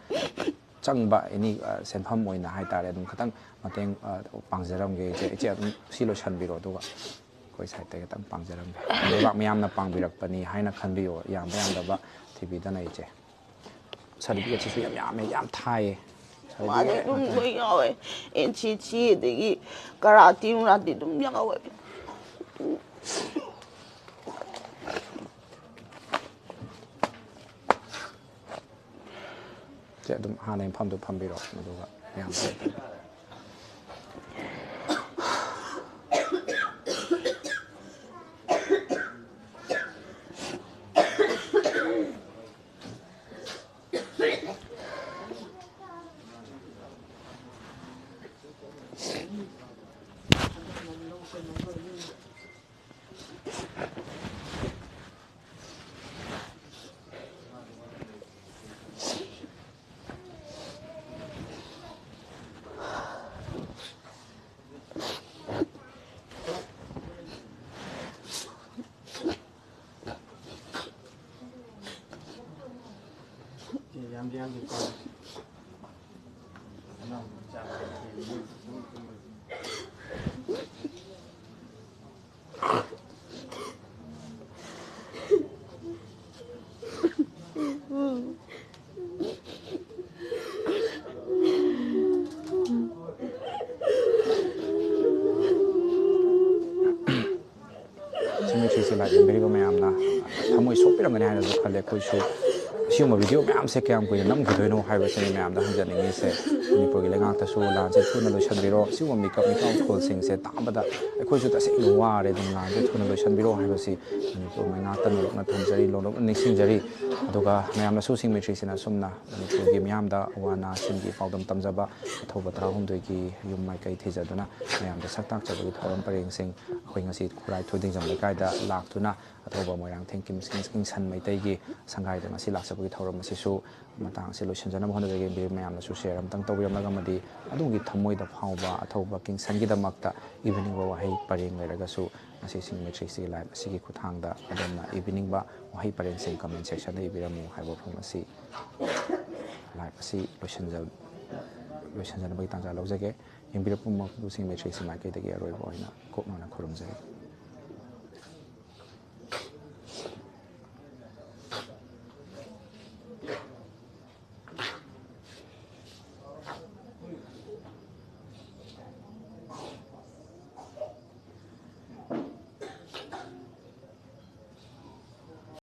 ꯆꯪꯕ ꯑꯦꯅꯤ, ꯑ, ꯁꯦꯟꯐꯝ ꯑꯣꯏꯅ ꯍꯥꯏꯇꯥꯔꯦ, ꯑꯗꯨꯝ ꯈꯤꯇꯪ ꯃꯇꯦꯡ, ꯑ, ꯄꯥꯡꯖꯔꯝꯒꯦ ꯏꯆꯦ꯫ ꯏꯆꯦ ꯑꯗꯨꯝ ꯁꯤ ꯂꯣꯏꯁꯟꯕꯤꯔꯣ, ꯑꯗꯨꯒ ꯑꯩꯈꯣꯏ ꯁꯥꯏꯠꯇ ꯈꯤꯇꯪ ꯄꯥꯡꯖꯔꯝꯒꯦ꯫ ꯂꯩꯕꯥꯛ ꯃꯤꯌꯥꯝꯅ ꯄꯥꯡꯕꯤꯔꯛꯄꯅꯤ ꯍꯥꯏꯅ ꯈꯟꯕꯤꯌꯣ, ꯌꯥꯝꯕ ꯌꯥꯝꯗꯕ ꯊꯤꯕꯤꯗꯅ ꯏꯆꯦ꯫ ꯁꯥꯔꯇꯤꯐꯤꯀꯦꯠꯁꯤꯁꯨ ꯌꯥꯝ ꯌꯥꯝꯃꯦ, ꯌꯥꯝ ꯊꯥꯏꯌꯦ꯫ ꯃꯥꯗꯤ ꯁꯥꯔꯇꯤꯐꯤꯀꯦꯠ ꯑꯗꯨꯝ ꯉꯥꯛꯇꯅꯤ꯫ ꯂꯣꯏ ꯌꯥꯎꯋꯦ꯫ ꯑꯦꯟ ꯁꯤ ꯁꯤ ꯑꯗꯒꯤ ꯀꯔꯥꯇꯤ ꯅꯨꯡꯔꯥꯇꯤ ꯑꯗꯨꯝ ꯌꯥꯎꯋꯦ꯫ ꯁꯦ ꯑꯗꯨꯝ ꯍꯥꯟꯅꯩ ꯃꯐꯝꯗꯣ ꯐꯝꯕꯤꯔꯣ, ꯑꯗꯨꯒ ꯃꯌꯥꯝ ꯁꯤꯃꯤꯇ꯭ꯔꯤꯁꯦ ꯂꯥꯏ ꯌꯦꯡꯕꯤꯔꯤꯕ ꯃꯌꯥꯝꯅ ꯊꯃꯣꯏ ꯁꯣꯛꯄꯤꯔꯝꯒꯅꯤ ꯍꯥꯏꯅꯁꯨ ꯈꯜꯂꯦ꯫ ꯑꯩꯈꯣꯏꯁꯨ ꯑꯁꯤꯒꯨꯝꯕ ꯚꯤꯗꯤꯑꯣ ꯃꯌꯥꯝꯁꯦ ꯀꯌꯥꯝ ꯀꯨꯏꯅ ꯅꯝꯈꯤꯗꯣꯏꯅꯣ ꯍꯥꯏꯕꯁꯤꯅꯤ ꯃꯌꯥꯝꯗ ꯍꯪꯖꯅꯤꯡꯉꯤꯁꯦ꯫ ꯃꯅꯤꯄꯨꯔꯒꯤ ꯂꯩꯉꯥꯛꯇꯁꯨ ꯂꯥꯟꯁꯦ ꯊꯨꯅ ꯂꯣꯏꯁꯤꯟꯕꯤꯔꯣ꯫ ꯑꯁꯤꯒꯨꯝꯕ ꯃꯤꯀꯞ ꯃꯤꯀꯥꯎ ꯈꯣꯜꯁꯤꯡꯁꯦ ꯇꯥꯕꯗ ꯑꯩꯈꯣꯏꯁꯨ ꯇꯁꯦꯡꯅ ꯋꯥꯔꯦ꯫ ꯑꯗꯨꯝ ꯂꯥꯟꯁꯦ ꯊꯨꯅ ꯂꯣꯏꯁꯤꯟꯕꯤꯔꯣ ꯍꯥꯏꯕꯁꯤ ꯃꯅꯤꯄꯨꯔ ꯂꯩꯉꯥꯛꯇ ꯅꯣꯂꯨꯛꯅ ꯊꯝꯖꯔꯤ, ꯅꯣꯂꯨꯛꯅ ꯅꯤꯡꯁꯤꯡꯖꯔꯤ꯫ ꯑꯗꯨꯒ ꯃꯌꯥꯝꯅꯁꯨ ꯁꯤꯃꯤꯇ꯭ꯔꯤꯁꯤꯅ ꯑꯁꯨꯝꯅ ꯃꯅꯤꯄꯨꯔꯒꯤ ꯃꯤꯌꯥꯝꯗ ꯑꯋꯥ ꯑꯅꯥꯁꯤꯡꯒꯤ ꯄꯥꯎꯗꯝ ꯇꯝꯖꯕ ꯑꯊꯧꯕ ꯇꯔꯥꯍꯨꯝꯗꯣꯏꯒꯤ ꯌꯨꯝ ꯃꯥꯏꯀꯩ ꯊꯤꯖꯗꯨꯅ ꯃꯌꯥꯝꯗ ꯁꯛ ꯇꯥꯛꯆꯕꯒꯤ ꯊꯧꯔꯝ ꯄꯔꯦꯡꯁꯤꯡ ꯑꯩꯈꯣꯏ ꯉꯁꯤ ꯈꯨꯔꯥꯏ ꯊꯣꯏꯗꯤꯡꯖꯝ ꯂꯩꯀꯥꯏꯗ ꯂꯥꯛꯇꯨꯅ ꯑꯊꯧꯕ ꯃꯣꯏꯔꯥꯡꯊꯦꯝ ꯀꯤꯡ-, ꯀꯤꯡꯁꯟ ꯃꯩꯇꯩꯒꯤ ꯁꯪꯒꯥꯏꯗ ꯉꯁꯤ ꯂꯥꯛꯆꯕꯒꯤ ꯊꯧꯔꯝ ꯑꯁꯤꯁꯨ ꯃꯇꯥꯡ ꯑꯁꯤ ꯂꯣꯏꯁꯤꯟꯖꯅꯕ ꯍꯣꯠꯅꯖꯒꯦ꯫ ꯃꯌꯥꯝꯅꯁꯨ ꯁꯦꯌꯔ ꯑꯃꯇꯪ ꯇꯧꯕꯤꯔꯝꯂꯒ ꯑꯃꯗꯤ ꯑꯗꯣꯝꯒꯤ ꯊꯃꯣꯏꯗ ꯐꯥꯎꯕ ꯑꯊꯧꯕ ꯀꯤꯡꯁꯟꯒꯤꯗꯃꯛꯇ ꯏꯕꯤꯅꯤꯡꯕ ꯋꯥꯍꯩ ꯄꯔꯦꯡ ꯂꯩꯔꯒꯁꯨ ꯉꯁꯤ ꯁꯤꯃꯤꯇ꯭ꯔꯤꯁꯤꯒꯤ ꯂꯥꯏꯞ ꯑꯁꯤꯒꯤ ꯈꯨꯠꯊꯥꯡꯗ ꯑꯗꯣꯝꯅ ꯏꯕꯤꯅꯤꯡꯕ ꯋꯥꯍꯩ ꯄꯔꯦꯡꯁꯤꯡ ꯀꯃꯦꯟ ꯁꯦꯛꯁꯟꯗ ꯏꯕꯤꯔꯝꯃꯨ ꯍꯥꯏꯕ ꯋꯥꯐꯝ ꯑꯁꯤ ꯂꯥꯏꯞ ꯑꯁꯤ ꯂꯣꯏꯁꯤꯟꯖ-, ꯂꯣꯏꯁꯤꯟꯖꯅꯕꯒꯤ ꯇꯥꯟꯖꯥ ꯂꯧꯖꯒꯦ꯫ ꯌꯦꯡꯕꯤꯔꯛꯄ ꯃꯄꯨꯁꯤꯡ ꯃꯦꯇ꯭ꯔꯤꯛꯁꯤ ꯃꯥꯏꯀꯩꯗꯒꯤ ꯑꯔꯣꯏꯕ ꯑꯣꯏꯅ ꯀꯣꯛꯅꯅ ꯈꯨꯔꯨꯝꯖꯔꯤ꯫